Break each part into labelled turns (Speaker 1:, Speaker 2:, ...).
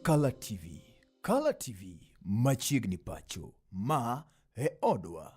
Speaker 1: Kala TV. Kala TV machiegni pacho. Ma e odwa.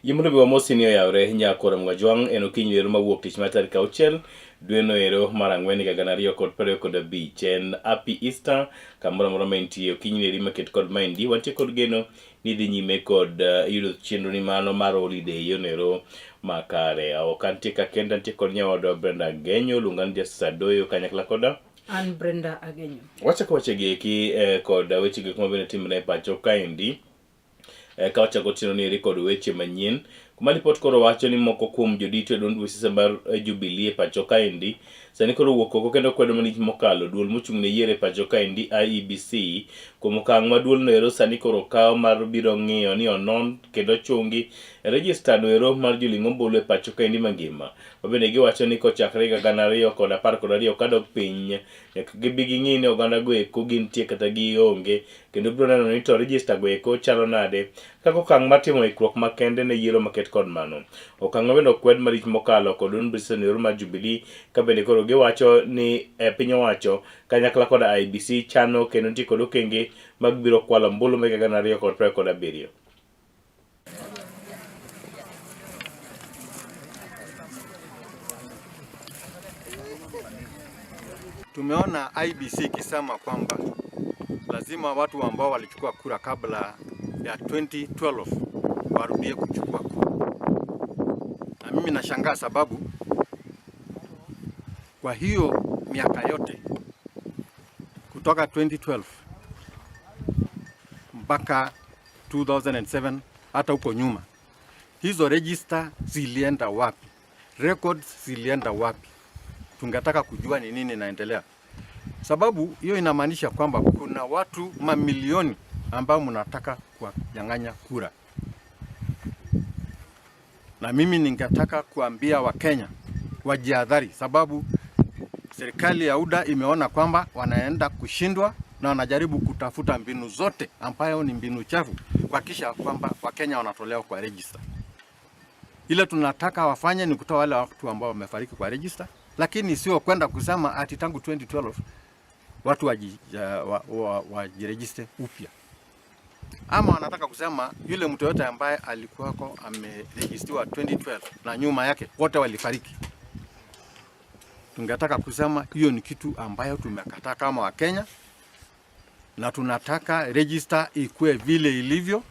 Speaker 2: Yie mondo bi wamosi ni oyawre nyakora Mwajwang' en okinyi lero mawuok tich mar tarik 6 dweno ero mar ang'wen higa 2025. En Happy Easter kamoro amora ma intie okinyi leri maket kod maendi wantie kod geno ni dhi nyime kod yudo chenro ni mano mar holiday yono ero makare. Ok antie ka kenda, antie kod nyawadwa Brenda Agenyo, luonga ni Justice Adoyo kanyakla koda
Speaker 3: An Brenda Agenyo.
Speaker 2: Wachako wechegi eki kod wechegi eki mabende timre e pacho kaendi. Ka wachako otieno ni eri kod weche manyien kuma lipot koro wacho ni moko kuom jodito e duond buche mar Jubilee e pacho kaendi sani koro wuok oko kendo kwedo malich mokalo duol mochung' ne yiero e pacho kaendi IEBC kuom okang' ma duolno ero sani koro kawo mar biro ng'iyo ni onon kendo chungi rejista no ero mar joling' ombulu e pacho kaendi mangima ma bende giwacho ni kochakre higa 2012 kadok piny nyaka gibi ging'i ni oganda go eko gintie kata gionge kendo biro neno ni to register go eko chalo nade kaka okang' mar timo ikruok makende ne yiero maket kod mano. Okang' ma bende okwed malich mokalo kod duond buche ero mar Jubilee ka bende koro giwacho ni e piny owacho kanyakla kod IEBC chano kendo nitie kod okenge mag biro kwalo ombulu mag higa 2027.
Speaker 4: Tumeona IEBC ikisema kwamba lazima watu ambao walichukua kura kabla ya 2012 warudie kuchukua kura, na mimi nashangaa sababu kwa hiyo miaka yote kutoka 2012 mpaka 2007 hata huko nyuma, hizo register zilienda wapi? Records zilienda wapi? Tungetaka kujua ni nini inaendelea, sababu hiyo inamaanisha kwamba kuna watu mamilioni ambao mnataka kuwanyang'anya kura, na mimi ningetaka kuambia Wakenya wajihadhari, sababu serikali ya UDA imeona kwamba wanaenda kushindwa na wanajaribu kutafuta mbinu zote ambayo ni mbinu chafu kuhakikisha kwamba Wakenya wanatolewa kwa register. Ile tunataka wafanye ni kutoa wale watu ambao wamefariki kwa register, lakini sio kwenda kusema ati tangu 2012 watu wajiregister upya, ama wanataka kusema yule mtu yote ambaye alikuwako ameregistiwa 2012 na nyuma yake wote walifariki. Tungetaka kusema hiyo ni kitu ambayo tumekataa kama Wakenya, na tunataka register ikue vile ilivyo.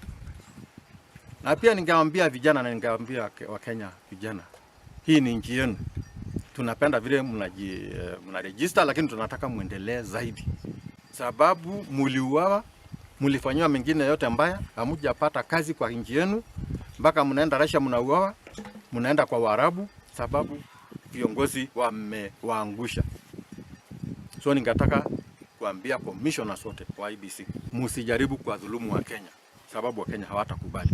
Speaker 4: Na pia ningewaambia vijana na ningewaambia Wakenya vijana, hii ni nchi yenu. Tunapenda vile mnaregister, lakini tunataka muendelee zaidi, sababu muliuawa, mulifanyiwa mengine yote mbaya, hamujapata kazi kwa nchi yenu, mpaka mnaenda Russia mnauawa, mnaenda kwa Waarabu sababu viongozi wamewaangusha. So ningetaka kuambia commissioners wote wa IEBC, msijaribu kuwadhulumu wa Kenya, sababu wa Kenya hawatakubali.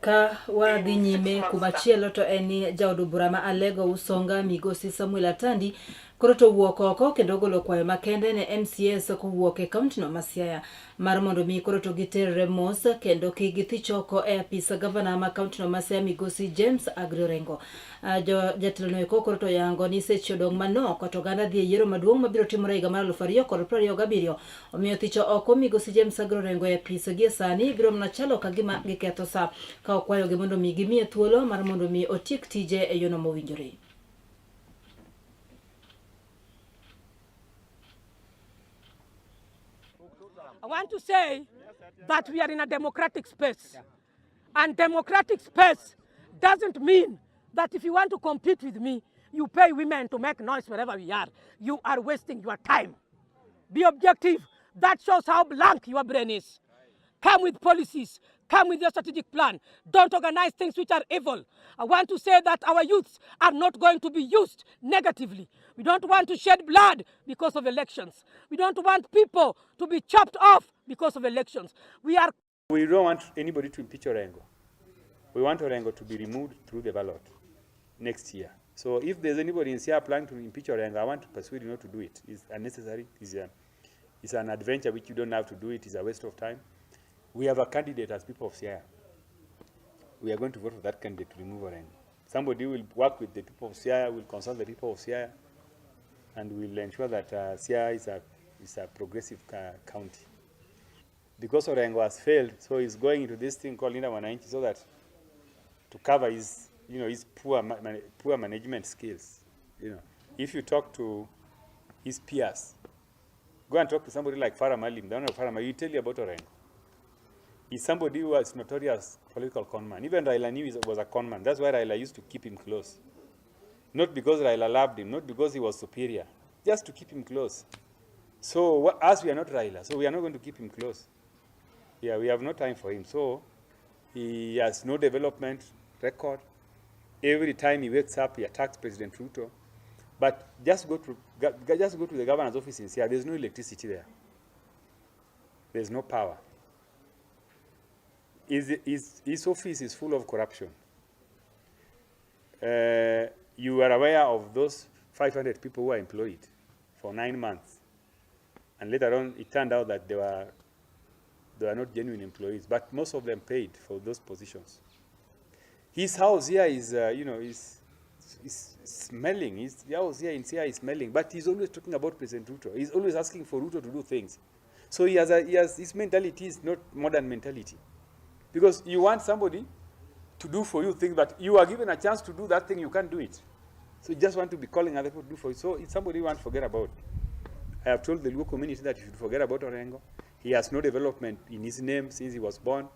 Speaker 3: Ka wadhi nyime kumachielo to en ni jaod bura ma Alego Usonga Migosi Samuel Atandi koro to wuok oko kendo ogolo kwayo makende ne MCAs kowuok e kaunti no ma Siaya mar mondo mi koro to giterre mos kendo kik githich oko e apis gavana ma kaunti no ma Siaya Migosi James Agri Orengo. Jatelo no eko koro to yango ni seche odong' manok to oganda dhi e yiero maduong' mabiro timore higa mar 2027. Omiyo thicho oko Migosi James Agri Orengo e apis gie sani biro mana chalo ka gima giketho sa ka okwayogi mondo mi gimiye thuolo mar mondo mi otiek tije e yono mowinjore.
Speaker 5: I want to say that we are in a democratic space. And democratic space doesn't mean that if you want to compete with me, you pay women to make noise wherever we are. You are wasting your time. Be objective. That shows how blank your brain is. Come with policies. Come with your strategic plan. Don't organize things which are evil. I want to say that our youths are not going to be used negatively. We don't want to shed blood because of elections. We don't want people to be chopped off because of elections. We are
Speaker 6: We don't want anybody to impeach Orengo. We want Orengo to be removed through the ballot next year. So if there's anybody in Siaya planning to impeach Orengo, I want to persuade you not to do it. It's unnecessary. It's an adventure which you don't have to do it. It's a waste of time. We have a candidate as people of Siaya. We are going to vote for that candidate to remove Orengo. Somebody will work with the people of Siaya, will consult the people of Siaya, and will ensure that Siaya is a progressive county. Because Orengo has failed, so he's going into this thing called Linda Mwananchi so that to cover his poor management skills. If you talk to his peers, go and talk to somebody like Farah Maalim, the owner of Farah Maalim, he'll tell you about Orengo. He's somebody who was notorious political conman. Even Raila knew he was a conman. That's why Raila used to keep him close. Not because Raila loved him, not because he was superior, just to keep him close. So us, we are not Raila, so we are not going to keep him close. Yeah, we have no time for him. So he has no development record. Every time he wakes up, he attacks President Ruto. But just go to the governor's office in Siaya. There's no electricity there. There's no power. His office is full of corruption. You are aware of those 500 people who are employed for 9 months. And later on, it turned out that they were not genuine employees, but most of them paid for those positions. His house here is, you know, is smelling. His house here in Siaya is smelling, but he's always talking about President Ruto. He's always asking for Ruto to do things. So he has his mentality is not modern mentality. Because you want somebody to do for you things, but you are given a chance to do that thing, you can't do it. So you just want to be calling other people to do for you. So it's somebody you want to forget about. I have told the Luo community that you should forget about Orengo. He has no development in his name since he was born.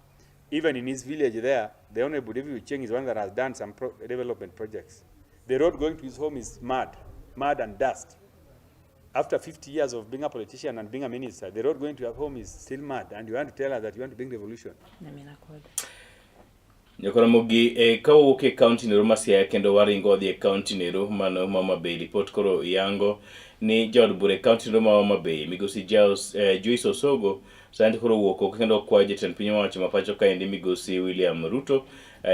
Speaker 6: Even in his village there, the Honorable David Ochieng is one that has done some development projects. The road going to his home is mud, mud and dust. After 50 years of being a politician and being a minister, the road going to your home is still mud, and you want to tell us that you want to bring revolution.
Speaker 2: Nyakoromogi e kawuok e kaunti nero ma Siaya kendo waringo wadhi e kaunti nero mano ma Homa Bay. Ripot koro yango ni jaod bura e kaunti nero ma Homa Bay migosi Giles, Joyce Osogo sani koro owuok oko kendo okwayo jatend piny owacho ma pacho kaendi migosi William Ruto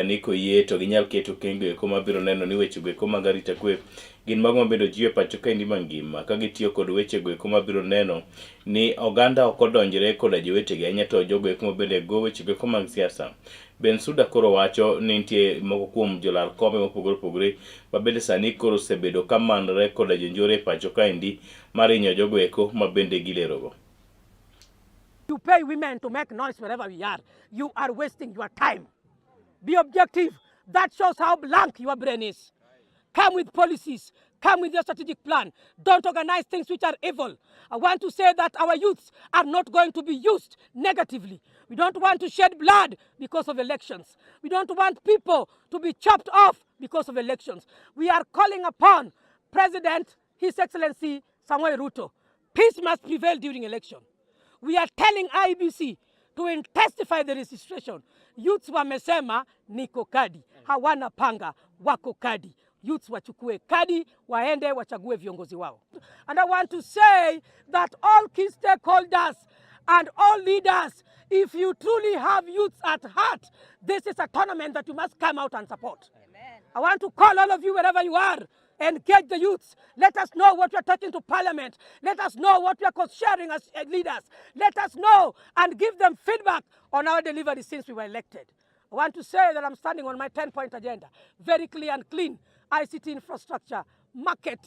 Speaker 2: ni koyie to ginyal keto okenge eko mabiro neno ni wechego eko mag arita kwe gin mago mabende jiwo e pacho kaendi mangima ka gitiyo kod wechego eko mabiro neno ni oganda ok odonjre koda jowetegi ahinya to jogo eko mabende go wechego eko mag siasa. Bensuda koro wacho ni nitie moko kuom jolar kombe mopogore opogore ma bende sani koro osebedo ka manre koda jonjore e pacho kaendi mar hinyo jogo eko ma bende gilerogo.
Speaker 5: You pay women to make noise wherever we are. You are wasting your time. Be objective. That shows how blank your brain is. Come with policies. Come with your strategic plan. Don't organize things which are evil. I want to say that our youths are not going to be used negatively. We don't want to shed blood because of elections. We don't want people to be chopped off because of elections. We are calling upon President, His Excellency Samoei Ruto. Peace must prevail during election. We are telling IEBC to intensify the registration. Youths wamesema niko kadi, hawana panga, wako kadi. Youths wachukue kadi, waende wachague viongozi wao. And I want to say that all key stakeholders and all leaders, if you truly have youths at heart, this is a tournament that you must come out and support. I want to call all of you wherever you are. Engage the youths. Let us know what we are talking to parliament. Let us know what we are sharing as leaders. Let us know and give them feedback on our delivery since we were elected. I want to say that I'm standing on my 10-point agenda. Very clear and clean. ICT infrastructure, market.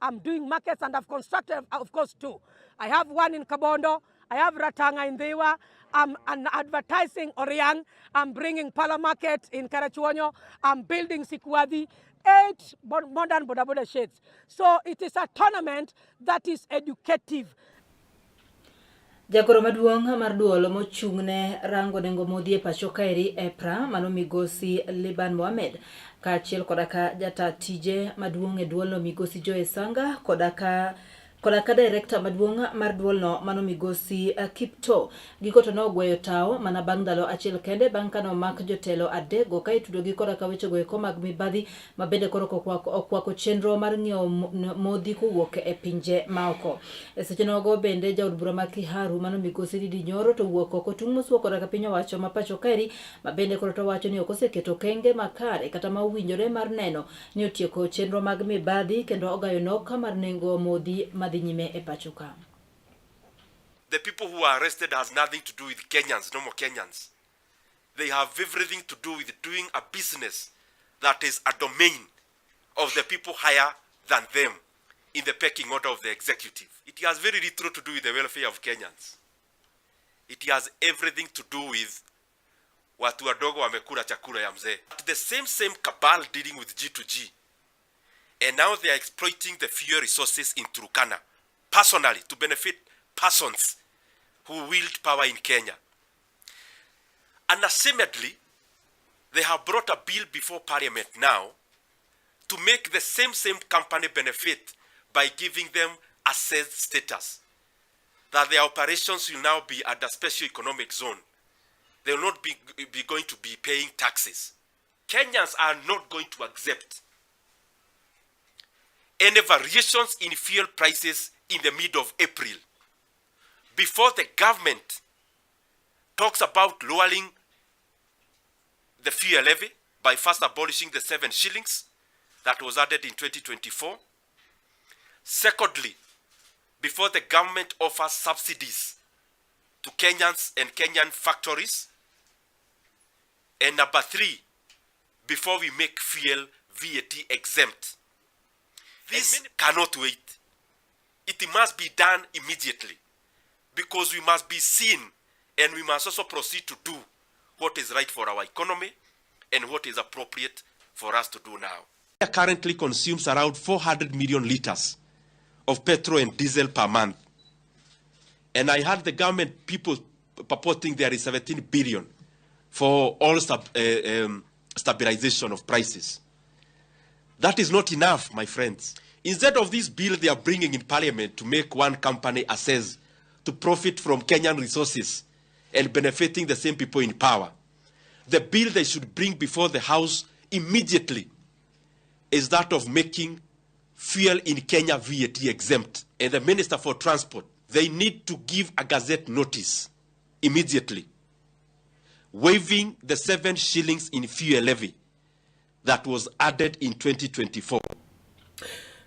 Speaker 5: I'm doing markets and I've constructed, of course, two. I have one in Kabondo. I have Ratanga in Ndhiwa. I'm advertising Oriang. I'm bringing Pala Market in Karachuonyo. I'm building Sikwadi. 8 modern boda boda sheds. So it is a tournament that is educative.
Speaker 3: Jagoro maduong' mar duol mochung' ne rango nengo modhi e pacho kaeri EPRA mano migosi Liban Mohamed kaachiel koda ka jata tije maduong' e duolno migosi Joe Sanga koda ka koda ka direkta maduong' mar duolno mano migosi Kiptoo giko to nogweyo tawo mana bang' ndalo achiel kende bang' ka nomak jotelo adekgo ka itudogi koda ka wechego eko mag mibadhi ma bende koro okwako chenro mar ng'iewo modhi kowuok e pinje maoko. E seche nogo bende jaod bura ma Kiharu mano migosi Ndindi Nyoro to wuok oko tung' mosuo koda ka piny owacho ma pacho kaeri ma bende koro to wacho ni ok oseketo okenge makare kata ma owinjore mar neno ni otieko chenro mag mibadhi kendo ogayo nok mar nengo modhi madhi nyime e pacho ka.
Speaker 7: The people who are arrested has nothing to do with Kenyans, normal Kenyans. They have everything to do with doing a business that is a domain of the people higher than them in the pecking order of the executive. It has very little to do with the welfare of Kenyans. It has everything to do with watu wadogo wamekula chakula ya mzee. The same cabal dealing with G2G. And now they are exploiting the fuel resources in Turkana personally to benefit persons who wield power in Kenya. Unashamedly, they have brought a bill before Parliament now to make the same company benefit by giving them assessed status, that their operations will now be at a special economic zone. They will not be going to be paying taxes. Kenyans are not going to accept any variations in fuel prices in the mid of April before the government talks about lowering the fuel levy by first abolishing the 7 shillings that was added in 2024. Secondly, before the government offers subsidies to Kenyans and Kenyan factories. And number 3, before we make fuel VAT exempt. This cannot wait. It must be done immediately because we must be seen and we must also proceed to do what is right for our economy and what is appropriate for us to do now. Currently consumes around 400 million liters of petrol and diesel per month. And I heard the government people purporting there is 17 billion for all stabilization of prices. That is not enough, my friends. Instead of this bill they are bringing in Parliament to make one company assess to profit from Kenyan resources and benefiting the same people in power, the bill they should bring before the House immediately is that of making fuel in Kenya VAT exempt. And the Minister for Transport, they need to give a gazette notice immediately, waiving the 7 shillings in fuel levy that was added in 2024.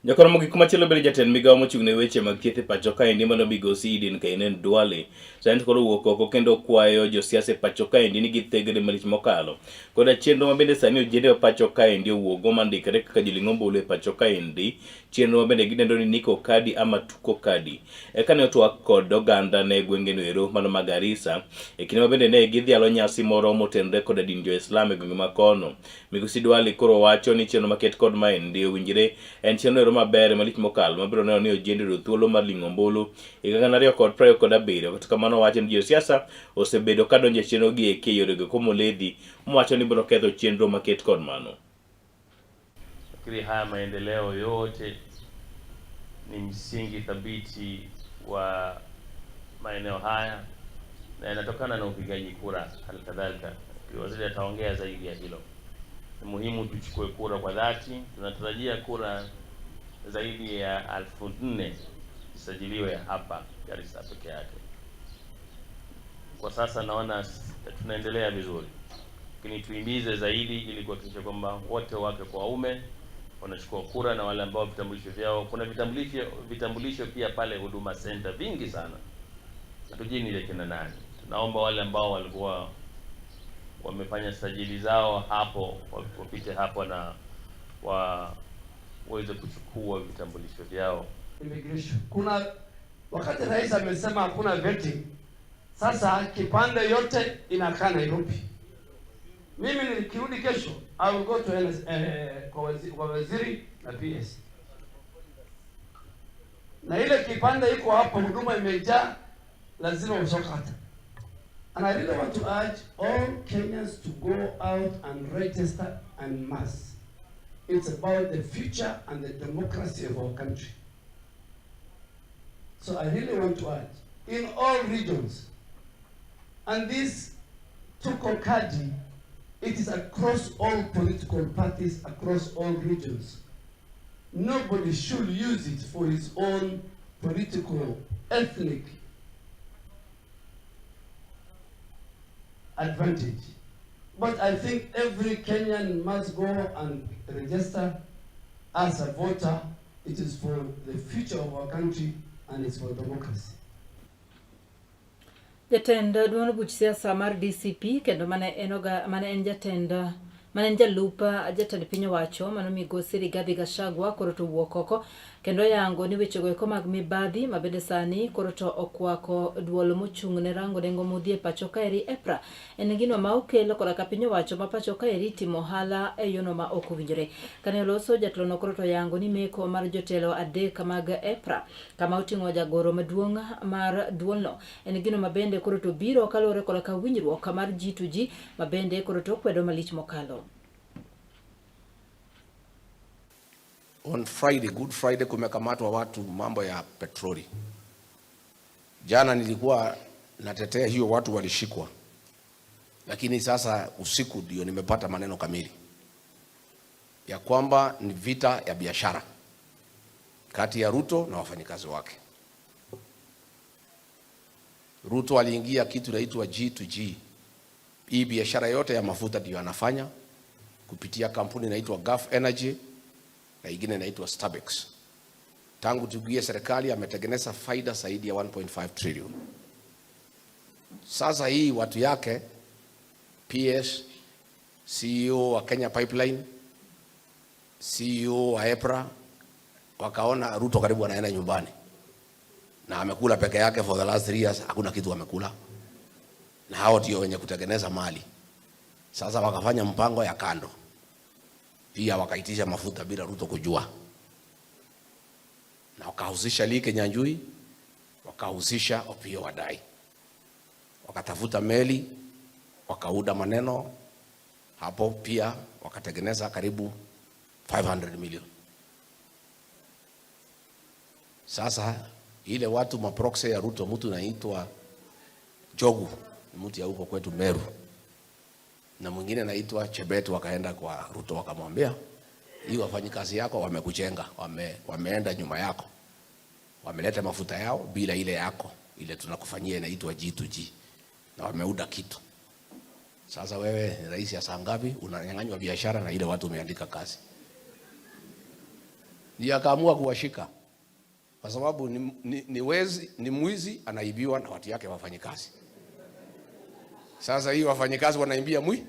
Speaker 2: Jakoro mogik machielo bende jatend migawo mochung' ne weche mag thieth e pacho kaendi mano migosi Eden Kainen Duale sani koro owuok oko kendo kwayo josiasa e pacho kaendi ni githegre malich mokalo koda chenro ma bende sani ojende ma pacho kaendi owuokgo mandikre kaka joling' ombulu e pacho kaendi chenro ma bende gidendo ni Niko Kadi ama Tuko Kadi. Eka ne otwak kod oganda ne gwenge no ero mano ma Garissa e kinde ma bende ne gidhialo nyasi moro motenore koda din jo-Islam e gwenge ma kono. Migosi Duale koro wacho ni chenro maket kod maendi owinjre en chenro ero maber malich mokalo mabiro neno ni ojende oyudo thuolo mar ling'o ombulu higa 2027. Kata kamano owacho ni josiasa osebedo ka donjo e chenro gi eki e yorego komoledhi mowacho ni biro ketho chenro maket kod mano.
Speaker 8: Nafikiri haya maendeleo yote ni msingi thabiti wa maeneo haya na yanatokana na upigaji kura. Hali kadhalika waziri ataongea zaidi ya hilo. Ni muhimu tuchukue kura kwa dhati. Tunatarajia kura zaidi ya 4,000 zisajiliwe hapa Garissa peke yake. Kwa sasa naona tunaendelea vizuri, lakini tuimize zaidi ili kuhakikisha kwamba wote wake kwa waume wanachukua kura, na wale ambao vitambulisho vyao, kuna vitambulisho pia pale Huduma Center vingi sana, hatujui ni kina nani. Tunaomba wale ambao walikuwa wamefanya sajili zao hapo wapite hapo na waweze kuchukua vitambulisho vyao.
Speaker 9: Immigration. Kuna wakati rais amesema hakuna vetting. Sasa kipande yote inakaa Nairobi. Mimi nikirudi kesho I will go to kwa waziri na PS. Na ile kipande iko hapo, huduma imejaa. Lazima uu soo qaata. And I really want to urge all Kenyans to go out and register en masse. It's about the future and the democracy of our country. So I really want to urge in all regions, and this Tuko Kadi, it is across all political parties, across all regions. Nobody should use it for his own political, ethnic advantage. But I think every Kenyan must go and register as a voter. It is for the future of our country and it's for democracy.
Speaker 3: Jatend duond buch siasa mar DCP kendo mane en oga mane en jatend mane en jalup jatend piny owacho mano migosi Rigathi Gachagua koro to owuok oko kendo oyango ni wechego eko mag mibadhi ma bende sani koro to okwako duol mochung' ne rango nengo modhi e pacho kaeri EPRA en gino ma okel koda ka piny owacho ma pacho kaeri timo ohala e yono ma ok owinjore. Kane oloso jatelono koro to oyango ni meko mar jotelo adek mag EPRA kama oting'o jagoro maduong' mar duolno en gino ma bende koro to biro kaluwore koda ka winjruok mar G2G ma bende koro to kwedo malich mokalo.
Speaker 10: On Friday, Good Friday, kumekamatwa watu mambo ya petroli. Jana nilikuwa natetea hiyo, watu walishikwa, lakini sasa usiku ndio nimepata maneno kamili ya kwamba ni vita ya biashara kati ya Ruto na wafanyikazi wake. Ruto aliingia kitu inaitwa G2G. Hii biashara yote ya mafuta ndio anafanya kupitia kampuni inaitwa Gulf Energy na ingine inaitwa Stabex. Tangu tuingie serikali ametengeneza faida zaidi ya 1.5 trillion. Sasa hii watu yake PS, CEO wa Kenya Pipeline, CEO wa EPRA wakaona Ruto karibu anaenda nyumbani na amekula peke yake for the last 3 years, hakuna kitu amekula, na hao ndio wenye kutengeneza mali. Sasa wakafanya mpango ya kando, pia wakaitisha mafuta bila Ruto kujua, na wakahusisha Lee Kinyanjui, wakahusisha Opiyo Wandayi, wakatafuta meli, wakauda maneno hapo, pia wakatengeneza karibu 500 million. Sasa ile watu maproxy ya Ruto, mtu naitwa Jogu, ni mtu ya huko kwetu Meru, na mwingine naitwa Chebet, wakaenda kwa Ruto wakamwambia, hii wafanyikazi yako wamekuchenga, wameenda nyuma yako, wameleta mafuta yao bila ile yako ile tunakufanyia inaitwa G2G, na wameuda kitu. Sasa wewe ni rais ya saa ngapi unanyang'anywa biashara na ile watu umeandika kazi? Ndiyo akaamua kuwashika kwa sababu ni wezi, ni mwizi anaibiwa na watu yake wafanyikazi. Sasa hii wafanyikazi wanaibia mwi,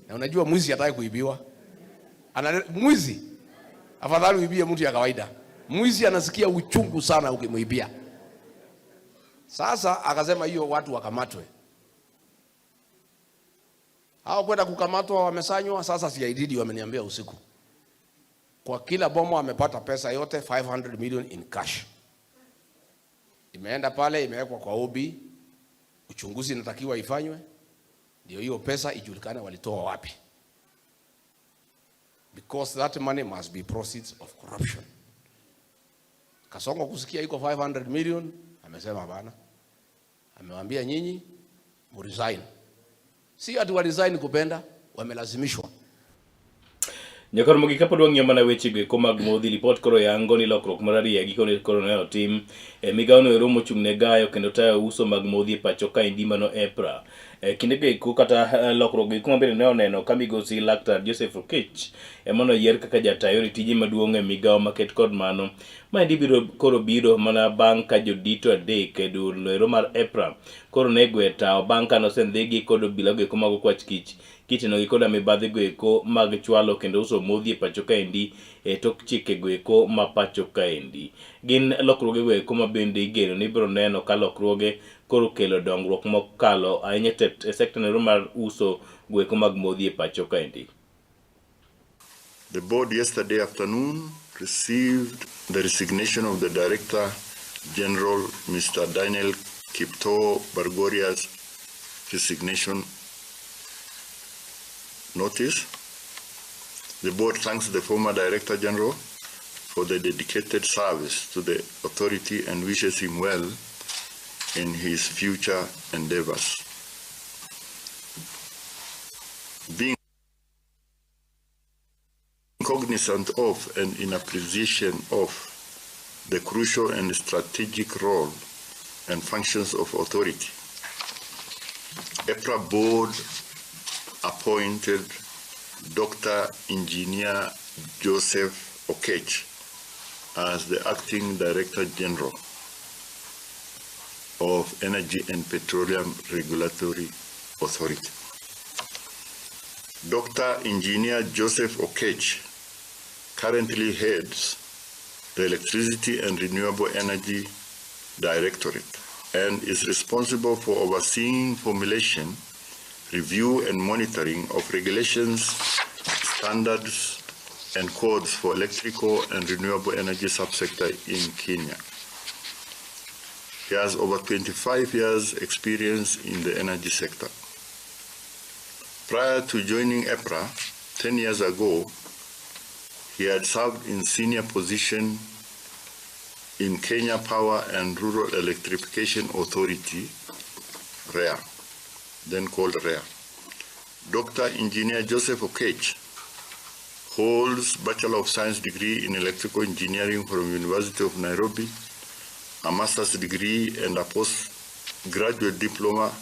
Speaker 10: na unajua mwizi hataki kuibiwa. Ana mwizi afadhali uibie mtu ya kawaida. Mwizi anasikia uchungu sana ukimuibia. Sasa akasema hiyo watu wakamatwe. Hao kwenda kukamatwa wamesanywa. Sasa CID wameniambia usiku, kwa kila bomo amepata pesa yote 500 million in cash. Imeenda pale imewekwa kwa OB, uchunguzi inatakiwa ifanywe, ndio hiyo pesa ijulikane walitoa wapi, because that money must be proceeds of corruption. Kasongo kusikia iko 500 million, amesema bana, amewambia nyinyi muresign. Si ati wa resign kupenda, wamelazimishwa.
Speaker 2: Nyakor mogik kapod wang'iyo mana weche go eko mag modhi lipot koro yango ni lokruok mar ariyo gikone koro ne otim e migawo no ero mochung' ne gayo kendo tayo uso mag modhi e pacho kaendi mano EPRA. E kinde go eko kata lokruok go eko mabende ne oneno ka migosi Laktar Joseph Okech ema noyier kaka jata yore tije maduong' e migawo maket kod mano. Maendi biro koro biro mana bang' ka jodito adek e duol ero mar EPRA koro ne gwe tawo bang' ka nosendhigi kod obila go eko mag okwach kich kitenogi koda mibadhi go eko mag chwalo kendo uso modhi e pacho kaendi e tok chike go eko ma pacho kaendi. Gin lokruoge go eko ma bende igeno ni ibiro neno ka lokruoge koro kelo dongruok mokalo ahinya e sekta no mar uso go eko mag modhi e pacho kaendi.
Speaker 11: The board yesterday afternoon received the resignation of the Director General, Mr. Daniel Kiptoo Bargoria's resignation notice. The board thanks the former Director General for the dedicated service to the authority and wishes him well in his future endeavors. Being cognizant of and in appreciation of the crucial and strategic role and functions of authority, EPRA board appointed Dr. Engineer Joseph Okech as the Acting Director General of Energy and Petroleum Regulatory Authority. Dr. Engineer Joseph Okech currently heads the Electricity and Renewable Energy Directorate and is responsible for overseeing formulation, review and monitoring of regulations, standards, and codes for electrical and renewable energy subsector in Kenya. He has over 25 years experience in the energy sector. Prior to joining EPRA 10 years ago, he had served in senior position in Kenya Power and Rural Electrification Authority, REA, then called REA. Dr. Engineer Joseph Okech holds Bachelor of Science degree in Electrical Engineering from University of Nairobi, a master's degree and a postgraduate diploma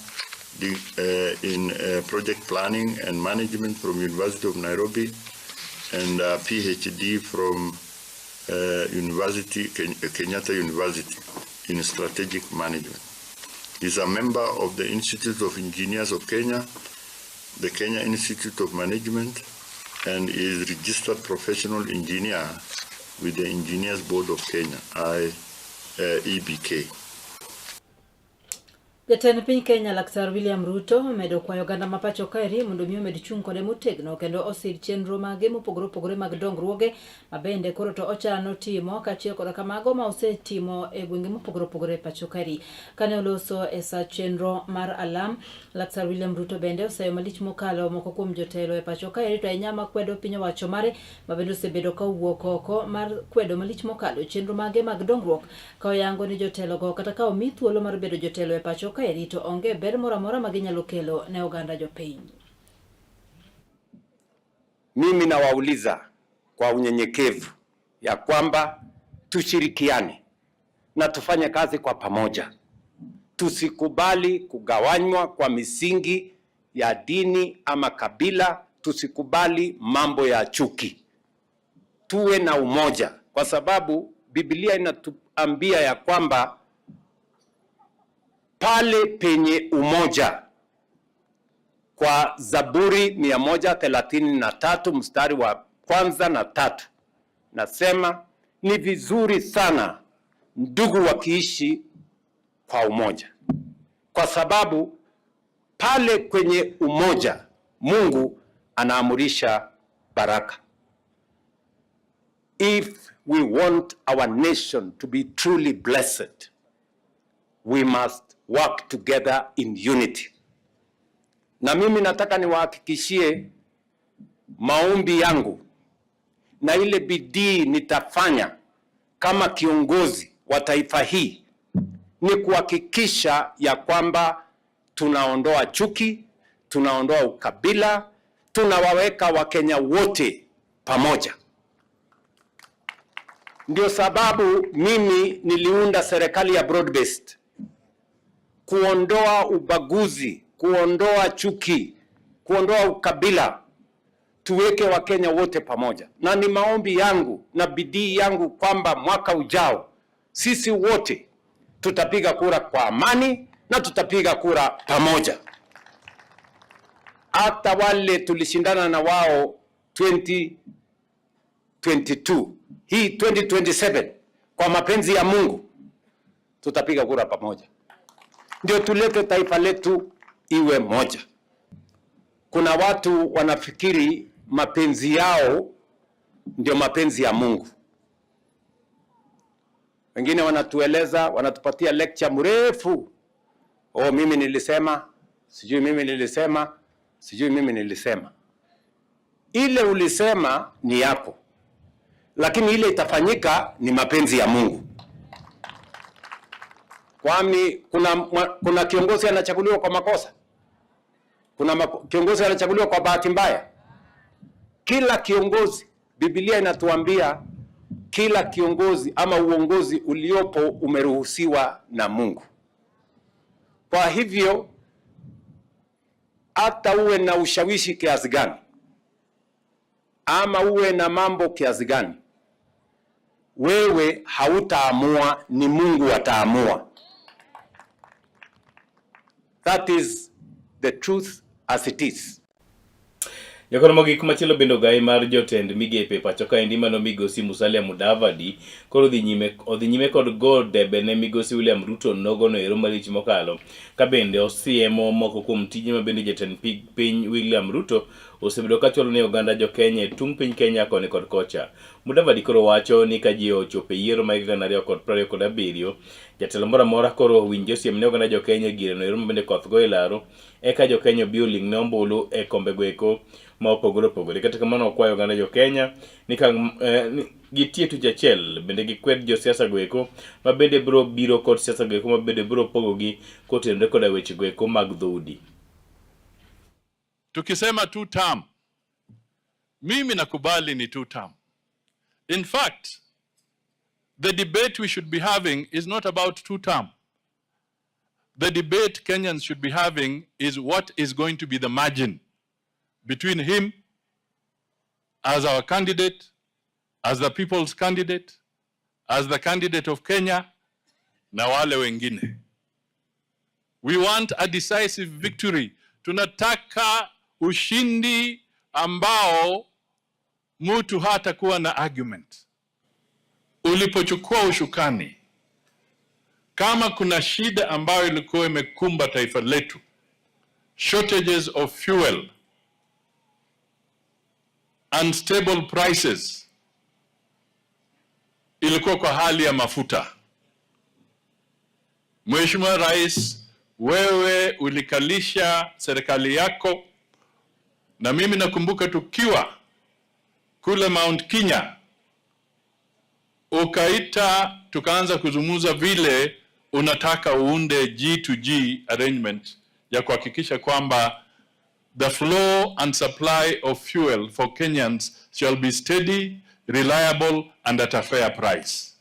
Speaker 11: in project planning and management from University of Nairobi, and a PhD from Kenyatta University in strategic management. He's a member of the Institute of Engineers of Kenya, the Kenya Institute of Management, and is registered professional engineer with the Engineers Board of Kenya, IEBK.
Speaker 3: Jatend piny Kenya Laktar William Ruto omedo kwayo oganda ma pacho kaeri mondo mi omed chung' kode motegno kendo osir chenro mage mopogore opogore mag dongruoge ma bende koro to ochano timo kaachiel koda kamago ma osetimo e gwenge mopogore opogore e pacho kaeri. Kane oloso e sa chenro mar alam, Laktar William Ruto bende oseyo malich mokalo moko kuom jotelo e pacho kaeri to ahinya makwedo piny owacho mare ma bende osebedo ka owuok oko mar kwedo malich mokalo chenro mage mag dongruok ka oyango ni jotelogo kata ka omi thuolo mar bedo jotelo e pacho kaeri to onge ber moro amora ma ginyalo kelo ne oganda jopiny.
Speaker 12: Mimi nawauliza kwa unyenyekevu ya kwamba tushirikiane na tufanye kazi kwa pamoja. Tusikubali kugawanywa kwa misingi ya dini ama kabila, tusikubali mambo ya chuki. Tuwe na umoja, kwa sababu Biblia inatuambia ya kwamba pale penye umoja, kwa Zaburi 133 mstari wa 1 na 3, nasema ni vizuri sana ndugu wakiishi kwa umoja, kwa sababu pale kwenye umoja Mungu anaamurisha baraka. If we want our nation to be truly blessed, we must work together in unity. Na mimi nataka niwahakikishie maombi yangu na ile bidii nitafanya kama kiongozi wa taifa hii ni kuhakikisha ya kwamba tunaondoa chuki, tunaondoa ukabila, tunawaweka Wakenya wote pamoja. Ndio sababu mimi niliunda serikali ya broad based, kuondoa ubaguzi, kuondoa chuki, kuondoa ukabila, tuweke Wakenya wote pamoja. Na ni maombi yangu na bidii yangu kwamba mwaka ujao sisi wote tutapiga kura kwa amani na tutapiga kura pamoja. Hata wale tulishindana na wao 2022, hii 2027, kwa mapenzi ya Mungu tutapiga kura pamoja, ndio tulete taifa letu iwe moja. Kuna watu wanafikiri mapenzi yao ndio mapenzi ya Mungu. Wengine wanatueleza, wanatupatia lecture mrefu. Oh, mimi nilisema, sijui mimi nilisema, sijui mimi nilisema. Ile ulisema ni yako, lakini ile itafanyika ni mapenzi ya Mungu. Kwani kuna kiongozi anachaguliwa kwa makosa? Kuna kiongozi anachaguliwa kwa bahati mbaya? Kila kiongozi, Biblia inatuambia kila kiongozi ama uongozi uliopo umeruhusiwa na Mungu. Kwa hivyo hata uwe na ushawishi kiasi gani ama uwe na mambo kiasi gani, wewe hautaamua, ni Mungu ataamua. That is the truth as it is.
Speaker 2: Jakono mogik machielo bende ogai mar jotend migepe e pacho kaendi mano migosi Musalia Mudavadi koro odhi nyime odhi nyime kod go debe ne migosi William Ruto nogono ero malich mokalo ka bende osiemo moko kuom tije ma bende jatend piny William Ruto osebedo ka chwalo ne oganda jo Kenya e tung' piny Kenya koni kod kocha. Mudavadi koro wacho ni ka ji ochopo e yiero ma higa 2027 jatelo moro amora koro owinjo osiem ne oganda jo Kenya e gireno ero ma bende koth goyo e laro eka jo Kenya obi oling' ne ombulu e kombego eko ma opogore opogore. Kata kamano okwayo oganda jo Kenya ni ka eh, gitie tuch achiel bende gikwed josiasa go eko ma bende biro biro kod siasa go eko ma bende biro pogogi kotenore koda weche go eko mag dhoudi.
Speaker 13: Tukisema two term, mimi nakubali ni two term. In fact, the debate we should be having is not about two term. The debate Kenyans should be having is what is going to be the margin between him as our candidate, as the people's candidate, as the candidate of Kenya na wale wengine. We want a decisive victory. Tunataka ushindi ambao mtu hatakuwa na argument. Ulipochukua ushukani, kama kuna shida ambayo ilikuwa imekumba taifa letu, shortages of fuel, unstable prices, ilikuwa kwa hali ya mafuta. Mheshimiwa Rais, wewe ulikalisha serikali yako, na mimi nakumbuka tukiwa kule Mount Kenya, ukaita tukaanza kuzungumza vile unataka uunde G2G arrangement ya kuhakikisha kwamba the flow and supply of fuel for Kenyans shall be steady, reliable and at a fair price.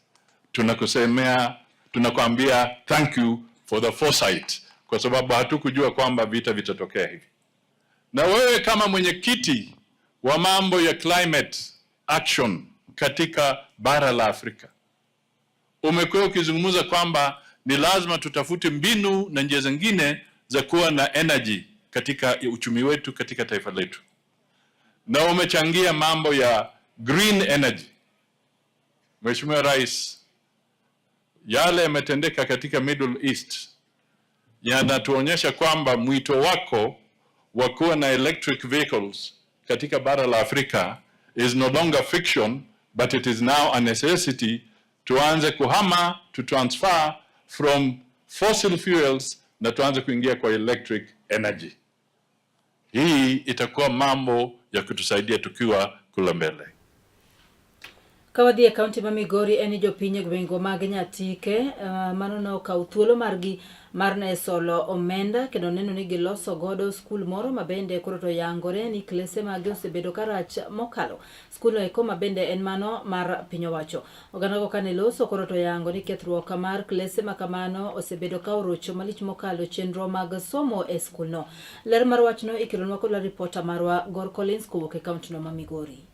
Speaker 13: Tunakusemea, tunakuambia thank you for the foresight, kwa sababu hatukujua kwamba vita vitatokea hivi. Na wewe kama mwenyekiti wa mambo ya climate action katika bara la Afrika umekuwa ukizungumza kwamba ni lazima tutafute mbinu na njia zingine za kuwa na energy katika uchumi wetu katika taifa letu, na umechangia mambo ya green energy. Mheshimiwa Rais, yale yametendeka katika Middle East yanatuonyesha kwamba mwito wako wa kuwa na electric vehicles katika bara la Afrika is no longer fiction but it is now a necessity. Tuanze kuhama to transfer from fossil fuels na tuanze kuingia kwa electric energy. Hii itakuwa mambo ya kutusaidia tukiwa kule mbele.
Speaker 3: Ka wadhi e kaunti ma Migori en ni jopiny e gwengego mag Nyatike uh, mano ne okawo thuolo margi mar ne solo omenda kendo neno ni giloso godo skul moro ma bende koro to yangore ni klese mage osebedo ka rach mokalo. Skulno eko ma bende en mano mar piny owacho. Ogandago kane loso koro to yango ni kethruok mar klese ma kamano osebedo ka orocho malich mokalo chenro mag somo e skulno. Ler mar wachno ikelonwa kod ripota marwa Gor Collins kowuok e kauntino ma Migori.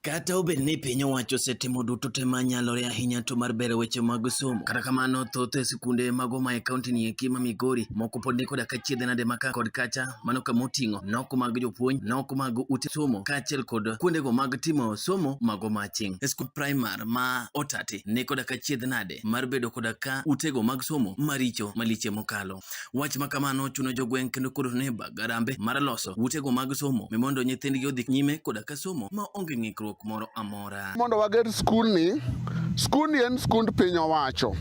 Speaker 14: Kata obedo ni piny owacho osetimo duto te manyalore ahinya to mar bero weche mag somo, kata kamano thoth sikunde mago ma e kaunti ni eki ma Migori moko pod ni koda ka chiedhe nade ma ka kod kacha, mano kama oting'o nok mag jopuonj, nok mag ute somo kaachiel kod kuondego mag timo somo mago ma aching'. E skul primar ma Otate ni koda ka chiedh nade mar bedo koda ka utego mag somo maricho maliche mokalo. Wach ma kamano chuno jogweng' kendo kod neba garambe mar loso utego mag somo mi mondo nyithindgi odhi nyime koda ka somo ma onge ng'ikruok moro amora.
Speaker 15: Mondo wager skulni, skulni en skund piny owacho.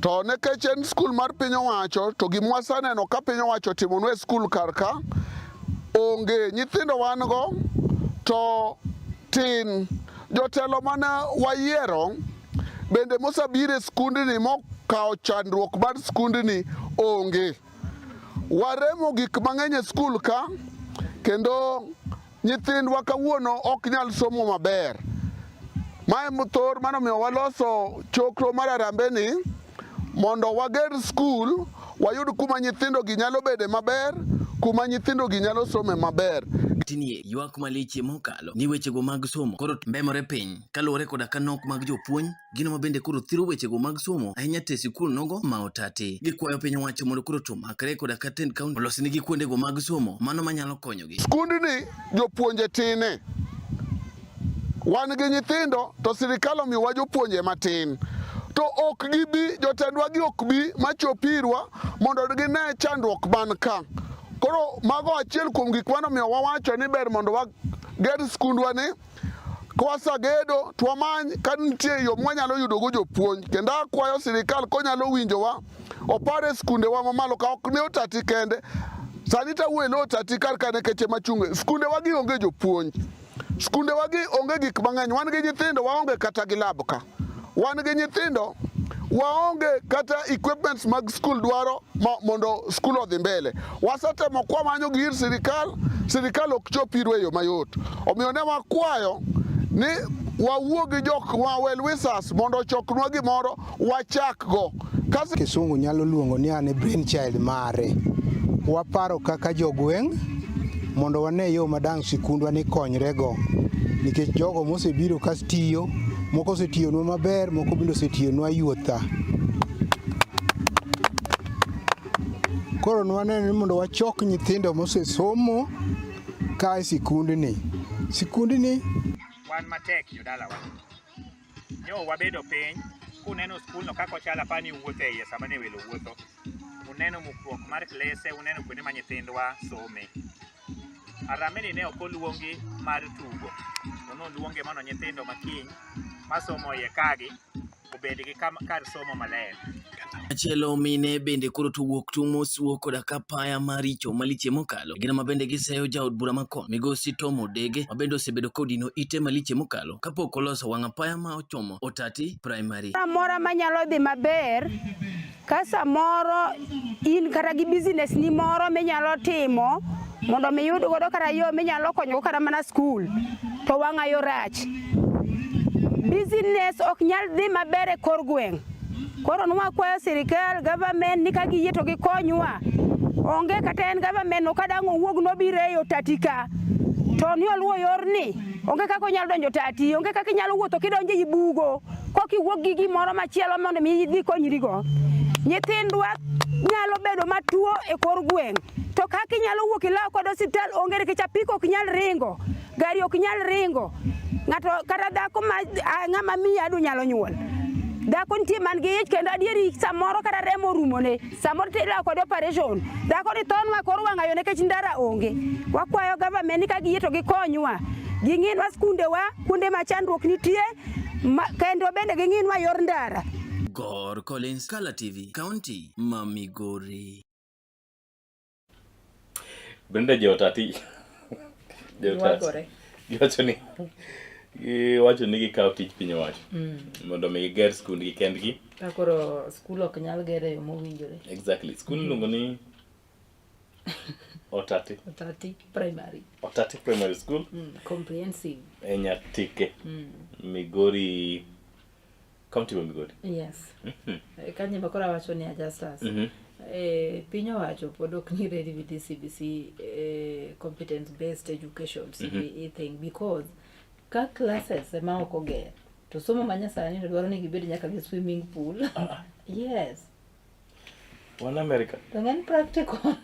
Speaker 15: To nikech en skul mar piny owacho to gima waseneno ka piny owacho otimonwa e skul kar ka onge. Nyithindo wan go to tin. Jotelo mane wayiero bende mosebiro e skundni mokawo chandruok mar skundni onge. Waremo gik mang'eny e skul ka kendo nyithindwa kawuono ok nyal somo maber. Mae thor mano omiyo waloso chokro mar Harambee ni mondo wager skul wayud kuma nyithindo gi nyalo bede maber, kuma nyithindo gi nyalo some maber.
Speaker 14: Tinie ywak malich mokalo ni wechego mag somo koro mbemore piny kaluwore koda ka nok mag jopuonj gino ma bende koro thiro wechego mag somo ahinya te sikul nogo ma otati. Gikwayo piny owacho mondo koro to omakre koda ka tend kaunti olosnigi kuondego mag somo mano manyalo konyogi.
Speaker 15: Skundni jopuonje tine. Wan gi nyithindo to sirikal omiyowa jopuonje matin. To ok gibi, jotendwa gi ok bi machop irwa mondo gine chandruok man ka. Koro mago achiel kuom gik mane omiyo wawacho ni ber mondo wager skundwa ni Kwasegedo to wamany ka nitie yo mwanyalo yudogo jopuonj. Kendo akwayo sirikal konyalo winjowa, opar e skundewa mamalo ka ok ne Otati kende. Sani to awuoyo e lo Otati kar ka nikech ema achung'e. Skundewa gi onge jopuonj. Skundewa gi onge gik mang'eny. Wan gi nyithindo waonge kata gi lab ka. Wan gi nyithindo waonge kata equipments mag skul dwaro mondo skul odhi mbele. Wasetemo kwamanyo gi ir sirikal, sirikal ok chop irwa e yo mayot. Omiyo ne wakwayo ni wawuo gi jok ma well wishers mondo ochoknwa gimoro wachakgo.
Speaker 16: Kasi... Kisungu nyalo luongo ni an e brain child mare. Waparo kaka jogweng' mondo wane yo ma dang' sikundwa ni konyrego nikech jogo mosebiro ka tiyo moko osetiyonwa maber moko bende osetiyonwa yuotha. Koro nwaneno ni mondo wachok nyithindo mosesomo ka e sikundni. Sikundni
Speaker 17: wan matek jodalawa. Nyo wabedo piny kuneno skulno kaka ochalo apani uwuotho e iye sama ne welo wuotho. Uneno mukruok mar klese, uneno kuonde ma nyithindwa some. Harambee ni ne ok oluongi mar tugo, to noluonge mondo nyithindo makiny masomo iye kagi obed gi kar somo maler.
Speaker 14: Machielo mine bende koro to wuok tung' mosuo koda ka paya maricho maliche mokalo. Gin ma bende giseyo jaod bura makon migosi Tom Odege ma bende osebedo kodino ite maliche mokalo kapok oloso wang' apaya ma ochomo Otati Primary.
Speaker 18: Mora manyalo dhi maber Ka samoro in kata gi business ni moro minyalo timo mondo mi iyud godo kata yo minyalo konyogo kata mana skul to wang'a yo rach. Business ok nyal dhi maber e kor gweng'. Koro nwakwayo sirikal, government ni ka giyie to gikonywa. Onge kata en government no kadang' owuog nobiro ei Otati ka to ni oluwo yorni, onge kaka onyalo donjo Otati, onge kaka inyalo wuotho kidonjo ei bugo. Kok iwuok gi gimoro machielo mondo mi idhi konyrigo. Nyithindwa nyalo bedo matuo e kor gweng' to kaka inyalo wuok ilaw kod osiptal onge nikech apiko ok nyal ringo, gari ok nyal ringo. Ng'ato kata dhako ma ng'ama miyo adu nyalo nyuol. Dhako nitie man gi ich kendo adieri samoro kata remo orumone, samoro to ilawo kode operation. Dhako ni thonwa kor wang'ayo nikech ndara onge. Wakwayo government ni ka giyie to gikonywa. Ging'inwa skundewa, kuonde ma chandruok nitie Ma, kendo bende ging'inwa yor ndara.
Speaker 14: Gor Collins, Kala TV, County ma Migori.
Speaker 2: Brenda Jeotati.
Speaker 3: Ywagore.
Speaker 2: Giwacho ni giwacho ni gikawo tich piny owacho mondo mi giger skundgi kendgi.
Speaker 3: Ka koro skul ok nyal ger e yo mowinjore.
Speaker 2: Exactly. Skul iluongo ni Otati.
Speaker 3: Otati Primary.
Speaker 2: Otati Primary School.
Speaker 3: Comprehensive.
Speaker 2: E Nyatike. Migori County ma Migori.
Speaker 3: Yes. Kanyo ema koro awacho ni Justus. Piny owacho pod ok ni ready with this CBC competence based education CBE thing because ka classes ema ok oger to somo ma nyasani to dwaro ni gibed nyaka gi swimming pool. Yes.
Speaker 2: Wan America.
Speaker 3: To ng'en practical.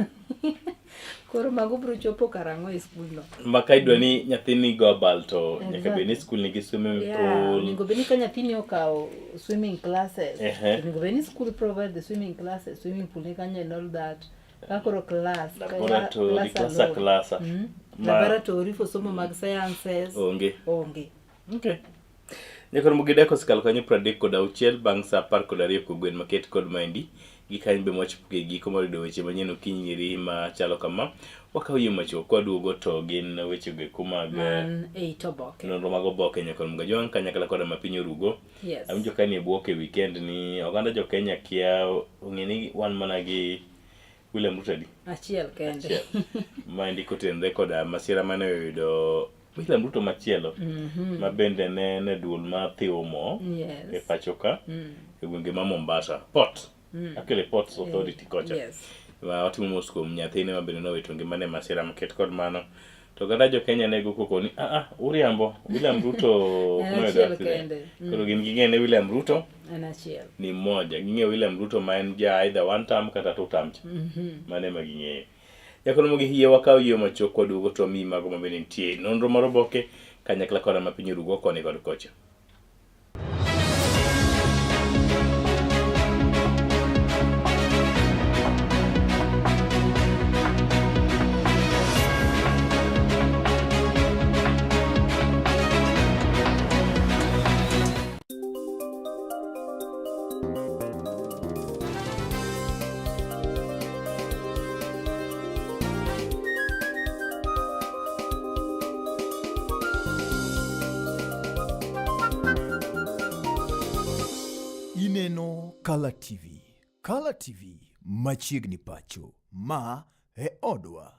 Speaker 3: Koro mago biro chopo karang'o e skul no?
Speaker 2: Ma ka idwa ni nyathini go abal to nyaka bed ni skul nigi swimming pool.
Speaker 3: Onego bed ni ka nyathini okawo swimming classes, onego bed ni school provide the swimming classes, swimming pool ni kanyo and all that. Ka koro class,
Speaker 2: Laboratory, class a class.
Speaker 3: Laboratory for somo mag sciences.
Speaker 2: Onge.
Speaker 3: Onge.
Speaker 2: Okay. Nyaka romo gi dakika osekalo kanyo 36 bang' saa 12 kogwen maket kod maendi gi kanyo be mwachopo e giko mar yudo weche manyien okinyi nyiri machalo kama. Wakawo yie machuok kwaduogo to gin weche go eko mag
Speaker 3: Man ei toboke.
Speaker 2: nonro mag oboke nyaka romo gajwang' kanyakla koda ma piny orugo.
Speaker 3: Yes.
Speaker 2: Awinjo ka nie bwok e weekend ni oganda jo Kenya kia ong'e ni wan mana gi William Ruto adi?
Speaker 3: Achiel kende.
Speaker 2: Achiel. Maendi kotenre koda masira mane oyudo William Ruto machielo ma bende ne en e duol ma thiwo mo
Speaker 3: Yes.
Speaker 2: e pacho ka e gwenge ma Mombasa. Port. Actually Ports Authority kocha.
Speaker 3: Yes.
Speaker 2: Ma watimo mos kuom nyathine ma bende nowito ngimane e masira maket kod mano. To oganda jo Kenya ne go koko ni a a uriambo William Ruto
Speaker 3: En
Speaker 2: noyudo
Speaker 3: achiel
Speaker 2: accident."
Speaker 3: kende.
Speaker 2: Koro gin ging'e ni William Ruto
Speaker 3: En achiel.
Speaker 2: ni mmoja. Ging'eyo William Ruto ma en ja either one term kata two term cha. Mano ema ging'eyo. Jakono mogi hie wakaw yie machuok kwaduogo to wamiyi mago ma bende nitie. Nonro mar oboke kanyakla koda ma piny orugo koni kod kocha.
Speaker 1: Ineno Kala TV. Kala TV machiegni pacho. Ma e odwa.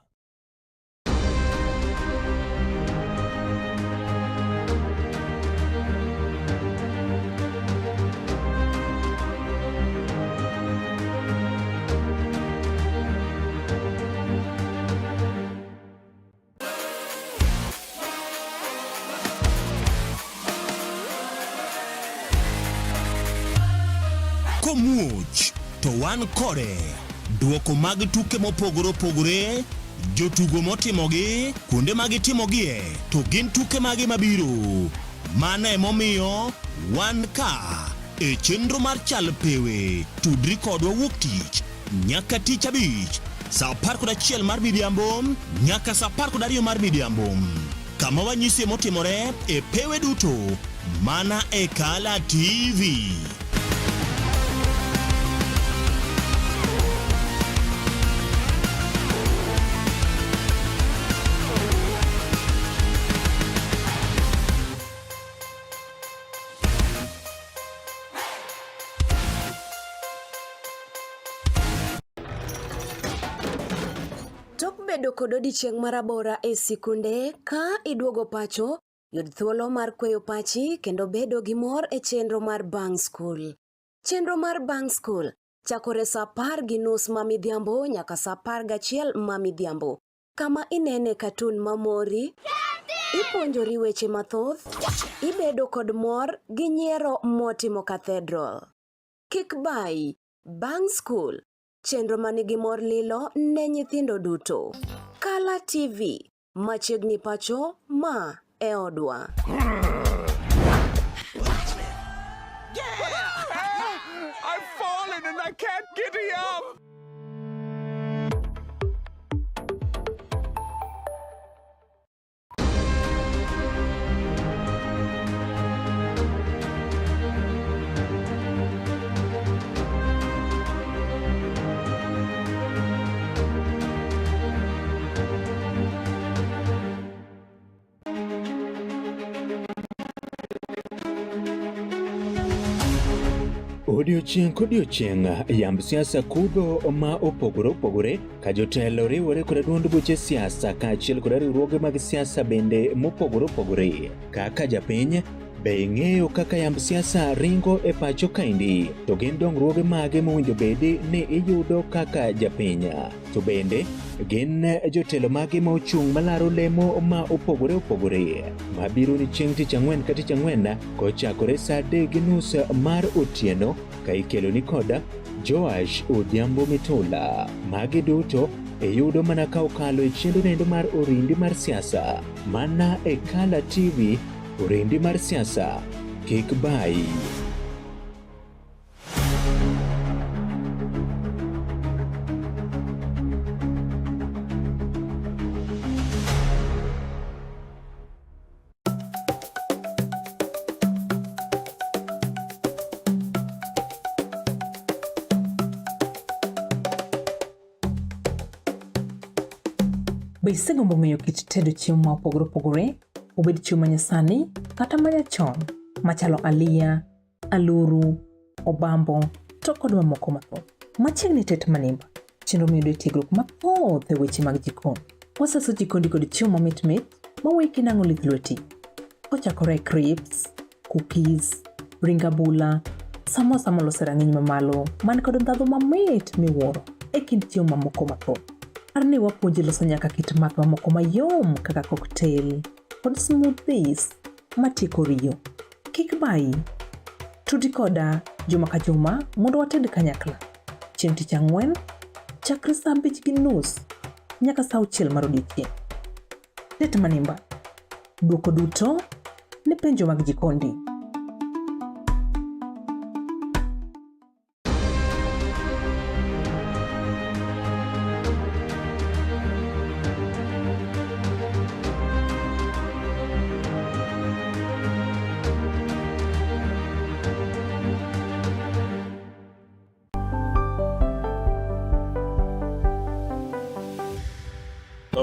Speaker 19: Komuoch to wan kode. Duoko mag tuke mopogore opogore, jotugo motimogi, kuonde ma gitimogie, to gin tuke mage mabiro. Mano emomiyo wan ka e chenro mar Chal Pewe. Tudri kodwa wuok tich nyaka tich abich saa 11 mar midhiambo nyaka saa 12 mar midhiambo kama wanyisie motimore e pewe duto mana e Kala TV.
Speaker 20: Tok bedo kod odiechieng' marabora e sikunde, ka iduogo pacho, yud thuolo mar kweyo pachi kendo bedo gi mor e chenro mar bang' skul. Chenro mar bang' skul chakore sa 10:30 ma midhiambo nyaka sa 11 ma midhiambo, kama inene katun mamori, ipuonjori weche mathoth, ibedo kod mor gi nyiero motimo cathedral. Kik bayi, bang' skul, chenro ma nigi mor lilo ne nyithindo duto. Kala TV, machiegni pacho, ma e odwa.
Speaker 21: I've fallen and I can't get up.
Speaker 22: Odiochieng' kodiochieng' yamb siasa kudho ma opogore opogore ka jotelo riwore kod duond buche siasa kaachiel kod riwruoge mag siasa bende mopogore opogore. Kaka japiny, be ing'eyo kaka yamb siasa ringo e pacho kaendi? To gin dongruoge mage mowinjo bedi ni iyudo kaka japiny? To bende gin jotelo mage ma ochung' malaro lemo ma opogore opogore mabiro ni chieng' tich ang'wen ka tich ang'wen kochakore saa 3:30 mar otieno ka ikelo ni koda Joash Odhiambo Mitula. Magi duto iyudo mana ka okalo e chenro nendo mar Orindi mar siasa mana e Kala TV. Orindi mar siasa kik bayi.
Speaker 4: Be isegombo ng'eyo kit tedo chiemo ma opogore opogore, obed chiemo ma nyasani kata ma nyachon, machalo aliya, aluru, obambo, to kod mamoko mathoth? Machiegni tet manimba, chenro miyudo e tiegruok mathoth e weche mag jikon. Wasaso jikondi kod chiemo mamit mit maweyi kinang'o lith lweti. Kochakore e crisps, cookies, ring abula, samosa molos e rang'iny mamalo man kod ndhadhu mamit miwuoro e kind chiemo mamoko mathoth. Par ni wapuonji loso nyaka kit math mamoko mayom kaka cocktail kod smoothies matieko riyo. Kik bayi. Tudi koda juma ka juma mondo wated kanyakla. Chieng' tich ang'wen, chakre saa 5:30 nyaka saa 6 mar odiechieng'. Tet manimba. Dwoko duto ne penjo mag jikondi.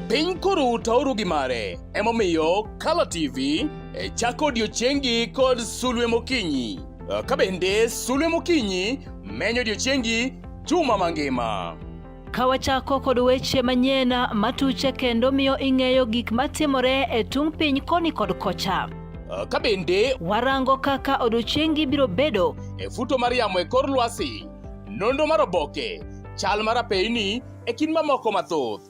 Speaker 6: Piny koro taoru gi mare, emomiyo Kala TV e chako odiechiengi kod sulwe mokinyi. Ka bende sulwe mokinyi menyo odiechiengi juma mangima.
Speaker 3: Ka wachako kod weche manyien matuche kendo miyo ing'eyo gik matimore e tung' piny koni kod kocha.
Speaker 6: Ka bende
Speaker 3: warango kaka odiechiengi biro bedo
Speaker 6: e futo mar yamo e kor lwasi, nonro mar oboke, chal mar apeyni e kind mamoko mathoth.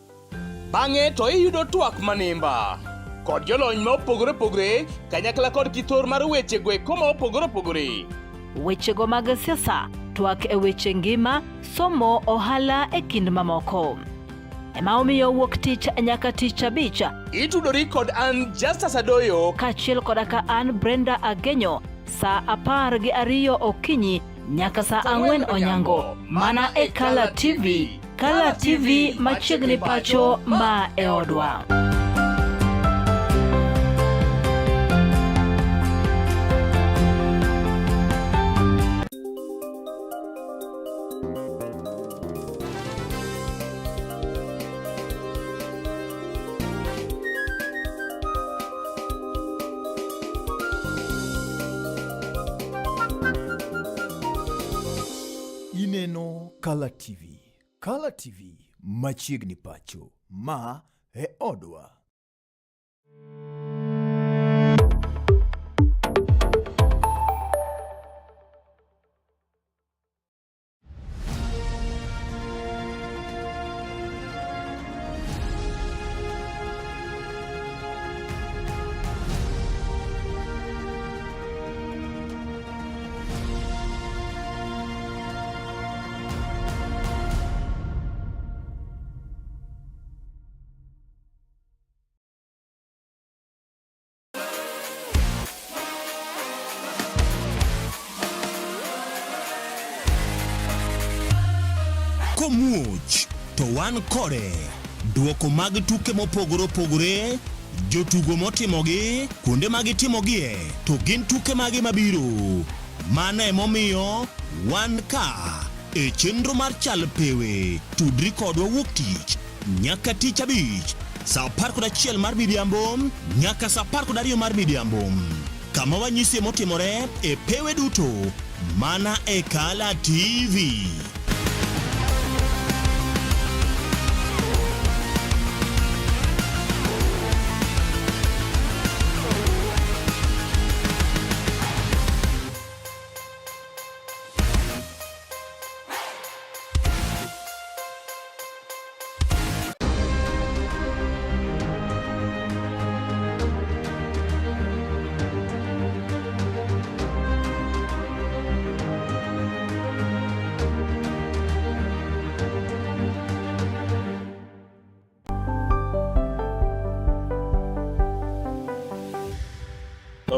Speaker 6: Bang'e to iyudo twak manimba kod jolony ma opogore opogore kanyakla kod kithor mar wechego eko ma opogore opogore.
Speaker 3: Wechego mag siasa, twak e weche ngima, somo, ohala e kind mamoko. Ema omiyo wuok tich nyaka tich abich.
Speaker 6: Itudori kod an Justus Adoyo
Speaker 3: kaachiel koda ka an Brenda Agenyo saa 12 okinyi nyaka saa 4 onyango mana e Kala TV. Kala TV machiegni pacho ma e odwa.
Speaker 1: Ineno Kala TV. Kala TV machiegni pacho. Ma e odwa.
Speaker 19: Komuoch to wan kode. Duoko mag tuke mopogore opogore, jotugo motimogi, kuonde ma gitimogie, to gin tuke mage mabiro. Mano emomiyo wan ka e chenro mar Chal Pewe. Tudri kodwa wuok tich nyaka tich abich saa 11 mar midhiambo nyaka saa 12 mar midhiambo kama wanyisie motimore e pewe duto mana e Kala TV.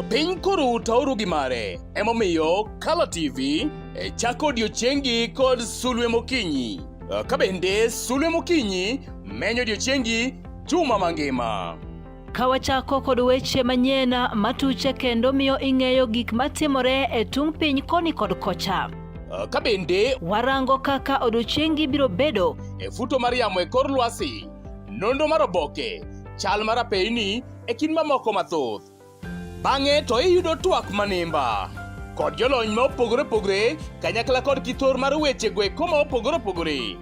Speaker 6: Piny koro taoru gi mare, emomiyo Kala TV e chako odiechiengi kod sulwe mokinyi. Ka bende sulwe mokinyi menyo odiechiengi juma mangima.
Speaker 3: Ka wachako kod weche manyien matuche kendo miyo ing'eyo gik matimore e tung' piny koni kod kocha.
Speaker 6: Ka bende
Speaker 3: warango kaka odiechiengi biro bedo
Speaker 6: e futo mar yamo e kor lwasi, Nonro mar oboke, chal mar apeyni e kind mamoko mathoth. Bang'e to iyudo twak manimba kod jolony ma opogore opogore kanyakla kod kitor mar weche go eko ma opogore opogore.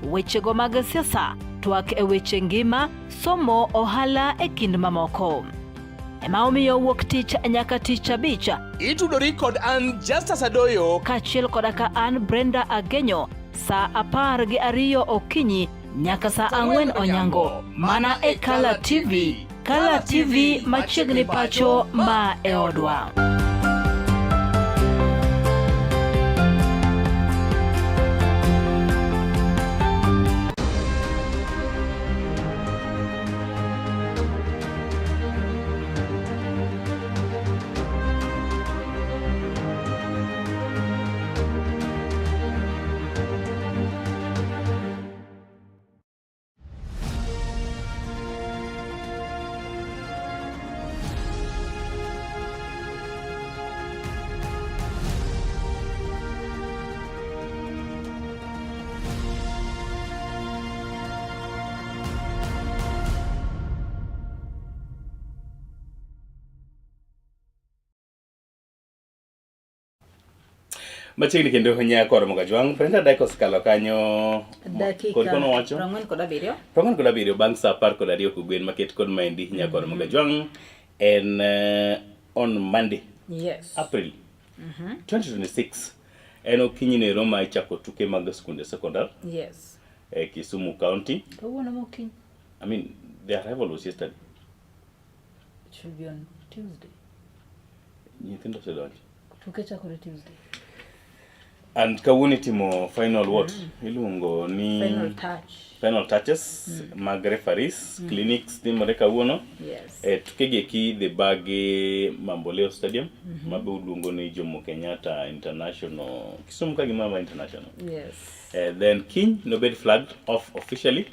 Speaker 3: Wechego mag siasa, twak e weche ngima, somo, ohala e kind mamoko. Ema omiyo wuok tich nyaka tich abich.
Speaker 6: Itudori kod an Justus Adoyo
Speaker 3: kaachiel koda ka an Brenda Agenyo saa 12 okinyi nyaka saa 4 onyango mana e Kala TV. Kala TV machiegni pacho ma e odwa.
Speaker 2: Machiegni kendo nya kor Mogajwang' Brenda Dek osekalo kanyo
Speaker 3: Dakika
Speaker 2: kod kono wacho
Speaker 3: 47.
Speaker 2: 47 bang' saa 12 kogwen maket kod maendi nya kor Mogajwang' en on Monday
Speaker 3: Yes.
Speaker 2: April 2026 en okinyi nero ma ichako tuke mag skunde sekondar
Speaker 3: Yes.
Speaker 2: e Kisumu County.
Speaker 3: Kawuono mokinyi.
Speaker 2: I mean the arrival was yesterday.
Speaker 3: It should be on Tuesday.
Speaker 2: Nyithindo osedonjo.
Speaker 3: Tuke chakore Tuesday.
Speaker 2: And kawuono itimo final what? Iluongo ni
Speaker 3: Final touch.
Speaker 2: Final touches mag referees, clinics timore kawuono.
Speaker 3: Yes.
Speaker 2: E tuke gi eki dhi bagi Mamboleo Stadium ma be uluongo ni Jomo Kenyatta International. Kisumu ka gima ma international.
Speaker 3: Yes.
Speaker 2: Then kiny nobed flagged off officially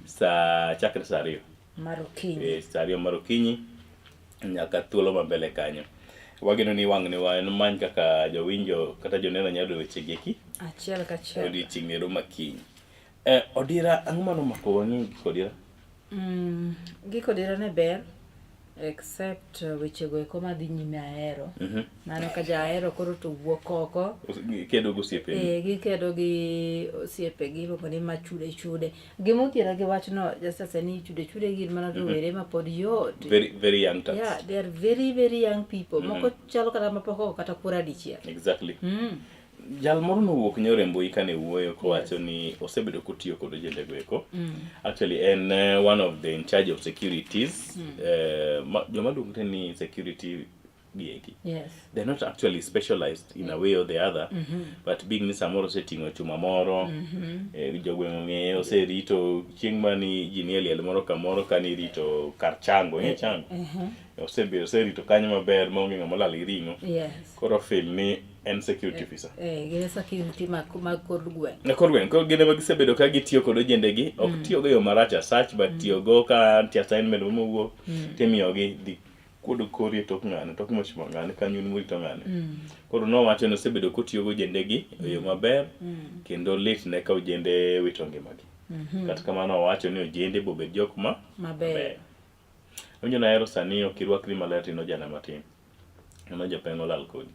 Speaker 2: sa chakre saa 2.
Speaker 3: Mar okinyi.
Speaker 2: Saa 2 mar okinyi nyaka thuolo ma mbele kanyo. Wageno ni wang'ni wan many kaka jowinjo kata joneno nyalo yudo weche gi eki
Speaker 3: Achiel kachiel.
Speaker 2: odiochieng' ero ma kiny. Odira, ang'o mano omako wang'i gi Odira?
Speaker 3: Gik Odira ne ber except wechego eko madhi nyime ahero. Mano ka jahero koro to wuok oko.
Speaker 2: Kedo gi osiepeni.
Speaker 3: Gikedo gi osiepegi iluongo ni machude chude. Gima odhiera gi wachno just as ni chude chude gin mana rowere ma pod yot.
Speaker 2: Very, very young types.
Speaker 3: Yeah, they are very very young people. Moko chalo kata mapok ogo kata kura dichiel.
Speaker 2: Exactly. Jal moro nowuok nyoro e mbui kane wuoyo kowacho ni osebedo kotiyo kod ojende go eko. Actually en one of the in charge of securities. Joma luongre ni security gi eki.
Speaker 3: Yes.
Speaker 2: They're not actually specialized in a way or the other. But being ni samoro oseting'o chuma moro, jogweng' ong'eye, oserito chieng' mani ji nie liel moro kamoro kani irito kar chango, ing'e chango? Osebedo oserito kanyo maber maonge ng'ama olal gi ring'o.
Speaker 3: Yes.
Speaker 2: Koro feel ni en security officer.
Speaker 3: Gin security mag kor gweng'.
Speaker 2: Ne kor gweng', koro gin ema gisebedo ka gitiyo kod ojendegi, ok tiyogo e yo marach as such, but tiyogo ka nitie assignment mowuok, timiyogi dhi kuodo kori e tok ng'ane, tok mheshimiwa ng'ane, kanyo in morito ng'ane. Koro nowacho ni osebedo kotiyo gi ojendegi e yo maber, kendo lit ne ka ojende wito ngimagi. Kata kamano owacho ni ojende bobed jok ma
Speaker 3: Maber.
Speaker 2: Awinjo nahero sani ok irwakri maler to in ojana matin. Mano jopeng' olal kodi.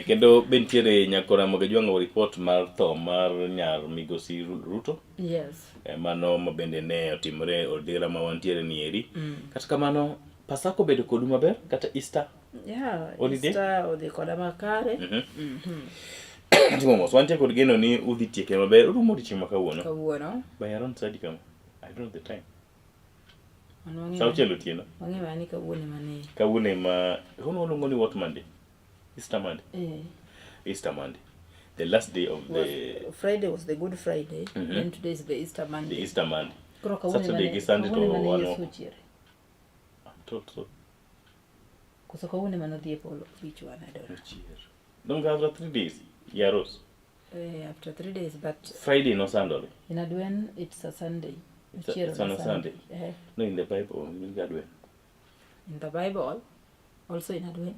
Speaker 2: Kendo be nitiere nyakora Ramogi Ajwang' report mar tho mar nyar migosi Ruto.
Speaker 3: Yes.
Speaker 2: Mano ma bende ne otimore Odera ma wantiere ni eri. Kata kamano Pasaka obedo kodu maber kata Easter?
Speaker 3: Yeah,
Speaker 2: Holiday?
Speaker 3: Easter odhi koda makare.
Speaker 2: Timo mos, wantie kod geno ni udhi tieke maber. Urumo odiochieng' ma kawuono.
Speaker 3: Kawuono.
Speaker 2: By around saa adi kama? I don't know the time.
Speaker 3: Wan wang'eyo-
Speaker 2: Saa auchiel otieno.
Speaker 3: Wang'eyo mana ni kawuono ema ne.
Speaker 2: Kawuono ema kawuono waluongo ni what Monday? Easter Monday. Easter Monday. The last day of the
Speaker 3: Friday was the Good Friday, then today is the Easter Monday.
Speaker 2: The Easter Monday.
Speaker 3: Koro kawuono ema
Speaker 2: Saturday
Speaker 3: ne-
Speaker 2: gi Sunday to
Speaker 3: kawuono ema ne
Speaker 2: wan
Speaker 3: Yesu
Speaker 2: oko.
Speaker 3: ochiere.
Speaker 2: I'm told so.
Speaker 3: Koso kawuono ema nodhi e polo, which one, I don't know.
Speaker 2: Ochier. Don't after 3 days. Yaros.
Speaker 3: After 3 days, but
Speaker 2: Friday no Sunday.
Speaker 3: In Adwen it's a Sunday.
Speaker 2: It's
Speaker 3: Ochier
Speaker 2: on a Sunday. No, in the Bible, in Adwen.
Speaker 3: In the Bible, also in Adwen.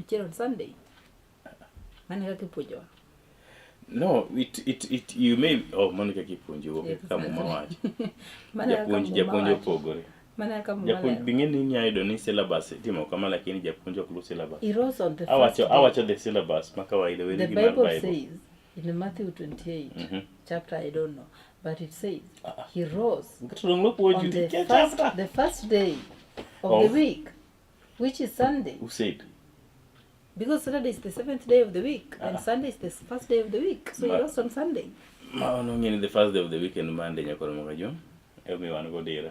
Speaker 3: Ochier on Sunday. Mano kaka ipuonjowa.
Speaker 2: No, it, it, it, you may, oh, mano kaka ipuonjo wuok kaka Muma wacho.
Speaker 3: Mana kaka
Speaker 2: Japuonj,
Speaker 3: Muma
Speaker 2: japuonj
Speaker 3: wacho.
Speaker 2: opogore.
Speaker 3: Mana kaka Muma
Speaker 2: Japuonj,
Speaker 3: lero.
Speaker 2: bing'e ni inya yudo ni syllabus itimo kama lakini japuonj ok luw syllabus.
Speaker 3: He rose on the first
Speaker 2: Awacho,
Speaker 3: day.
Speaker 2: awacho the syllabus ma kawaida weri
Speaker 3: The
Speaker 2: gi mar
Speaker 3: Bible
Speaker 2: Bible.
Speaker 3: says in Matthew 28
Speaker 2: Mhm.
Speaker 3: chapter I don't know, but it says he rose
Speaker 2: To dong' nopuonju
Speaker 3: on the
Speaker 2: tikia
Speaker 3: first,
Speaker 2: chapter.
Speaker 3: the first day of
Speaker 2: Of?
Speaker 3: the week, which is Sunday.
Speaker 2: Who said?
Speaker 3: Because Saturday is the seventh day of the week and
Speaker 2: Ah.
Speaker 3: Sunday is the first day of the week. So he rose on Sunday.
Speaker 2: Ma nong'e ni the first day of the week en Monday nyakoro moka jo. Emomiyo wan godira.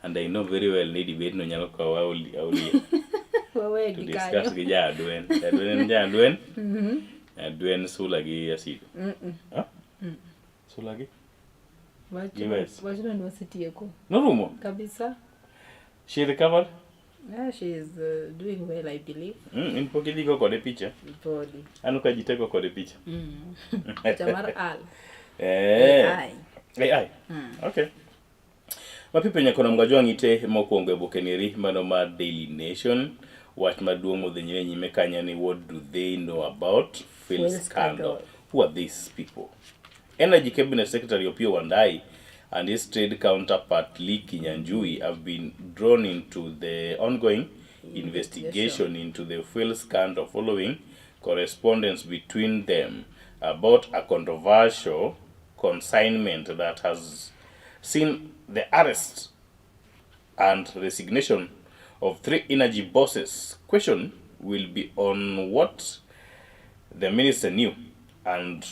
Speaker 2: And I know very well ni debate no nyalo kawa aulia
Speaker 3: Wawe
Speaker 2: to
Speaker 3: gi
Speaker 2: discuss
Speaker 3: kanyo.
Speaker 2: gi jaadwen. Jaadwen en jaadwen. Adwen sula gi asido.
Speaker 3: Mm-mm.
Speaker 2: Huh?
Speaker 3: Mm.
Speaker 2: Sula gi?
Speaker 3: Wachno
Speaker 2: Gi Wes.
Speaker 3: wachno ni wasetieko.
Speaker 2: Norumo?
Speaker 3: Kabisa.
Speaker 2: She recovered?
Speaker 3: Yeah, she is doing well, I believe.
Speaker 2: In pok idhi go kode picha?
Speaker 3: Podi.
Speaker 2: Aneno ka ji te go kode picha.
Speaker 3: Picha mar Al.
Speaker 2: Eh.
Speaker 3: AI.
Speaker 2: AI. Okay. Mapiyo nyakono Mgajwang' ite mokwongo e boke neri mano mar Daily Nation. Wach maduong' modhi nyime nyime kanyo ni what do they know about Phil
Speaker 3: Fuel
Speaker 2: scandal?
Speaker 3: scandal.
Speaker 2: Who are these people? Energy Cabinet Secretary Opiyo Wandayi and his trade counterpart Lee Kinyanjui have been drawn into the ongoing investigation into the fuel scandal following correspondence between them about a controversial consignment that has seen the arrest and resignation of three energy bosses. Question will be on what the minister knew and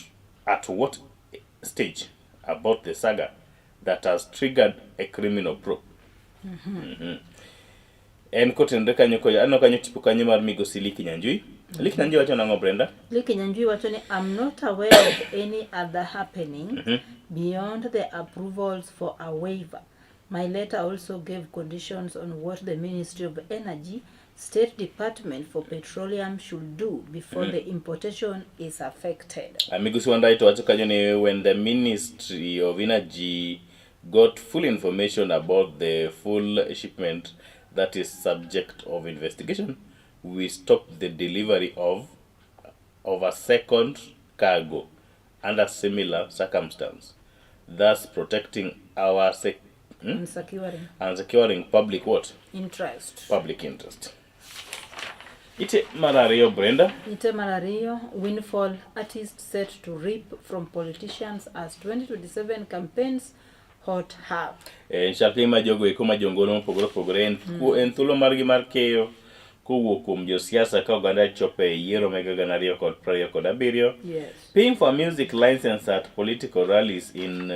Speaker 2: at what stage about the saga that has triggered a criminal probe. En kotenore kanyo ko aneno kanyo tipo kanyo mar migosi Lee Kinyanjui. Lee Kinyanjui wacho nang'o Brenda?
Speaker 3: Lee Kinyanjui wacho ni I'm not aware of any other happening beyond the approvals for a waiver. My letter also gave conditions on what the Ministry of Energy, State Department for Petroleum should do before the importation is affected.
Speaker 2: Migosi Wandayi to wacho kanyo ni when the Ministry of Energy got full information about the full shipment that is subject of investigation, we stopped the delivery of a second cargo under similar circumstance, thus protecting our
Speaker 3: And securing
Speaker 2: and securing public what?
Speaker 3: interest.
Speaker 2: Public interest. Ite mar ariyo Brenda.
Speaker 3: Ite mar ariyo, windfall artist set to reap from politicians as 2027 campaigns hot up.
Speaker 2: Chakre ma jogo eko ma jongolo mopogore opogore en thuolo margi mar keyo kowuok kuom josiasa ka oganda chopo e yiero meke 2027. Paying for music license at political rallies in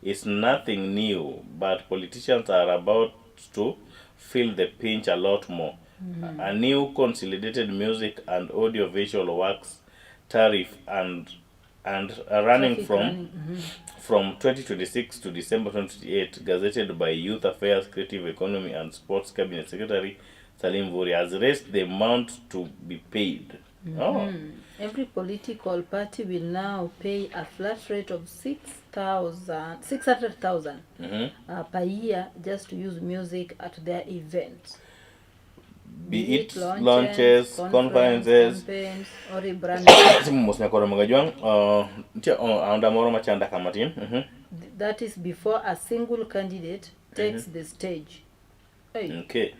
Speaker 2: is nothing new, but politicians are about to feel the pinch a lot more. A new consolidated music and audiovisual works tariff and running
Speaker 3: Traffic
Speaker 2: from
Speaker 3: running,
Speaker 2: from 2026 to December 2028, gazetted by Youth Affairs, Creative Economy and Sports Cabinet Secretary Salim Mvurya, has raised the amount to be paid. Oh.
Speaker 3: Every political party will now pay a flat rate of 6,000, 600,000 per year just to use music at their events.
Speaker 2: Be it launches, conferences,
Speaker 3: campaigns, or rebranding.
Speaker 2: Timo mos nyakoro Magajwang', nitie aonda moro machanda kama tin.
Speaker 3: That is before a single candidate takes the stage. Hey.
Speaker 2: Okay.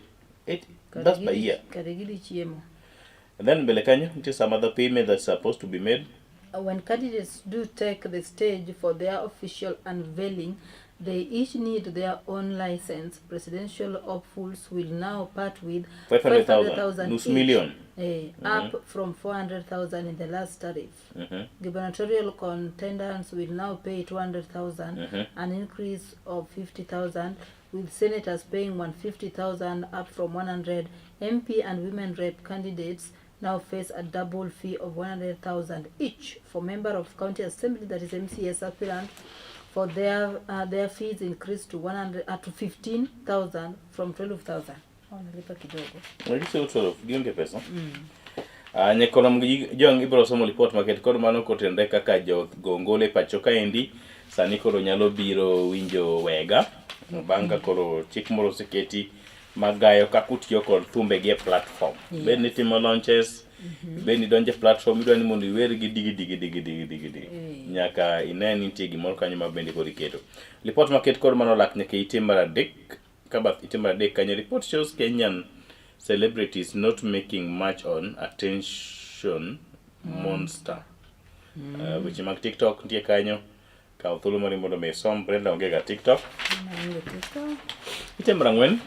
Speaker 2: That's per year.
Speaker 3: Kare gidhi chiemo.
Speaker 2: And then mbele kanyo nitie some other payment that's supposed to be made.
Speaker 3: When candidates do take the stage for their official unveiling, they each need their own license. Presidential hopefuls will now part with
Speaker 2: 500,000,
Speaker 3: 500,000
Speaker 2: nus
Speaker 3: each,
Speaker 2: million.
Speaker 3: Up from 400,000 in the last tariff. Gubernatorial contenders will now pay 200,000, an increase of 50,000, with senators paying 150,000 up from 100. MP and women rep candidates now face a double fee of 100,000 each for member of county assembly, that is MCS aspirant, for their fees increased to 100, to 15,000 from 12,000. Wanalipa kidogo.
Speaker 2: Magiso 12 gionge pesa. Nyakono jong ibiro somo lipot maket kod mano kotenre kaka jo ngolo e pacho kaendi sani koro nyalo biro winjo wega bang' ka koro chik moro oseketi magayo kaka utiyo kod thumbegi e platform. Bed ni timo launches, Ibed ni idonjo e platform idwa ni mondo iwer gi digi digi digi digi digi digi. Nyaka ine ni nitie gimoro kanyo ma bende koro iketo. Lipot maket kod mano olak nyaka ite mar adek ka bath ite mar adek kanyo report shows Kenyan celebrities not making much on attention monster. Weche mag TikTok nitie kanyo. Kaw thuolo mari mondo mi isom. Brenda onge ga TikTok.
Speaker 3: Onge TikTok.
Speaker 2: Ite mar ang'wen.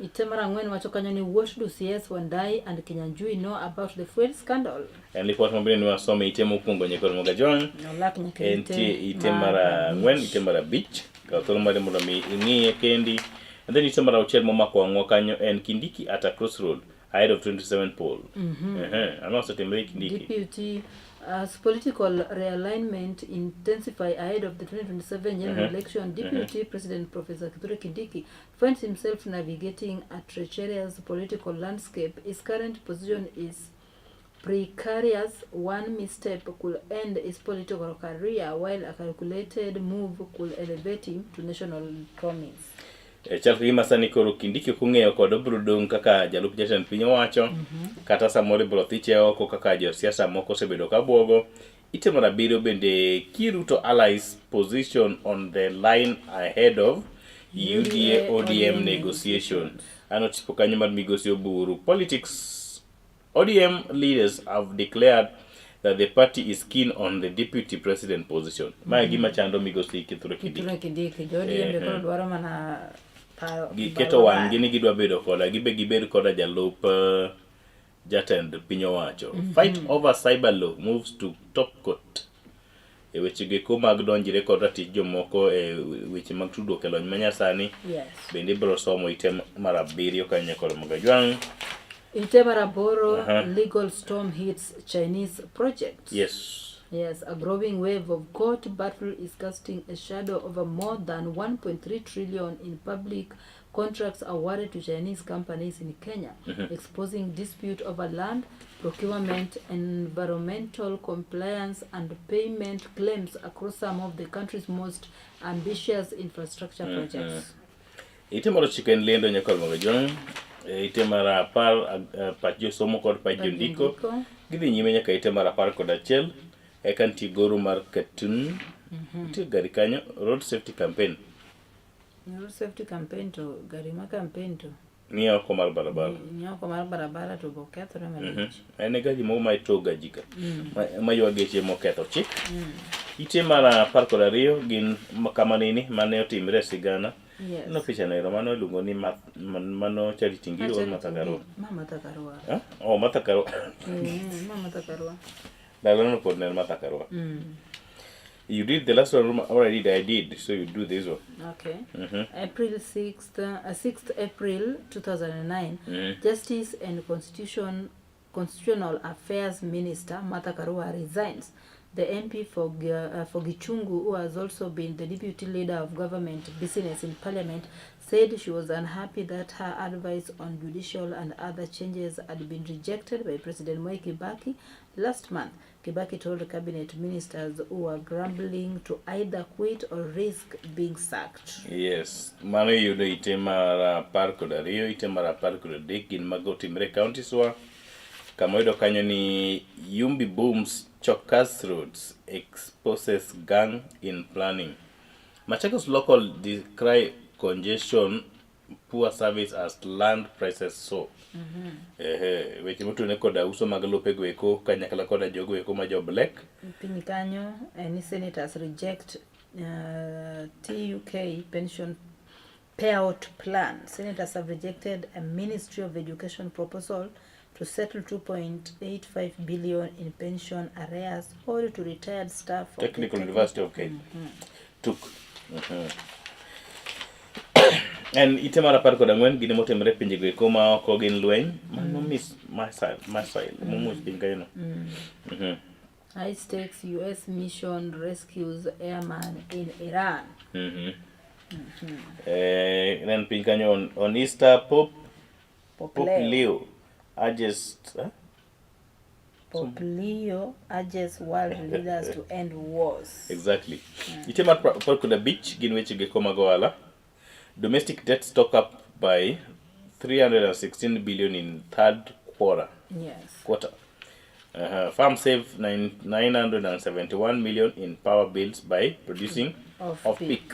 Speaker 3: Ite mar ang'wen wacho kanyo ni what do CS Wandayi and Kinyanjui know about the fuel scandal?
Speaker 2: En lipot ma bende nwasomo e ite mokwongo nyaka Ramogi Ajwang'.
Speaker 3: Nolak nyaka ite
Speaker 2: Entie ite mar ang'wen, ite mar abich. Kaw thuolo mari mondo mi ing'iye kendi. And then ite mar auchiel momako wang'wa kanyo en Kindiki at a crossroad ahead of 27 poll. Ehe, ang'o osetimore Kindiki?
Speaker 3: Deputy as political realignment intensify ahead of the 2027 general election, Deputy President Professor Kithure Kindiki finds himself navigating a treacherous political landscape. His current position is precarious. One misstep could end his political career, while a calculated move could elevate him to national prominence.
Speaker 2: E, chal ka gima sani koro Kindiki ok ong'eyo kod obiro dong' kaka jalup jatend piny owacho kata samoro ibiro thiche oko kaka josiasa moko osebedo ka buogo. Ite mar abiriyo bende Kiruto allies position on the line ahead of UDA ODM negotiation. Ano tipo kanyo mar migosi Oburu. Politics ODM leaders have declared that the party is keen on the deputy president position. Mae gima chando migosi Kithure Kindiki.
Speaker 3: Kithure Kindiki, jo ODM be koro dwaro mana paro.
Speaker 2: Giketo wang'gi ni gidwa bedo koda, gibe gibed koda jalup jatend piny owacho. Fight over cyber law moves to top court. E weche go mag donjre kod ratich jomoko e weche mag tudruok e lony manyasani. Bende ibiro somo ite mar abiriyo kanyo kod Mogajwang'.
Speaker 3: Ite mar aboro, legal storm hits Chinese project. Yes, a growing wave of court battle is casting a shadow over more than 1.3 trillion in public contracts awarded to Chinese companies in Kenya, exposing dispute over land procurement, environmental compliance, and payment claims across some of the country's most ambitious infrastructure projects.
Speaker 2: Ite mar ochiko en lendo nyaka Mogajwang'. Ite mar apar pach josomo kod pach jondiko. Gidhi nyime nyaka ite mar 11. Eka nitie goro mar cartoon. Nitie gari kanyo, road safety campaign.
Speaker 3: Road safety campaign to gari ma campaign to
Speaker 2: Ni oko mar barabara.
Speaker 3: Ni oko mar barabara to bo kethore malich.
Speaker 2: En e gari moro ma ito gaji ka. Ma ywa geche moketho chik. Ite mar 12 gin kama nini mane otimre e sigana. No picha no ero mano iluongo ni mano Charity Ngilu or Martha Karua?
Speaker 3: Ma Martha Karua.
Speaker 2: Oh, Martha Karua.
Speaker 3: Ma Martha Karua.
Speaker 2: Ndalono pod ne en Martha Karua. You did the last one already, I did, so you do this one.
Speaker 3: Okay. April 6th, 6th April 2009, Justice and Constitutional Affairs Minister Martha Karua resigns. The MP for Gichungu, who has also been the deputy leader of government business in parliament, said she was unhappy that her advice on judicial and other changes had been rejected by President Mwai Kibaki last month. Kibaki told cabinet ministers who were grumbling to either quit or risk being sacked.
Speaker 2: Yes, mano iyudo ite mar 12, ite mar 13 gin mago timre e counties wa. Kama oyudo kanyo ni Yumbi booms Chokas roads exposes gang in planning. Machakos local decry congestion, poor service as land prices soar. Ehe, weche motudore koda uso mag lope go eko kanyakla koda jogo eko ma jo black.
Speaker 3: Piny kanyo ni senators reject TUK pension payout plan. Senators have rejected a Ministry of Education proposal to settle 2.85 billion in pension arrears owed to retired staff of the
Speaker 2: Technical University of Kenya. TUK. En ite mar 14 gin motimore pinje go eko ma oko gin lweny mano miss missile momuoch piny kanyo no.
Speaker 3: High stakes US mission rescues airman in Iran.
Speaker 2: En piny kanyo on Easter Pope Leo urges,
Speaker 3: Pope Leo urges world leaders to end wars.
Speaker 2: Exactly. Ite mar 15 gin weche go mag ohala. Domestic debt stock up by 316 billion in third quarter. Quarter. Farm save 971 million in power bills by producing
Speaker 3: Off
Speaker 2: off
Speaker 3: peak.
Speaker 2: peak.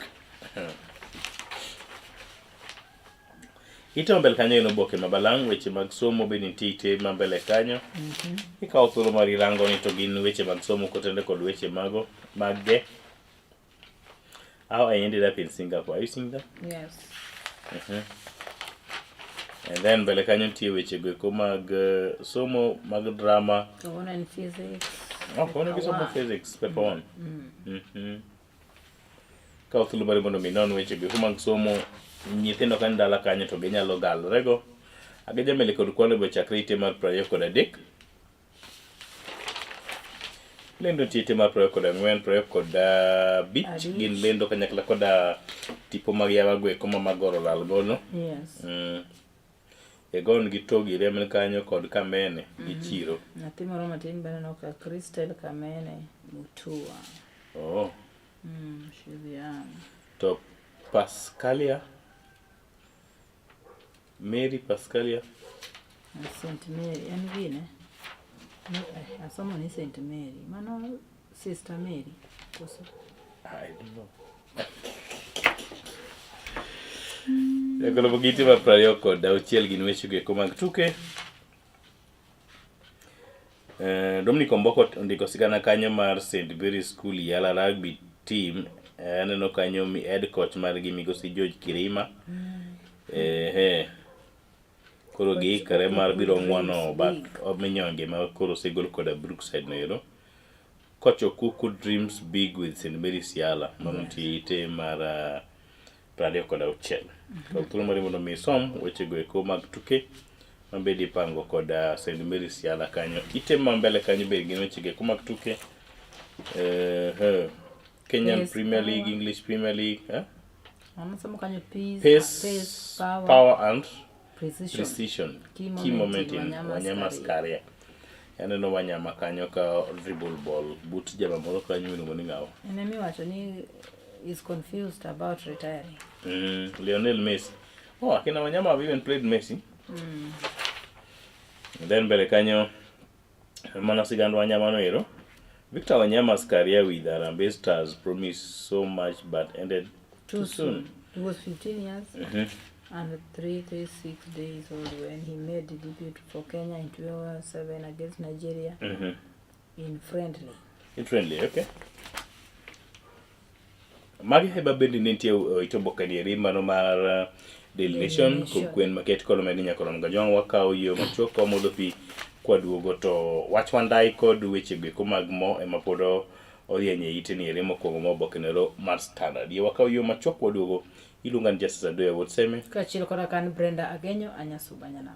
Speaker 2: Ite mbele kanyo en oboke ma balang' weche mag somo be nitie ite ma mbele kanyo. Ikawo thuolo mar irango ni to gin weche mag somo kotenore kod weche mago mage. How I ended up in Singapore. Are you seeing that?
Speaker 3: Yes.
Speaker 2: And then mbele kanyo nitie weche go eko mag somo mag drama.
Speaker 3: Kawuono en physics.
Speaker 2: Oh, kawuono gisomo
Speaker 3: Paper one.
Speaker 2: physics paper 1. Kaw thuolo mari mondo mi inon weche go eko mag somo. Nyithindo ka ni dala kanyo to ginyalo galrego. Ageja mbele kod kwano be chakre ite mar 23. Lendo nitie ite mar 24, 25
Speaker 3: Abich.
Speaker 2: gin lendo kanyakla koda tipo mag yawa go eko ma magoro lal gono.
Speaker 3: Yes.
Speaker 2: Egon gi Togi remne kanyo kod Kamene gi Chiro.
Speaker 3: Nyathi moro matin be aneno ka Christel Kamene Mutua.
Speaker 2: Oh.
Speaker 3: She's young.
Speaker 2: To Pascalia Mary Pascalia
Speaker 3: St. Mary, en gine? No, asomo ni St. Mary. Mano Sister Mary. Koso?
Speaker 2: I don't know. Jagolo giti mar 26 gin weche go eko mag tuke. Dominic Omboko ondiko sigana kanyo mar St. Mary's School Yala Rugby Team. Aneno kanyo mi head coach margi migosi George Kirima. Koro giikore mar biro ng'wano bath minyonge ma koro osegol koda Brookside no ero. Coach Okuku dreams big with St. Mary's Yala. Mano nitie ite mar 26. Kaw thuolo mari mondo mi isom wechego eko mag tuke mabende ipango kod St. Mary's Yala kanyo. Ite ma mbele kanyo be gin wechego eko mag tuke. Kenyan
Speaker 3: Pace,
Speaker 2: Premier League,
Speaker 3: Power.
Speaker 2: English Premier League, eh?
Speaker 3: Anasomo kanyo peace,
Speaker 2: Pace,
Speaker 3: pace, power,
Speaker 2: power and
Speaker 3: precision.
Speaker 2: precision.
Speaker 3: Key
Speaker 2: Key
Speaker 3: moment
Speaker 2: moment
Speaker 3: in
Speaker 2: in
Speaker 3: Wanyama's
Speaker 2: Wanyama's
Speaker 3: career.
Speaker 2: career. Aneno Wanyama kanyo ka dribble ball but jama moro kanyo miluongo ni ng'awa.
Speaker 3: En emiwacho ni is confused about retiring.
Speaker 2: Lionel Messi. Oh, akina Wanyama have even played Messi. And then mbele kanyo mana sigand Wanyama no ero. Victor Wanyama's career with Harambee Stars promised so much but ended
Speaker 3: Too soon. He was 15 years and 336 days old when he made the debut for Kenya in 2007 against Nigeria in friendly.
Speaker 2: In friendly, okay. Magi heba bende ne nitie e oboke ni eri mano mar Daily
Speaker 3: Daily
Speaker 2: Nation
Speaker 3: Nation.
Speaker 2: kod kwen maket kod omedi nyaka rom gajwang' wakawo yo machuok wamodho pi kwaduogo to wach wandai kod weche go eko mag mo ema pod orieny e ite ni eri mokwongo ma oboke nero mar Standard. Yie wakawo yo machuok waduogo iluonga ni Justice Adoya Wuod Seme.
Speaker 3: Kaachiel koda kan Brenda Agenyo Anyasuba Nyanam.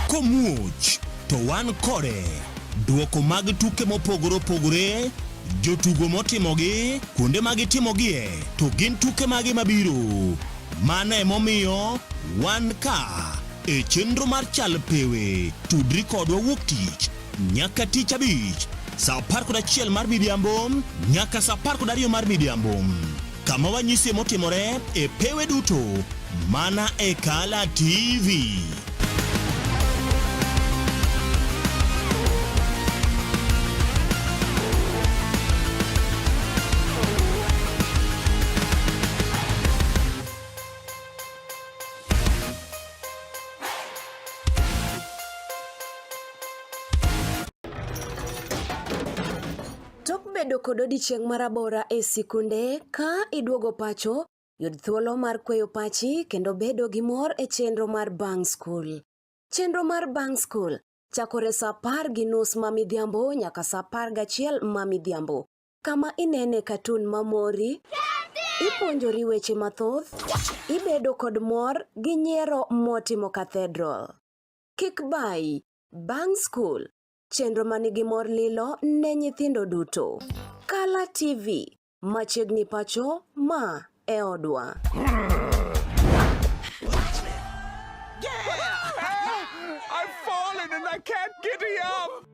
Speaker 19: Komuoch to wan kode. Duoko mag tuke mopogore opogore, jotugo motimogi, kuonde ma gitimogie, to gin tuke mage mabiro. Mano emomiyo wan ka e chenro mar Chal Pewe. Tudri kodwa wuok tich nyaka tich abich saa 11 mar midhiambo nyaka saa 12 mar midhiambo, kama wanyisie motimore e pewe duto mana e Kala TV.
Speaker 20: Tok bedo kod odiechieng' marabora e sikunde, ka iduogo pacho, yud thuolo mar kweyo pachi kendo bedo gi mor e chenro mar Bang' Skul. Chenro mar Bang' Skul chakore saa 10:30 ma midhiambo nyaka saa 11 ma midhiambo, kama inene katun mamori, ipuonjori weche mathoth, ibedo kod mor gi nyiero motimo cathedral. Kik bayi. Bang' skul, chenro ma nigi mor lilo ne nyithindo duto. Kala TV, machiegni pacho, ma e odwa.
Speaker 21: I've fallen and I can't get up.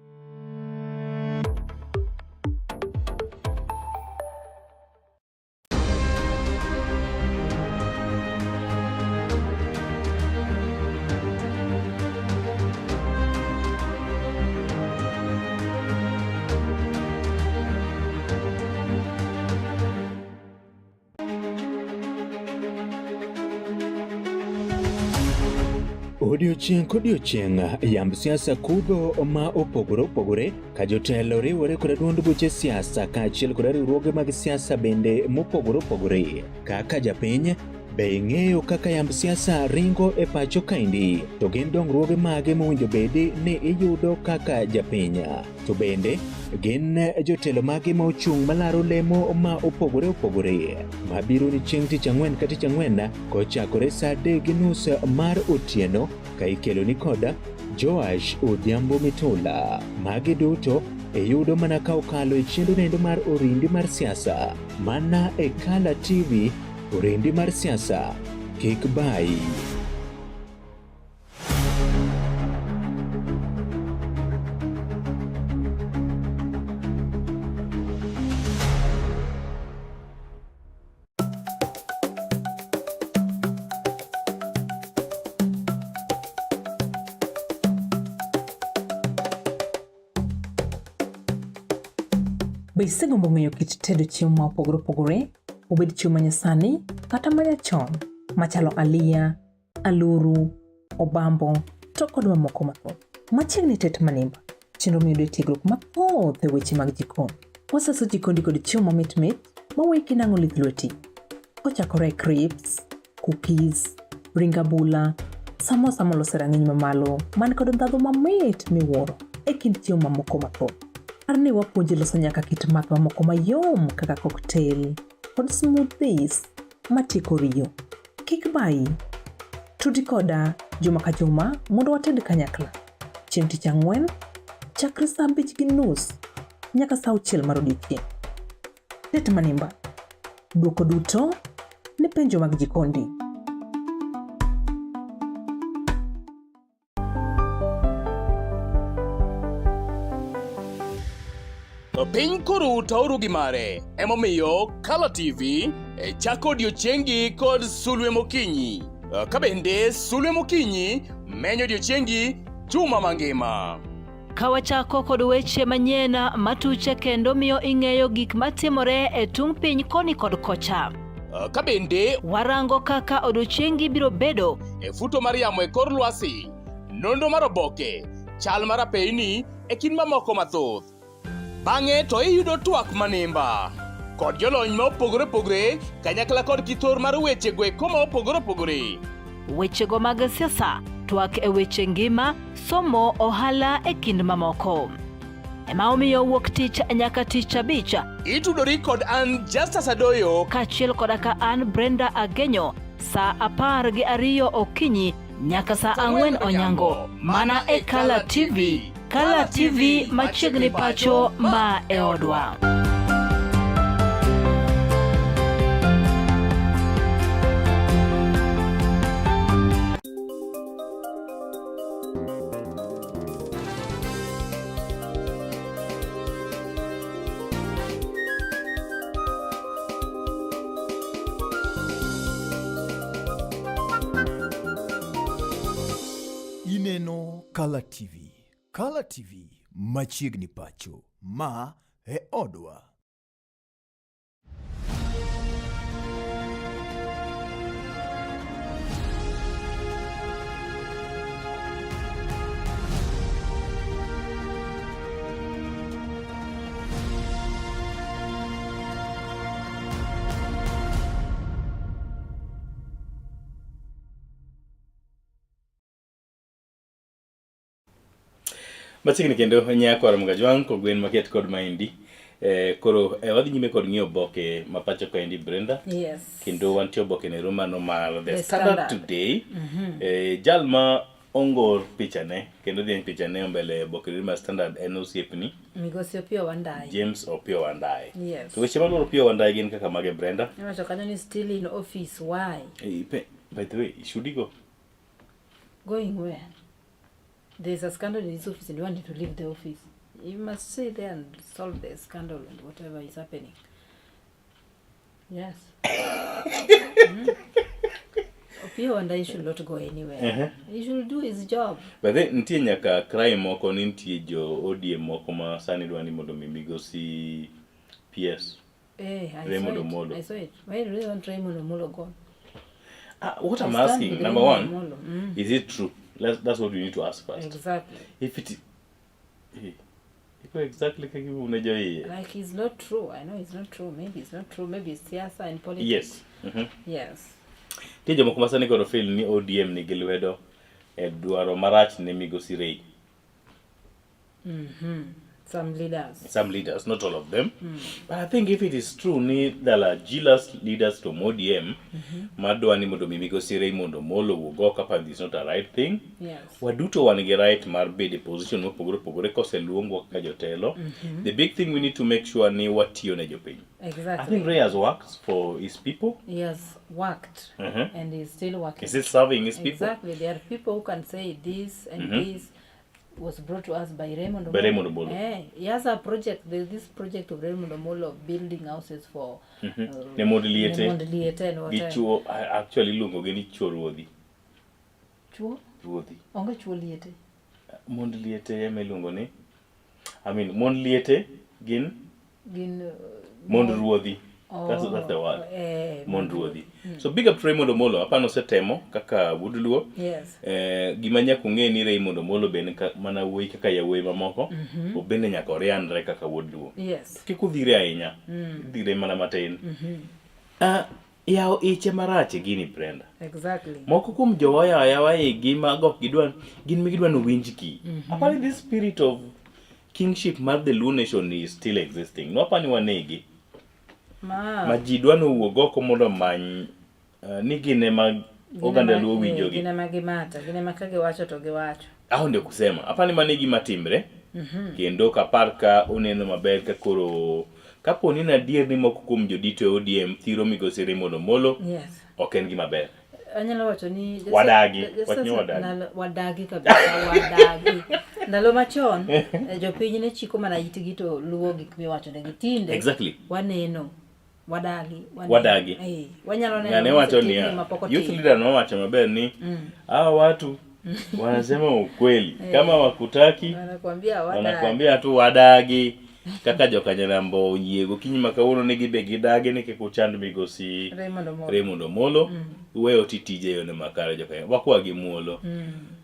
Speaker 22: Odiochieng' kodiochieng' yamb siasa kudho ma opogore opogore ka jotelo riwore kod duond buche siasa kaachiel kod riwruoge mag siasa bende mopogore opogore. Kaka japiny, be ing'eyo kaka yamb siasa ringo e pacho kaendi? To gin dongruoge mage mowinjo bedi ni iyudo kaka japiny? To bende gin jotelo mage ma ochung' malaro lemo ma opogore opogore mabiro ni chieng' tich ang'wen ka tich ang'wen kochakore saa 3:30 mar otieno ka ikelo ni koda Joash Odhiambo Mitula. Magi duto iyudo mana ka okalo e chenro nendo mar Orindi mar siasa mana e Kala TV. Orindi mar siasa kik bayi.
Speaker 4: Be isegombo ng'eyo kit tedo chiemo ma opogore opogore, obed chiemo ma nyasani kata ma nyachon, machalo aliya, aluru, obambo, to kod mamoko mathoth? Machiegni tet manimba, chenro miyudo e tiegruok mathoth e weche mag jikon. Wasaso jikondi kod chiemo mamit mit maweyi kinang'o lith lweti. Kochakore e crisps, cookies, ring abula, samosa molos e rang'iny mamalo man kod ndhadhu mamit miwuoro e kind chiemo mamoko mathoth. Par ni wapuonji loso nyaka kit math mamoko mayom kaka cocktail kod smoothies matieko riyo. Kik bayi. Tudi koda juma ka juma mondo wated kanyakla. Chieng' tich ang'wen, chakre saa 5:30 nyaka saa 6 mar odiechieng'. Tet manimba. Dwoko duto ne penjo mag jikondi.
Speaker 6: Piny koro utauru gi mare, emomiyo Kala TV e chako odiechiengi kod sulwe mokinyi. Ka bende sulwe mokinyi menyo odiechiengi juma mangima.
Speaker 3: Ka wachako kod weche manyien matuche kendo miyo ing'eyo gik matimore e tung' piny koni kod kocha.
Speaker 6: Ka bende
Speaker 3: warango kaka odiechiengi biro bedo
Speaker 6: e futo mar yamo e kor lwasi, nonro mar oboke, chal mar apeyni e kind mamoko mathoth. Bang'e to iyudo twak manimba kod jolony ma opogore opogore kanyakla kod kithor mar weche go eko ma opogore opogore.
Speaker 3: Wechego mag siasa, twak e weche ngima, somo, ohala e kind mamoko. Ema omiyo wuok tich nyaka tich abich.
Speaker 6: Itudori kod an Justus Adoyo
Speaker 3: kaachiel koda ka an Brenda Agenyo saa 12 okinyi nyaka saa 4 onyango mana e Kala TV. Kala TV machiegni pacho ma e odwa.
Speaker 1: Ineno Kala TV. Kala TV machiegni pacho. Ma e odwa.
Speaker 2: Machiegni kendo nyako Ramogi Ajwang' kogwen maket kod maendi. Koro wadhi nyime kod ng'iyo oboke ma pacho kaendi Brenda.
Speaker 3: Yes.
Speaker 2: Kendo wantie oboke nero mano mar The
Speaker 3: The
Speaker 2: Standard
Speaker 3: Standard.
Speaker 2: Today. Jal ma ongor pichane kendo dhieny pichane mbele oboke mar Standard en osiepni
Speaker 3: Migosi Opiyo Wandayi.
Speaker 2: James Opiyo Wandayi.
Speaker 3: Yes.
Speaker 2: To weche maluoro Opiyo Wandayi gin kaka mage Brenda?
Speaker 3: Iwacho kanyo ni still in office why?
Speaker 2: Eh, By the way, should he go?
Speaker 3: Going where? There's a scandal in his office and you want him to leave the office. You must stay there and solve the scandal and whatever is happening. Yes. Opiyo Wandayi should not go anywhere. He should do his job.
Speaker 2: By the way, nitie nyaka crime moko ni nitie jo ODM moko ma sani dwa ni mondo mi migosi PS.
Speaker 3: Eh, I
Speaker 2: Raymond
Speaker 3: saw it.
Speaker 2: Omolo.
Speaker 3: I saw it. Why do they want Raymond Omolo gone?
Speaker 2: Ah, what
Speaker 3: I
Speaker 2: I'm
Speaker 3: stand
Speaker 2: asking,
Speaker 3: with
Speaker 2: number
Speaker 3: Raymond
Speaker 2: one,
Speaker 3: Omolo. Mm.
Speaker 2: is it true? That's what we need to ask first.
Speaker 3: Exactly.
Speaker 2: If it eh, iko exactly kama unajua hii.
Speaker 3: Like it's not true. I know it's not true. Maybe it's not true. Maybe it's siasa and politics.
Speaker 2: Yes.
Speaker 3: Yes.
Speaker 2: Nitie jomoko ma sani koro feel ni ODM nigi lwedo e dwaro marach ne migosi Ray.
Speaker 3: Some leaders.
Speaker 2: Some leaders, not all of them. But I think if it is true ni there are jealous leaders from ODM madwa ni mondo mi migosi Raymond Omolo owuog oko apani this is not a right thing.
Speaker 3: Yes.
Speaker 2: Waduto wan gi right mar bedo e position mopogore opogore koseluongwa kaka jotelo. The big thing we need to make sure ni watiyo ne jopiny.
Speaker 3: Exactly.
Speaker 2: I think Ray has worked for his people.
Speaker 3: He has worked and he's still working.
Speaker 2: Is he serving his people?
Speaker 3: Exactly. There are people who can say this and this was brought to us by Raymond Omolo.
Speaker 2: By Raymond Omolo.
Speaker 3: Eh, he has a project. There's this project of Raymond Omolo building houses for
Speaker 2: Ne mond liete.
Speaker 3: Ne mond liete and
Speaker 2: Gi
Speaker 3: whatever.
Speaker 2: chuo, actually iluongo gi ni chuo ruodhi.
Speaker 3: Chuo?
Speaker 2: Ruodhi.
Speaker 3: Onge chuo liete.
Speaker 2: Mond liete ema iluongo ni I mean, mond liete gin
Speaker 3: Gin
Speaker 2: mond ruodhi. That's the word.
Speaker 3: Eh,
Speaker 2: Mond ruodhi. So big up to Raymond Omolo. Apano osetemo kaka wuod Luo.
Speaker 3: Yes.
Speaker 2: Eh, gima nyaka ung'e ni Raymond Omolo be en mana wuoyi kaka yawuoyi mamoko. Obende nyaka orianre kaka wuod Luo.
Speaker 3: Yes.
Speaker 2: Kik udhire ahinya. Idhire mana matin. Ah, yawo iche marach e gini Brenda.
Speaker 3: Exactly.
Speaker 2: Moko kuom jowa yawo ayawa igi mago ok gidwa gin migidwa ni winjgi. Apani this spirit of kingship mar the Luo nation is still existing. No apani wanege.
Speaker 3: Ma.
Speaker 2: Ma ji dwa ni owuog oko mondo omany ni gin ema oganda Luo winjogi.
Speaker 3: Gin ema gimata, gin ema ka giwacho to giwacho.
Speaker 2: Aho ndio kusema. Apani mano e gima timre. Kendo ok apar ka oneno maber ka koro kapo ni adier ni moko kuom jodito e ODM thiro migosi Raymond Omolo,
Speaker 3: Yes.
Speaker 2: ok en gima ber.
Speaker 3: Anyalo wacho ni
Speaker 2: Wadagi. Wach ni wadagi.
Speaker 3: Wadagi kabisa, wadagi. Ndalo machon, jopiny ne chiko mana itgi to luwo gik miwachonegi. Tinde,
Speaker 2: Exactly.
Speaker 3: waneno. Wadagi. Waneno.
Speaker 2: Wadagi.
Speaker 3: Wanyalo neno
Speaker 2: Ng'ane wacho
Speaker 3: osetimni
Speaker 2: niya,
Speaker 3: ma pok
Speaker 2: youth
Speaker 3: otim.
Speaker 2: leader nowacho maber ni hawa watu wanasema ukweli. Kama wakutaki,
Speaker 3: Wanakuambia wadagi.
Speaker 2: wanakuambia tu wadagi. Kaka jokanyanambo oyie gokinyi ma kawuono ni gibe gidagi ni kik uchand migosi
Speaker 3: Raymond Omolo.
Speaker 2: Raymond Omolo. Uweyo ti tije yone makare jokanya. Wakwa gi muolo.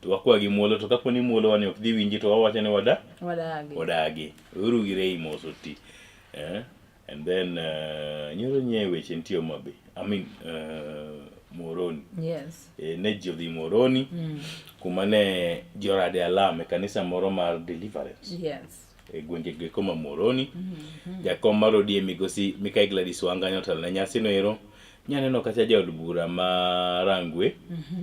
Speaker 2: To wakwa gi muolo to kapo ni muolo wani ok dhi winji to wawacho ni
Speaker 3: Wadagi.
Speaker 2: wadagi. Weuru gi Ray mos oti. And then nyoro nye weche nitie Homa Bay. I mean Muhoroni.
Speaker 3: Yes.
Speaker 2: Ne ji odhi Muhoroni kuma ne ji orade alam e kanisa moro mar Deliverance.
Speaker 3: Yes.
Speaker 2: E gwenge geko ma Muhoroni. Jakom mar ODM migosi Mikai Gladys Wanga notelo ne nyasi no ero. Nyaneno kacha jaod bura ma Rangwe,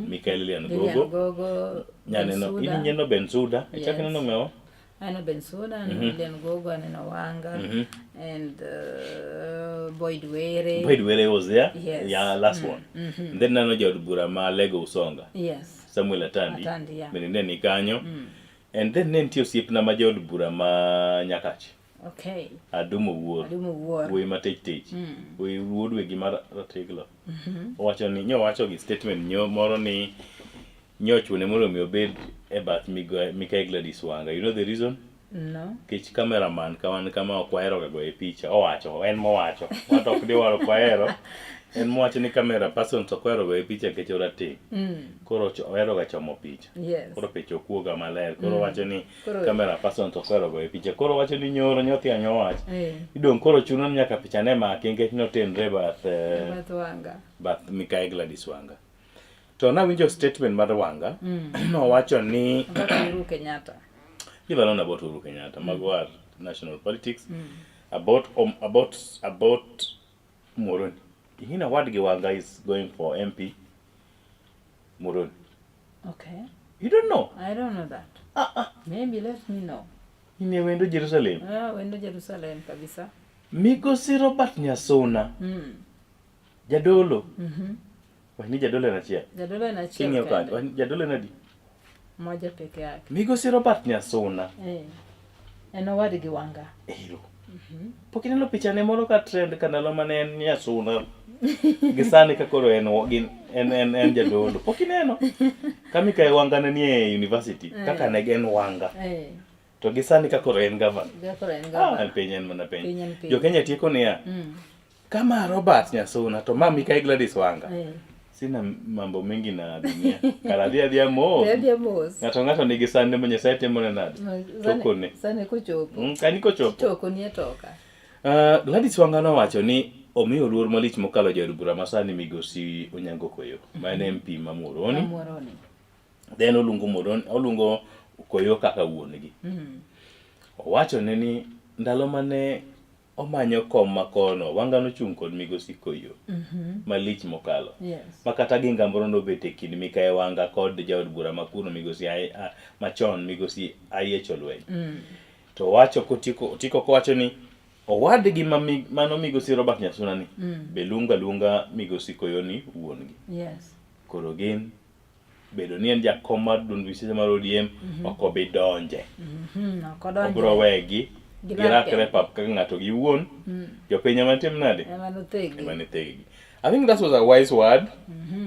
Speaker 2: Mikai Lilian
Speaker 3: Lilian
Speaker 2: Gogo.
Speaker 3: Gogo,
Speaker 2: Nyaneno,
Speaker 3: Bensuda.
Speaker 2: in ineno Bensuda. Ichak
Speaker 3: Yes.
Speaker 2: ineno ng'awa?
Speaker 3: Aneno Bensuda, aneno Lilian Gogo, aneno Wanga, and Boyd Were.
Speaker 2: Boyd Were was there.
Speaker 3: Yes.
Speaker 2: Yeah, last one. And then nano jaod bura ma Lego Usonga.
Speaker 3: Yes.
Speaker 2: Samuel Atandi.
Speaker 3: Atandi, yeah.
Speaker 2: Bende ne ni kanyo. And then ne nitie osiepna ma jaod bura ma Nyakach.
Speaker 3: Okay.
Speaker 2: Adumo Wuor.
Speaker 3: Adumo Wuor.
Speaker 2: Wuoyi ma tech tech. Wuoyi wuod wegi mar ratiglo. Owacho ni nyo wacho gi statement nyo moro ni nyo chune mondo mi obed e bath Mikai Gladys Wanga. You know the reason?
Speaker 3: No.
Speaker 2: Nikech cameraman ka wan kama ok wahero ga goye picha. Owacho, en mowacho. Wato ok diwar ok wahero. En mowacho ni camera person to ok ohero goye picha nikech orateng'. Koro ohero ga chomo picha.
Speaker 3: Yes.
Speaker 2: Koro picha ok wuoga maler. Koro owacho ni
Speaker 3: Koro
Speaker 2: camera person to ok ohero goye picha. Koro owacho ni nyoro nyothi anyo wach. Idong' koro chuno ni nyaka picha ne maki nikech notenre
Speaker 3: Bath Wanga.
Speaker 2: bath Mikai Gladys Wanga. To nawinjo statement mar Wanga, nowacho ni
Speaker 3: About Uhuru Kenyatta.
Speaker 2: Leave alone about Uhuru Kenyatta, mago are national politics. About Muhoroni. Ing'e wadgi Wanga is going for MP Muhoroni.
Speaker 3: Okay.
Speaker 2: You don't know?
Speaker 3: I don't know that.
Speaker 2: Ah, ah.
Speaker 3: Maybe let me know.
Speaker 2: In e wendo Jerusalem.
Speaker 3: Ah, wendo Jerusalem kabisa.
Speaker 2: Migosi Robert Nyasuna. Jadolo. Wach ni jadolo en achiel.
Speaker 3: Jadolo en achiel
Speaker 2: King'iyo
Speaker 3: kende.
Speaker 2: kacha, wach jadolo en adi?
Speaker 3: Moja peke yake.
Speaker 2: Migosi Robert Nyasuna.
Speaker 3: Eh. En owadgi Wanga.
Speaker 2: Ero. Pok ineno pichane moro ka trend ka ndalo mane en Nyasuna. Gi sani ka koro en gin en en, en jadolo. Pok ineno? Ka Mikayi Wanga ne nie university,
Speaker 3: Eh.
Speaker 2: kaka ne en Wanga.
Speaker 3: Eh.
Speaker 2: To gi sani ka koro en gavana.
Speaker 3: Ga koro en
Speaker 2: Ah,
Speaker 3: gavana.
Speaker 2: en piny en mana piny.
Speaker 3: Piny en piny.
Speaker 2: Jo Kenya tieko niya, kama Robert Nyasuna to ma Mikayi Gladys Wanga.
Speaker 3: Eh.
Speaker 2: Sina mambo mengi na dunia. Kara adhi adhiya mos.
Speaker 3: Dhi adhiya mos.
Speaker 2: Ng'ato ng'ato nigi sande ma Nyasaye timone nade? Chokone.
Speaker 3: Sane kochopo.
Speaker 2: Kani kochopo.
Speaker 3: Chokoni e toka.
Speaker 2: Gladys Wanga nowacho ni omiyo luor malich mokalo jaod bura masani migosi Onyango Koyo ma en MP ma Muhoroni.
Speaker 3: Muhoroni.
Speaker 2: Then oluongo Muhoroni, oluongo Koyo kaka wuon-gi. Owacho ne ni ndalo mane omanyo kom ma kono, Wanga nochung' kod migosi Koyo malich mokalo. Ma kata gi ngamboro nobet e kind Mikayi Wanga kod jaod bura ma kuno migosi machon migosi Ayiech Olweny. To owacho kotieko otieko kowacho ni owadgi ma mano migosi Robert Nyasuna ni be luongo aluonga migosi Koyo ni wuon gi. Koro gin bedo ni en jakom mar duond buche mar ODM ok obi donje.
Speaker 3: Ok odonje.
Speaker 2: Obiro wegi
Speaker 3: Gilar
Speaker 2: girakre
Speaker 3: kendgi.
Speaker 2: pap kaka ng'ato gi wuon. Jopiny ema tim nade?
Speaker 3: Ema nothegi.
Speaker 2: Ema nitheggi. I think that was a wise word.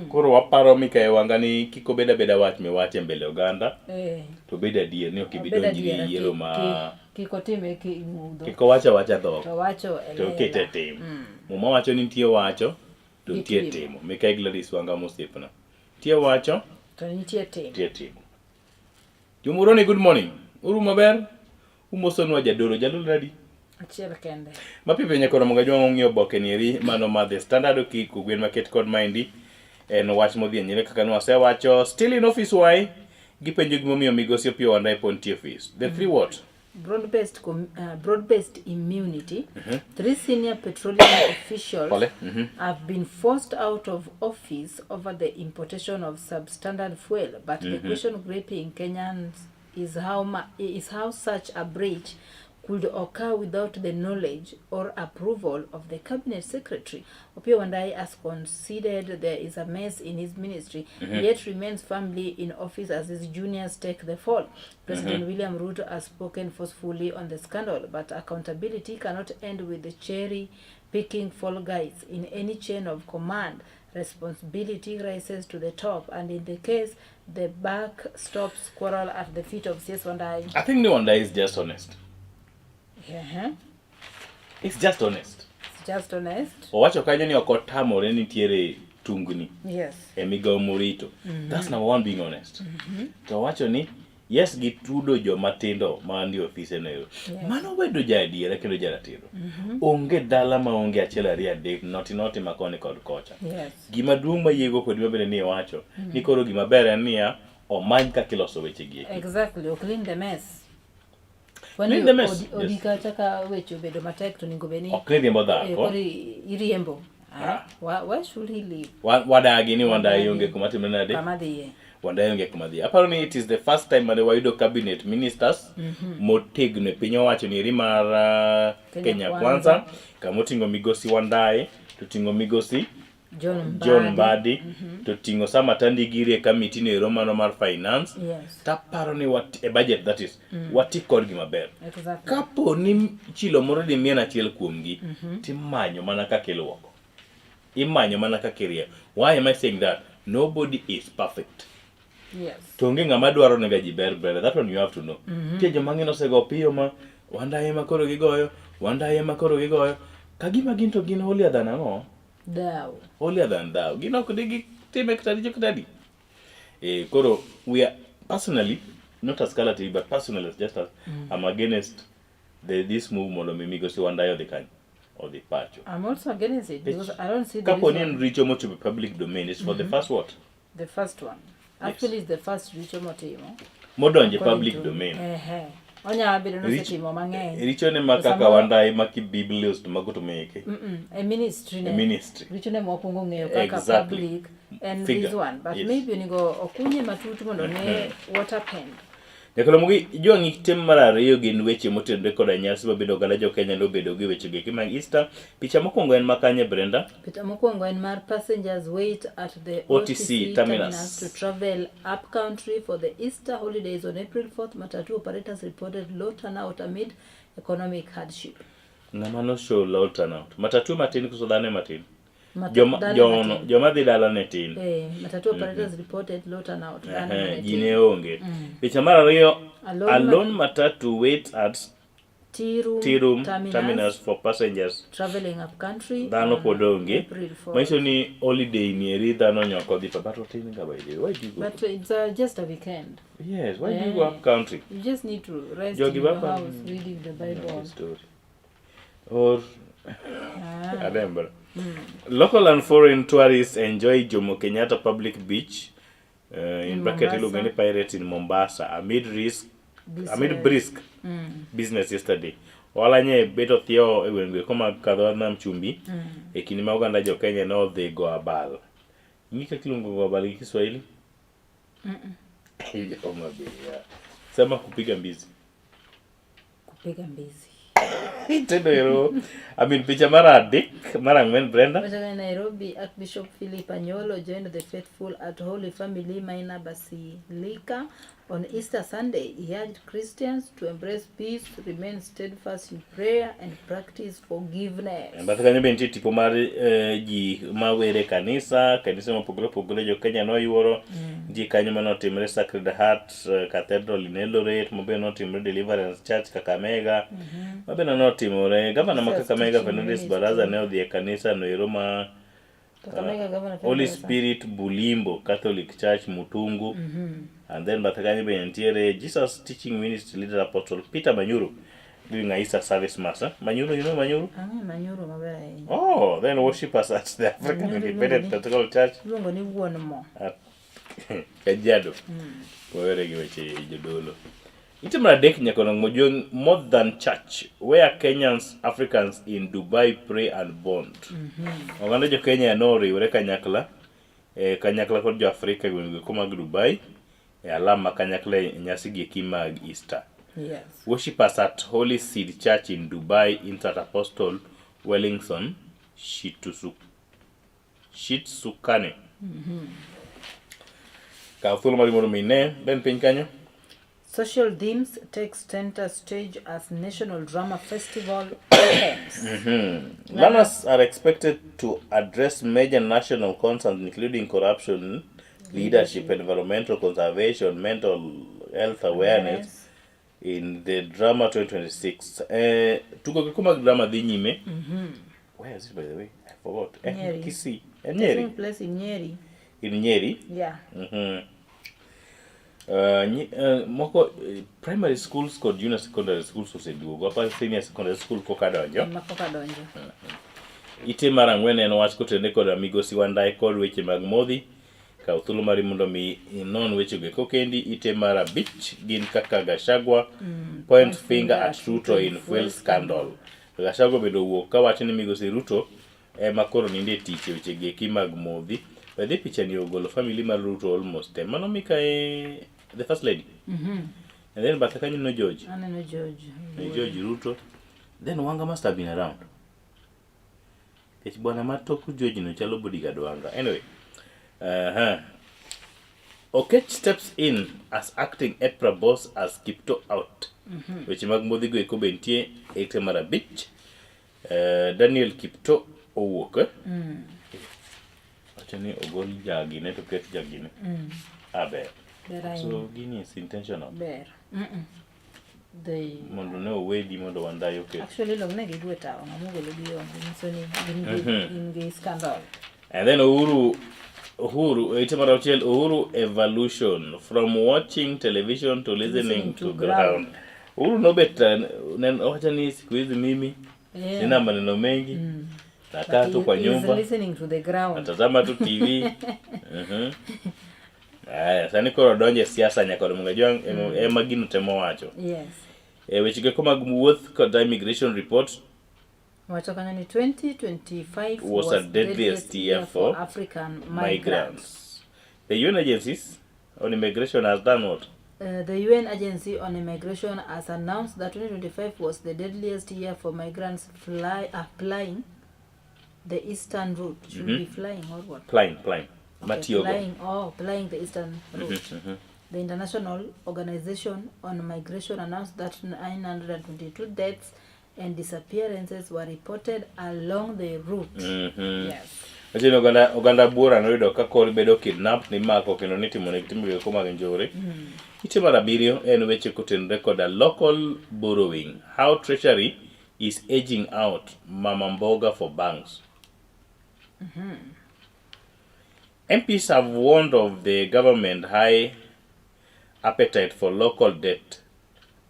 Speaker 2: Koro waparo Mikayi Wanga ni kik obed abeda wach miwacho e mbele oganda to obed adier ni ok ibi
Speaker 3: Obed
Speaker 2: donjri e
Speaker 3: adiera,
Speaker 2: yiero ma
Speaker 3: kik otime ki mudho.
Speaker 2: kik owach awacha dhok
Speaker 3: To owacho e
Speaker 2: to okete
Speaker 3: lela.
Speaker 2: tim. Muma wacho ni nitie wacho to
Speaker 3: Gi
Speaker 2: nitie
Speaker 3: timo.
Speaker 2: timo. Mikayi Gladys Wanga mosiepna. Nitie wacho
Speaker 3: To nitie timo.
Speaker 2: nitie timo. Jomuroni good morning. Uru maber? Umosonwa jadolo. Jadolo nadi?
Speaker 3: Achiel kende.
Speaker 2: Mapiyo piyo nyakoro moga jwang' ong'iyo oboke ni eri mano ma The Standard okik kogwen maket kod maendi en wach modhi e nyime kaka nwasewacho still in office why gipenjo gimomiyo migosi Opiyo Wandayi pod nitie office the three what
Speaker 3: Broad-based, broad-based immunity. Three senior petroleum officials
Speaker 2: Pole.
Speaker 3: Have been forced out of office over the importation of substandard fuel. But the question gripping Kenyans is how such a breach could occur without the knowledge or approval of the cabinet secretary. Opiyo Wandayi has conceded there is a mess in his ministry, yet remains firmly in office as his juniors take the fall. President William Ruto has spoken forcefully on the scandal, but accountability cannot end with the cherry picking fall guys. In any chain of command, responsibility rises to the top, and in the case, the buck stops quarrel at the feet of CS Wandayi.
Speaker 2: I think Wandayi is just honest. It's just honest.
Speaker 3: It's just honest.
Speaker 2: Owacho kanyo ni ok otamore nitiere tungni e migawo morito. That's number one, being honest. To owacho ni yes gitudo joma tindo ma nie ofise no ero. Mano bedo jaadiera kendo jaratiro. Onge dala maonge achiel ariyo adek noti noti ma koni kod kocha. Gima duong' mayiego kodi mabende ni iwacho ni koro gima ber en niya omany kaka iloso weche gi eki.
Speaker 3: Exactly. O clean the mess.
Speaker 2: Clean the mess,
Speaker 3: Odi
Speaker 2: yes.
Speaker 3: kacha ka weche obedo matek to onego bed ni
Speaker 2: Ok ni riembo dhako.
Speaker 3: koro iriembo. Why should he leave?
Speaker 2: Wadagi ni Wandayi onge kuma timre nade?
Speaker 3: Kama dhiye.
Speaker 2: Wandayi onge kuma dhiye. Aparo ni it is the first time mane wayudo cabinet ministers motegno e piny owacho ni eri mar
Speaker 3: Kenya
Speaker 2: Kenya
Speaker 3: Kwanza.
Speaker 2: Kwanza kama oting'o migosi Wandayi to ting'o migosi
Speaker 3: John Mbadi.
Speaker 2: John Mbadi to ting'o Sam Atandi giri e committee no ero mano mar finance. Taparo ni e budget that is wati kodgi maber. Kapo ni chilo moro dimien achiel kuomgi timanyo mana kaka iluoko. Imanyo mana kaka irieyo. Why am I saying that? Nobody is perfect. To onge ng'ama dwaro nega ji ber ber. That one you have to know. Nitie joma ng'eny osego piyo ma Wandayi ema koro gigoyo, Wandayi ema koro gigoyo. Ka gima gin to gin holier than ang'o?
Speaker 3: Thou.
Speaker 2: Holier than thou. Gin ok digi time kata richo kata adi. Koro we are personally not as Kala TV but personally as just as I'm against this move mondo mi migosi Wandayi odhi kanyo. Odhi pacho.
Speaker 3: I'm also against it because I don't see the
Speaker 2: Kapo ni
Speaker 3: reason.
Speaker 2: en richo mochopo e public domain it's for the first what?
Speaker 3: The first one. Actually, it's the first richo motimo.
Speaker 2: Modonje
Speaker 3: According
Speaker 2: public
Speaker 3: to
Speaker 2: domain.
Speaker 3: Ehe. Onya bedo ni
Speaker 2: Rich-
Speaker 3: osetimo mang'eny.
Speaker 2: Richo ne ma
Speaker 3: To
Speaker 2: kaka
Speaker 3: samoro-
Speaker 2: Wandayi ma kibiblios to mago to meke.
Speaker 3: E ministry ne.
Speaker 2: E ministry.
Speaker 3: Richo ne mokwongo ng'eyo kaka
Speaker 2: Exactly.
Speaker 3: public en
Speaker 2: Figure.
Speaker 3: this one. But
Speaker 2: Yes.
Speaker 3: maybe onego okunye matut mondo ne what happened.
Speaker 2: Nyakalomogi jwang'i tem mar ariyo gin weche motenore koda nyasi mabedo oganda jo Kenya nobedo gi weche geki mag Easter. Picha mokwongo en makanye Brenda?
Speaker 3: Picha mokwongo en mar passengers wait at the
Speaker 2: OTC terminus.
Speaker 3: to travel up country for the Easter holidays on April 4th. Matatu operators reported low turnout amid economic hardship.
Speaker 2: Ng'ama no show low turnout. Matatu matin koso dhano matin?
Speaker 3: Mata-
Speaker 2: Joma
Speaker 3: dhano
Speaker 2: jono
Speaker 3: matin.
Speaker 2: joma dhi dala ne tin.
Speaker 3: Eh, matatu operators reported low turnout. Dhano
Speaker 2: Ehe,
Speaker 3: ne
Speaker 2: ji
Speaker 3: tin.
Speaker 2: ne onge. Picha mar ariyo
Speaker 3: Alone
Speaker 2: Alone matatu wait at
Speaker 3: Tea
Speaker 2: Tea Room
Speaker 3: terminus,
Speaker 2: terminus for passengers.
Speaker 3: traveling up country.
Speaker 2: Dhano
Speaker 3: on
Speaker 2: pod onge.
Speaker 3: April 4th.
Speaker 2: Manyiso ni holiday ni eri dhano nyoko dhi pa but otin ga by the way. Why do you go?
Speaker 3: But it's just a weekend.
Speaker 2: Yes, why do you go
Speaker 3: Eh.
Speaker 2: up country?
Speaker 3: You just need to rest
Speaker 2: Jogi
Speaker 3: in your
Speaker 2: baba-
Speaker 3: house reading the Bible.
Speaker 2: Story. Or
Speaker 3: Ah.
Speaker 2: Adembra. Local and foreign tourists enjoy Jomo Kenyatta Public Beach in,
Speaker 3: In
Speaker 2: bracket
Speaker 3: Mombasa.
Speaker 2: iluongo ni Pirates in Mombasa amid risk
Speaker 3: This,
Speaker 2: amid brisk business yesterday. Ohala nye bet othiewo e gwenge go mag kadho nam chumbi e kinde ma oganda jo Kenya ne odhi go abal. Ing'e kaka iluongo go abal gi Kiswahili? Homa Bay, yeah. Sema kupiga mbizi.
Speaker 3: Kupiga mbizi.
Speaker 2: Tendo ero. I mean picha mar adek, mar ang'wen Brenda.
Speaker 3: Kutoka Nairobi, Archbishop Philip Anyolo joined the faithful at Holy Family Minor Basilica on Easter Sunday. He urged Christians to embrace peace, remain steadfast in prayer, and practice forgiveness.
Speaker 2: Bathe kanyo be nitie tipo mar ji mawere e kanisa, kanisa mopogore opogore jo Kenya noyuoro. Nitie kanyo manotimre Sacred Heart Cathedral in Eldoret, mabe notimre Deliverance Church Kakamega. Mabe notimore gavana ma
Speaker 3: Jesus
Speaker 2: Kakamega
Speaker 3: Teaching
Speaker 2: Fernandes
Speaker 3: Ministry.
Speaker 2: Baraza ne odhi e kanisa no ero ma
Speaker 3: Kakamega Governor
Speaker 2: Holy
Speaker 3: Fernandes.
Speaker 2: Spirit Bulimbo Catholic Church Mutungu. And then bathe kanyo be nitiere Jesus Teaching Ministry Leader Apostle Peter Manyuru doing a Easter service mass. Eh? Manyuru, you know Manyuru?
Speaker 3: Ang'e Manyuru maber ahinya.
Speaker 2: Oh, then worshippers at the African
Speaker 3: Manyuru
Speaker 2: Independent
Speaker 3: iluongo ni-
Speaker 2: Pentecostal Church
Speaker 3: Iluongo ni wuon mo.
Speaker 2: at Kajiado. Wawere gi weche jodolo. Nitie mar adek nyaka Mojwang more than church where Kenyans Africans in Dubai pray and bond. Oganda jo Kenya noriwre kanyakla kanyakla kod jo Afrika e gwenge go mag Dubai e alam ma kanyakla e nyasi gi eki mag Easter.
Speaker 3: Yes.
Speaker 2: Worshippers at Holy Seed Church in Dubai insert Apostle Wellington Shitsukane. Kaw thuolo mari mondo mi ine ben piny kanyo.
Speaker 3: Social themes take center stage as National Drama Festival opens.
Speaker 2: Learners are expected to address major national concerns including corruption, leadership, environmental conservation, mental health awareness in the drama 2026. Tugo giko mag drama dhi nyime. Where is it by the way? I forgot.
Speaker 3: Nyeri.
Speaker 2: Kisii. En
Speaker 3: Taking
Speaker 2: Nyeri.
Speaker 3: place in Nyeri.
Speaker 2: In Nyeri.
Speaker 3: Yeah.
Speaker 2: Moko primary schools kod junior secondary schools oseduogo aparo senior secondary school koka donjo
Speaker 3: Ema koka donjo.
Speaker 2: ite mar ang'wen en wach kotenore kod migosi Wandayi kod weche mag modhi kaw thuolo mari mondo mi inon wechego eko kendi ite mar abich gin kaka Gachagua point finger at Ruto in fuel scandal Gachagua bende owuok kawacho ni migosi Ruto ema koro nindo e tich e weche gi eki mag modhi by the picha ni ogolo family mar Ruto almost te mano mikae the first lady and then bathe kanyo no George
Speaker 3: Aneno George.
Speaker 2: George Ruto then Wanga must have been around nikech bwana ma tok George no chalo bodyguard Wanga anyway Okech steps in as acting EPRA boss as Kipto out weche mag modhi go eko be nitie e ite mar abich Daniel Kipto owuok eh? Wacho ni ogol jagine to ket jagine ah ber
Speaker 3: Ber ahinya.
Speaker 2: so gini is intentional
Speaker 3: Ber. They
Speaker 2: mondo ne owedi mondo Wandayi oket
Speaker 3: actually long ne gigwe tawo ng'ama ogolo gi onge nyiso ni gin gi gin gi scandal.
Speaker 2: And then Uhuru, ite mar auchiel, Uhuru evolution from watching television to listening
Speaker 3: Listening
Speaker 2: to
Speaker 3: to
Speaker 2: ground.
Speaker 3: ground.
Speaker 2: Uhuru nobet wacha ni siku hizi mimi
Speaker 3: Yeah.
Speaker 2: sina maneno mengi nakaa
Speaker 3: But
Speaker 2: tu kwa
Speaker 3: he is
Speaker 2: nyumba
Speaker 3: listening to the ground.
Speaker 2: natazama tu TV. Aya, sani koro donje siasa nyakod Mungajwang ema gino temo wacho.
Speaker 3: Yes.
Speaker 2: E weche geko mag wuoth kod immigration report
Speaker 3: Wacho kanyo ni 2025
Speaker 2: was a deadliest year for
Speaker 3: African migrants.
Speaker 2: migrants. The UN agencies on immigration has done what?
Speaker 3: The UN Agency on Immigration has announced that 2025 was the deadliest year for migrants flying the eastern route. Should be flying or what?
Speaker 2: Flying, flying.
Speaker 3: Okay,
Speaker 2: Matiogo.
Speaker 3: flying, oh, flying the eastern route. The International Organization on Migration announced that 922 deaths and disappearances were reported along the route. Yes.
Speaker 2: Wacho ni oganda buora noyudo ka koro bedo kidnapped, nimako kendo nitimo negi timbe go mag njore. Ite mar abiriyo en weche kotenore koda local borrowing. How Treasury is edging out Mama Mboga for banks. MPs have warned of the government high appetite for local debt,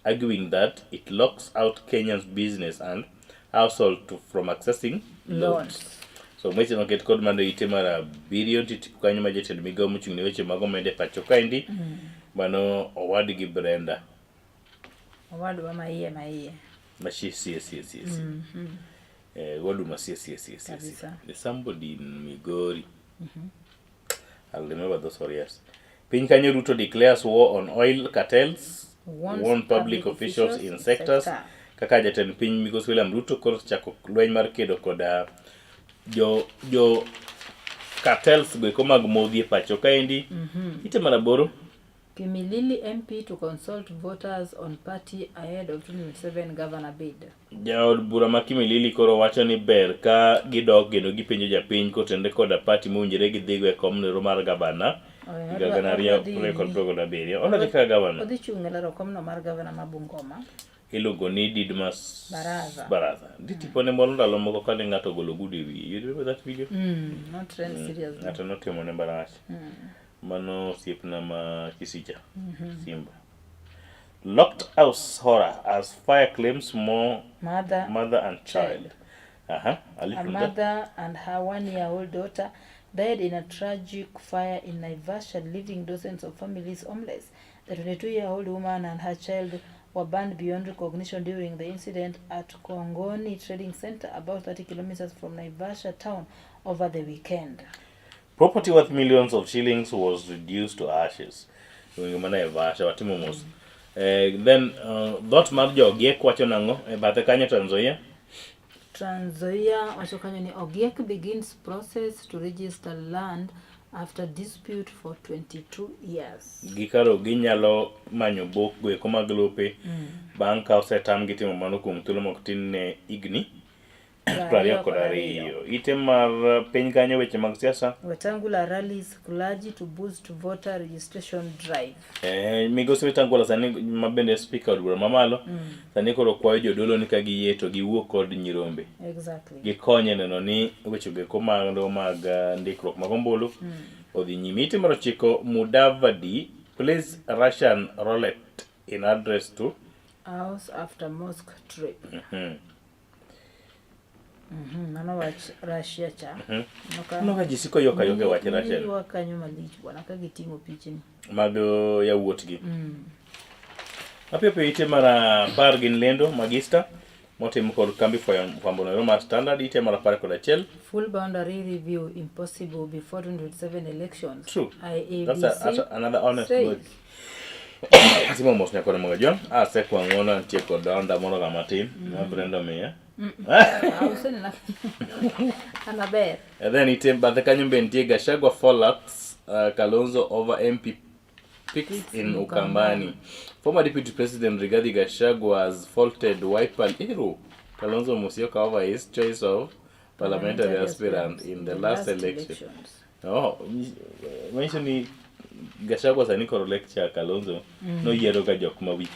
Speaker 2: arguing that it locks out Kenya's business and household from accessing loans.
Speaker 3: Loans.
Speaker 2: So weche noket kod mano ite mar abiriyo nitie tipo kanyo ma jatend migawo mochung' ne weche mag omenda e pacho kaendi mano owadgi Brenda
Speaker 3: Owadwa ma iye ma iye.
Speaker 2: ma sie sie sie sie sie. Wadu ma sie sie sie sie sie.
Speaker 3: Kabisa.
Speaker 2: There's somebody in Migori. I'll remember those for years. Piny kanyo Ruto declares war on oil cartels,
Speaker 3: Warns
Speaker 2: warn public
Speaker 3: public
Speaker 2: officials
Speaker 3: officials
Speaker 2: in
Speaker 3: in
Speaker 2: sectors.
Speaker 3: sector.
Speaker 2: Kaka jatend piny migosi William Ruto koro chako lweny mar kedo koda jo cartels goeko mag modhi e pacho kaendi. Ite mar aboro.
Speaker 3: Kimilili MP to consult voters on party ahead of 2027 governor bid.
Speaker 2: Jaod bura ma Kimilili koro wacho ni ber ka gidok kendo gipenjo japiny kotenore koda party mowinjore gidhigo e kom nero mar gavana higa gana ariyo piero kod piero kod abiriyo. Oneno kaka gavana
Speaker 3: Odhi chung' e laro komno mar gavana ma Bungoma.
Speaker 2: iluongo ni Didmus
Speaker 3: Baraza.
Speaker 2: Baraza. Nitie tipone moro ndalo moko kane ng'ato ogolo gudu e wiye. You remember that video?
Speaker 3: Not trend seriously.
Speaker 2: Ng'ato notimo ne marach. Mano osiepna ma Kisicha. Simba. Locked house horror as fire claims more
Speaker 3: Mother,
Speaker 2: mother and child. Aha, a
Speaker 3: A
Speaker 2: little bit.
Speaker 3: mother and her 1-year-old daughter died in a tragic fire in Naivasha, leaving dozens of families homeless. The 22-year-old woman and her child were burned beyond recognition during the incident at Kongoni Trading Center, about 30 kilometers from Naivasha town, over the weekend.
Speaker 2: Property worth millions of shillings was reduced to ashes. Wingo mana Naivasha watimo mos. Then dhot mar jogiek wacho nang'o e bathe kanyo Trans Nzoia?
Speaker 3: Trans Nzoia wacho kanyo ni Ogiek begins process to register land after dispute for 22 years.
Speaker 2: Gikaro ginyalo manyo bok goeko mag lope bang' ka osetamgi timo mano kuom thuolo mok tin ne higni 22. Ite mar piny kanyo weche mag siasa.
Speaker 3: Wetangula rallies clergy to boost voter registration drive.
Speaker 2: Migosi Wetangula sani ma bende speaker od bura mamalo sani koro kwayo jodolo ni ka giyie to giwuo kod nyirombe. Gikonye neno ni weche goeko mag ndikruok mag ombulu odhi nyime. Ite mar 9 Mudavadi plays Russian roulette in address to
Speaker 3: House after mosque trip. Mano wach Russia cha.
Speaker 2: Mano ka ji siko ywak ayuaka e wach Russia.
Speaker 3: Ywak kanyo malich bwana ka giting'o pichni.
Speaker 2: Mag yawuotgi. Mapiyo piyo ite mar 10 gin lendo magista motim kod kambi fwambo noero mar Standard ite mar 11.
Speaker 3: Full boundary review impossible before 2027 elections.
Speaker 2: True.
Speaker 3: IEBC
Speaker 2: That's another honest
Speaker 3: says.
Speaker 2: word. Atimo mos nyakore moga John. Asekwa ng'uono antie kod onda moro ga matin. Ma Brenda omiya.
Speaker 3: An aber.
Speaker 2: And then ite bathe kanyo be nitie Gachagua fallouts Kalonzo over MP picks in Ukambani. Former Deputy President Rigathi Gachagua has faulted Wiper Hero Kalonzo Musyoka over his choice of parliamentary aspirant in the last election. Oh, manyiso ni Gachagua sani koro lecture Kalonzo noyiero ga jok ma weak.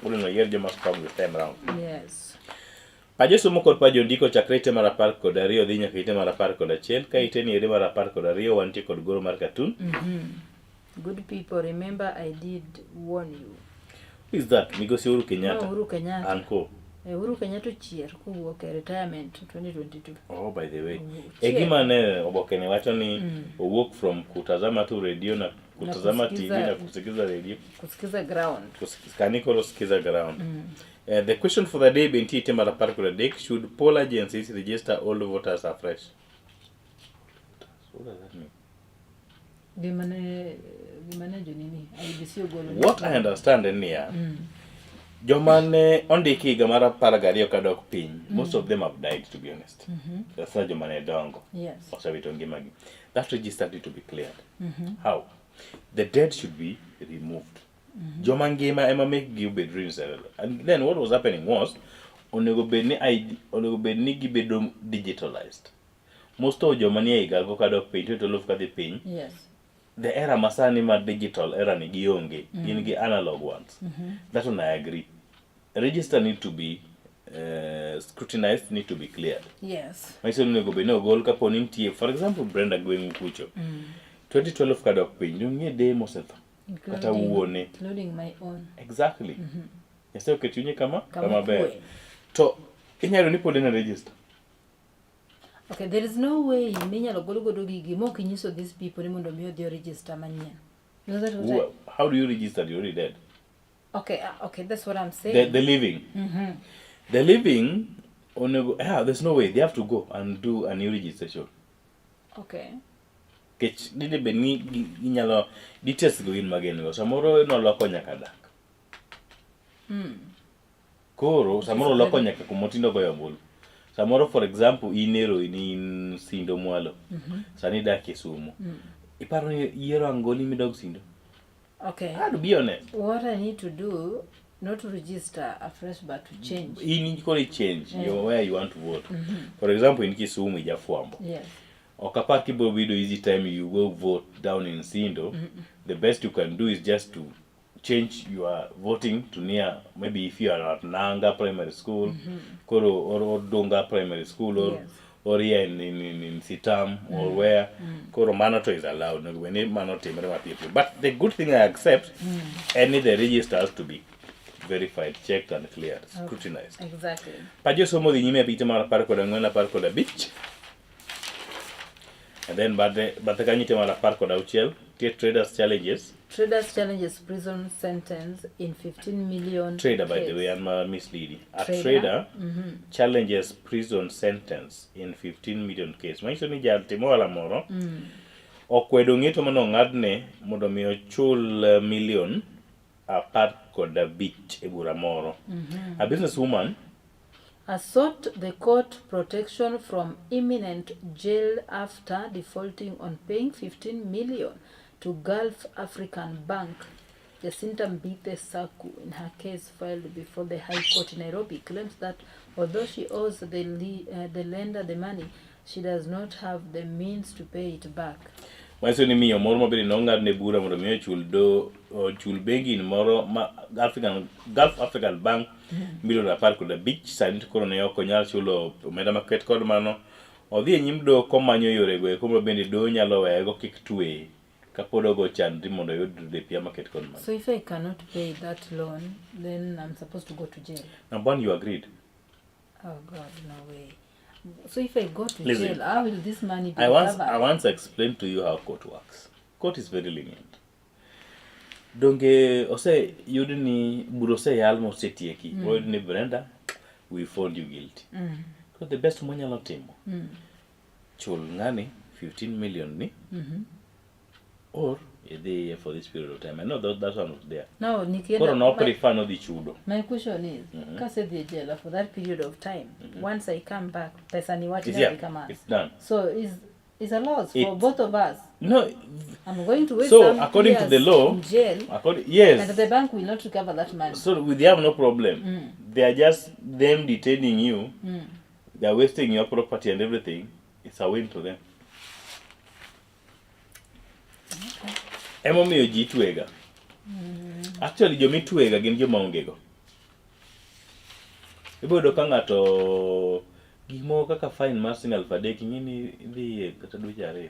Speaker 2: Koro noyier joma strong this time round.
Speaker 3: Yes.
Speaker 2: Pajo somo kod pajo ndiko chakre ite mar 12 dhi nyaka ite mar 11 ka ite ni ere mar 12 wantie kod goro mar cartoon.
Speaker 3: Good people, remember I did warn you.
Speaker 2: Who is that? Migosi Uhuru Kenyatta.
Speaker 3: No, Uhuru Kenyatta.
Speaker 2: Uncle.
Speaker 3: Uhuru Kenyatta ochier kowuok e retirement 2022.
Speaker 2: Oh, by the way.
Speaker 3: Owuok
Speaker 2: E
Speaker 3: chier.
Speaker 2: gima ne oboke ne wacho ni owuok from kutazama tu radio na Kutazama TV
Speaker 3: kusikiza-
Speaker 2: na kusikiza radio.
Speaker 3: Kusikiza ground.
Speaker 2: Kani koro sikiza ground. The question for the day be nitie mar 13 should poll agencies register all voters afresh? What does that mean?
Speaker 3: Gima ne gima ne jonini IEBC ogolo.
Speaker 2: What I understand en niya, joma ne ondiki higa mar 12 kadok piny, most of them have died to be honest. Sasa joma ne dongo osewito ngimagi. That register need to be cleared. How? The dead should be removed. Joma ngima ema make gi obed registered. And then what was happening was onego bed ni ID, onego bed ni gibedo digitalized. Most of joma nie higago kadok piny, 2012 kadhi piny, the era masani mar digital era ni gionge, gin gi analog ones. That one I agree. Register need to be scrutinized, need to be cleared. Manyiso ni onego bed ni ogol kapo ni nitie, for example, Brenda gweng'u kucho. 2012 kadok piny, dong' deye mosetho kata wuone.
Speaker 3: Including my own.
Speaker 2: Exactly. Nyasaye oket chunye kama
Speaker 3: Kama
Speaker 2: kama ber.
Speaker 3: kwe.
Speaker 2: To inyalo yudo ni pod en e register.
Speaker 3: Okay, there is no way minyalo gol godo gigi mok inyiso these people ni mondo mi odhi o register manyien. Is that what I-
Speaker 2: How do you register? You're already dead.
Speaker 3: Okay, okay, that's what I'm saying.
Speaker 2: The living. The living onego, yeah, there's no way. They have to go and do a new registration. Kech dine bed ni ginyalo details go in magin go. Samoro noloko nyaka dak. Koro samoro oloko nyaka kumotindo goyo ombulu. Samoro for example in ero in in Sindo mwalo. Sani idak Kisumu. Iparo ni yiero angoli midog Sindo?
Speaker 3: Okay.
Speaker 2: Ah, to be honest.
Speaker 3: What I need to do, not to register afresh but to change.
Speaker 2: In koro i change your where you want to vote. For example in Kisumu ijafwambo. Ok apar kibiro bedo easy time you go vote down in Sindo. The best you can do is just to change your voting to near maybe if you are at Nanga Primary School, koro or Dunga Primary School or or here in Sitam or where koro mano to is allowed. Onego bed ni mano timre mapiyo piyo. But the good thing I accept any the registers to be verified, checked and cleared, scrutinized. Pa josomo dhi nyime e picha mar 14, 15. And then bathe kanyo nitie mar 16, nitie traders challenges.
Speaker 3: Traders challenges prison sentence in 15 million
Speaker 2: Trader, by the
Speaker 3: case.
Speaker 2: way, I'm misleading. A
Speaker 3: Trader.
Speaker 2: trader challenges prison sentence in 15 million case. Manyiso ni jatim ohala moro okwedo ng'eto mane ong'adne mondo mi ochul milion 15 e bura moro. A businesswoman
Speaker 3: Has sought the court protection from imminent jail after defaulting on paying 15 million to Gulf African Bank. Jacinta Mbithe Saku, in her case filed before the High Court in Nairobi, claims that although she owes the lender the money, she does not have the means to pay it back.
Speaker 2: Manyiso ni miyo moro mabende nong'adne bura mondo mi ochul do ochul bengi moro ma African Gulf African Bank milion 15 sani to koro ne ok onyal chulo omenda maket kod mano odhi e nyim doho komanyo yorego eko ma bende doho nyalo weyego kik tweye kapod ogo chandri mondo oyud lipia maket kod mano.
Speaker 3: So if I cannot pay that loan, then I'm supposed to go to jail.
Speaker 2: Number one, you agreed.
Speaker 3: Oh God, no way. So if I go to
Speaker 2: Listen,
Speaker 3: jail, how will this money be recovered?
Speaker 2: I once explained to you how court works. Court is very lenient. Donge ose yud ni bura oseyal mosetieki. Oyud ni Brenda, we found you guilty. So the best mwanyalo timo, chul ng'ani 15 million ni or idhi for this period of time. I know that one was there.
Speaker 3: Now, nikienda,
Speaker 2: Koro no prefer nodhi chudo.
Speaker 3: My question is, kasedhi e jela for that period of time, once I come back, pesa ni what
Speaker 2: It's, yeah,
Speaker 3: kama.
Speaker 2: it's done.
Speaker 3: So is a loss for both of us.
Speaker 2: No,
Speaker 3: I'm going to wait
Speaker 2: so
Speaker 3: some
Speaker 2: according to the
Speaker 3: years
Speaker 2: law,
Speaker 3: in jail,
Speaker 2: according, yes.
Speaker 3: and the bank will not recover that money.
Speaker 2: So they have no problem. They are just them detaining you. They are wasting your property and everything. It's a win to them. Emomiyo ji twega. Actually joma itwega gin joma onge go. Ibiro yudo ka ng'ato gik moko kaka fine mar siling 3,000 ing'e ni idhi kata dweche 2.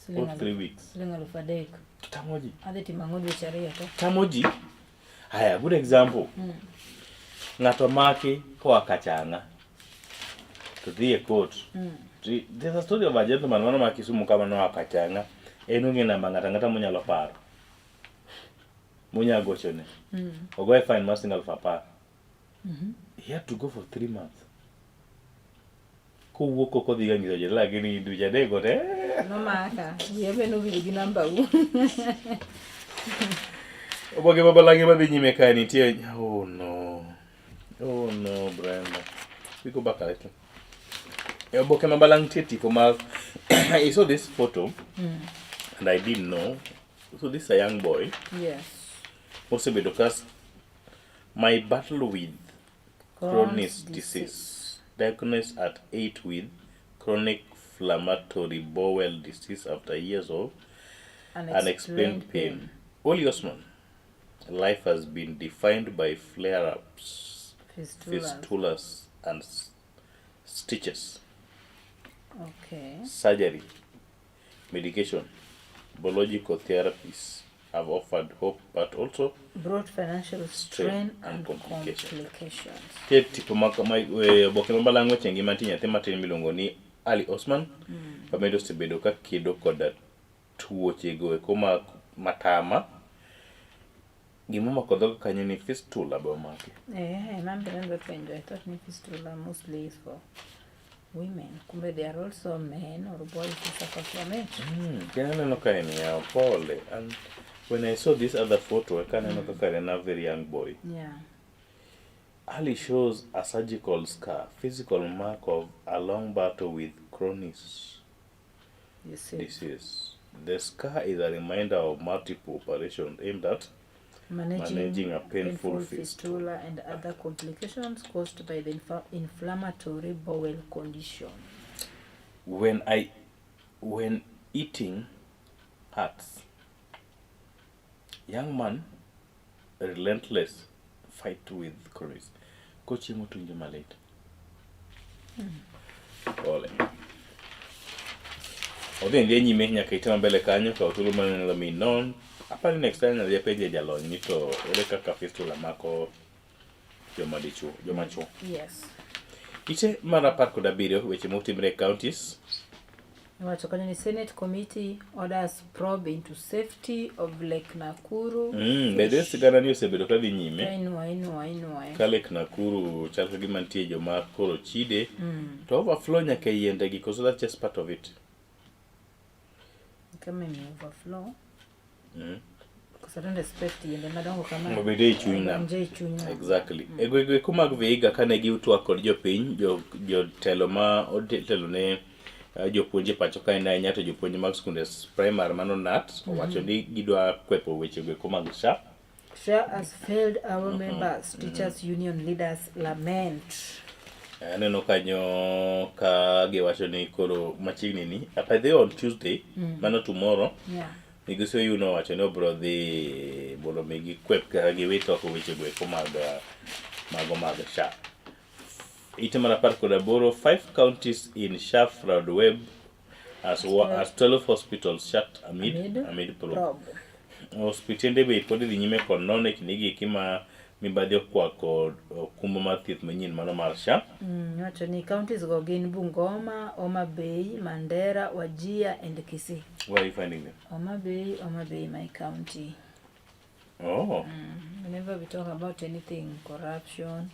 Speaker 3: Siling
Speaker 2: Or 3 weeks.
Speaker 3: Siling 3,000.
Speaker 2: To tamo ji.
Speaker 3: Adhi timo ang'o dweche 2 to?
Speaker 2: Tamo ji. Haya, good example. Ng'ato maki koa Kachanga to dhi e court. There's a story of a gentleman mano ma Kisumu kama noa Kachanga. En ong'e namba ng'ato ang'ata monyalo paro. Monya gochone. Ogoye fine mar siling 10,000. He had to go for 3 months. Kowuok oko odhi ga nyiso jodalagi ni dweche adek go te.
Speaker 3: Nomaka. Wiya be nowil gi namba u.
Speaker 2: Oboke ma balange madhi nyime kae nitie oh no. Oh no, Brenda. We go back a little. E oboke ma balang' nitie tipo mar I saw this photo and I didn't know. So this is a young boy mosebedo ka my battle with Crohn's disease diagnosed at 8 with chronic inflammatory bowel disease after years of unexplained pain. Oli Osman, life has been defined by flare-ups,
Speaker 3: Fistulas.
Speaker 2: Fistulas and stitches, surgery, medication, biological therapies have offered hope but also
Speaker 3: brought financial
Speaker 2: strain
Speaker 3: strain
Speaker 2: and
Speaker 3: and
Speaker 2: complications.
Speaker 3: complications.
Speaker 2: Nitie tipo ma oboke ma balang' weche ngima nitie nyathi matin miluongo ni Ali Osman ma bende osebedo ka kedo koda tuoche go eko ma matama. Gima omako dhoge kanyo ni fistula be omake.
Speaker 3: Eh, man bende penjo. I thought ni fistula mostly is for women. Kumbe there are also men or boys who suffer from it.
Speaker 2: Kendo aneno ka en yawa pole. And when I saw this other photo, eka aneno kaka en a very young boy. Ali shows a surgical scar, physical mark of a long battle with Crohn's
Speaker 3: You see.
Speaker 2: Disease. The scar is a reminder of multiple operations aimed at
Speaker 3: Managing,
Speaker 2: managing a painful
Speaker 3: fistula and other complications caused by the inflammatory bowel condition.
Speaker 2: When eating hurts. Young man, relentless fight with Crohn's. Kochiemo to winjo malit. Pole. Odhi adhiya nyime nyaka ite mbele kanyo kaw thuolo manyalo miyi non. Apani next time adhi apenje jalony ni to ere kaka fistula mako joma dichuo, joma chuo. Ite mar 17 weche motimre e counties.
Speaker 3: Iwacho kanyo ni Senate committee orders probe into safety of Lake Nakuru.
Speaker 2: Bende sigana ni osebedo ka dhi nyime.
Speaker 3: Ka inuoye, inuoye, inuoye.
Speaker 2: Ka Lake Nakuru chal ka gima nitie joma koro chide to overflow nyaka e yiende gi koso that's just part of it.
Speaker 3: Kama ime overflow. Because I don't expect yiende madongo kama.
Speaker 2: Obed ei chuny nam.
Speaker 3: Odonje ei chuny nam.
Speaker 2: Exactly. E gwenge eko mag Vihiga kane gitwak kod jopiny, jotelo ma otelo ne jopuonj e pacho kae ahinya to jopuonj mag skunde primary mano KNUT owacho ni gidwa kwepo weche go eko mag SHA.
Speaker 3: SHA has failed our members, teachers union leaders lament.
Speaker 2: Aneno kanyo ka giwacho ni koro machiegni ni by the way on Tuesday, mano tomorrow, migosi Oyuno owacho ni obiro dhi mondo mi gikwep kaka giwit oko weche go eko mag mago mag SHA. Ite mar 18, five counties in SHA fraud web as 12 hospitals shut amid
Speaker 3: Amid
Speaker 2: amid probe.
Speaker 3: probe.
Speaker 2: Osiptende be pod dhi nyime kod nono e kinde gi eki ma mibadhi okwako okumba mar thieth manyien mano mar SHA.
Speaker 3: Iwacho ni counties go gin Bungoma, Homa Bay, Mandera, Wajir and Kisii.
Speaker 2: Where are you finding them?
Speaker 3: Homa Bay, Homa Bay, my county.
Speaker 2: Oh,
Speaker 3: Whenever we talk about anything corruption,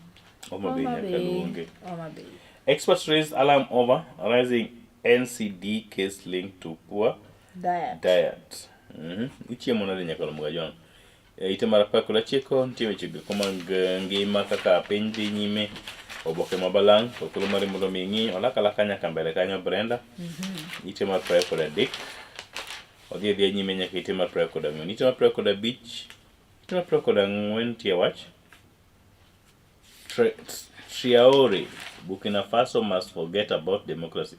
Speaker 2: Homa Bay nyaka luonge.
Speaker 3: Homa Bay.
Speaker 2: Experts raise alarm over rising NCD case linked to poor
Speaker 3: Diet.
Speaker 2: diet. Ichiemo nade nyaka Lomga John? E ite mar 19 nitie weche go mag ngima kaka piny dhi nyime oboke ma balang' to thuolo mari mondo mi ing'i olak alaka nyaka mbele kanyo Brenda. Ite mar 23 odhi adhiya nyime nyaka ite mar 24. Ite mar 25, ite mar 24 nitie wach Traore, Burkina Faso must forget about democracy.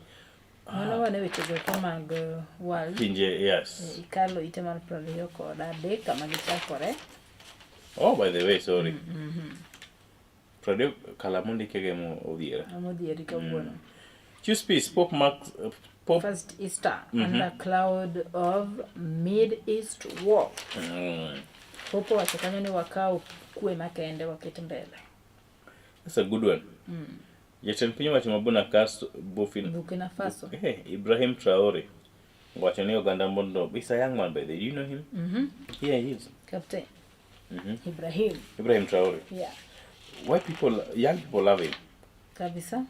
Speaker 3: Mano wane weche go eko mag world.
Speaker 2: Pinje, yes.
Speaker 3: Ikalo ite mar 23 kama gichakore.
Speaker 2: Oh, by the way, sorry. 30 kala mondike mo odhiera.
Speaker 3: Amodhieri kawuono.
Speaker 2: Choose peace, Pope Mark, Pope.
Speaker 3: First Easter under cloud of Mid East war. Pope owacho kanyo ni wakaw kwe makende waket mbele.
Speaker 2: That's a good one. Jatend piny owacho ma Burkina Faso,
Speaker 3: Burkina Faso.
Speaker 2: Ibrahim Traore. Wacho ni oganda mondo he's a young man by the way. Do you know him? Yeah, he is.
Speaker 3: Captain Ibrahim.
Speaker 2: Ibrahim Traore.
Speaker 3: Yeah.
Speaker 2: Why people young people love him?
Speaker 3: Kabisa.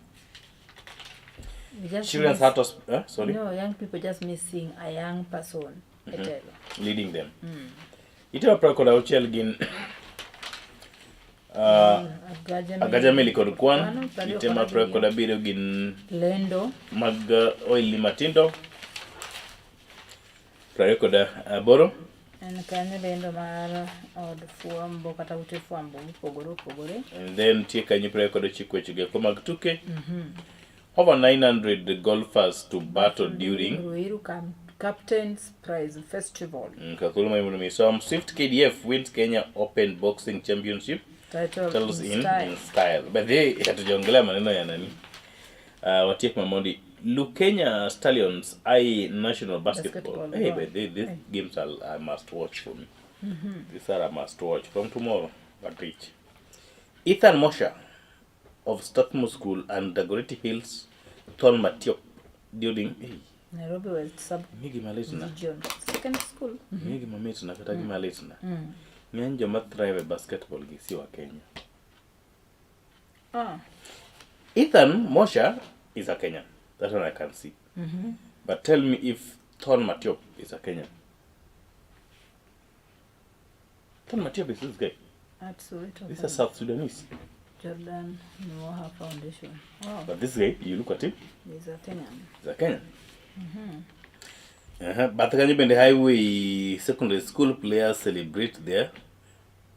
Speaker 3: We just
Speaker 2: Children's
Speaker 3: miss-
Speaker 2: Heart Hospital. Sorry.
Speaker 3: No, young people just miss seeing a young person e telo.
Speaker 2: Leading them. Itero 26 gin Agaja Meli kod Kwan. Ite mar 27 gin
Speaker 3: Lendo.
Speaker 2: mag oilni matindo. 28.
Speaker 3: En kanyo lendo mar od fwambo kata ute fwambo mopogore opogore.
Speaker 2: And then nitie kanyo 29 weche go mag tuke. Over 900 golfers to battle during
Speaker 3: Ruiru Captain's Prize Festival.
Speaker 2: Ka thuolo ma mondo mi som Swift KDF wins Kenya Open Boxing Championship
Speaker 3: Title
Speaker 2: titles
Speaker 3: in
Speaker 2: in,
Speaker 3: style.
Speaker 2: in style. But they hatujaongelea maneno ya nani. Watiek Mamondi Lukenya Stallions I National Basketball.
Speaker 3: Basketball,
Speaker 2: Hey,
Speaker 3: wow.
Speaker 2: but these games are I must watch for me. These are a must watch from tomorrow. But reach. Ethan Mosher of Strathmore School and Dagoretti Hills, Thon Matiop during hey,
Speaker 3: Nairobi West Sub
Speaker 2: mi gima litna.
Speaker 3: Region Second School.
Speaker 2: Mi gima mitna kata gima litna. Ng'eny joma thrive e basketball gi si wa Kenya.
Speaker 3: Ah.
Speaker 2: Ethan Mosher is a Kenyan. That one I can see. But tell me if Thon Matiop is a Kenyan. Thon Matiop is this guy.
Speaker 3: At Soweto.
Speaker 2: This is a South Sudanese.
Speaker 3: Jordan Nwoha Foundation. Wow.
Speaker 2: But this guy, you look at him,
Speaker 3: He's a Kenyan.
Speaker 2: he's a Kenyan. Bath kanyo bende Highway Secondary School players celebrate their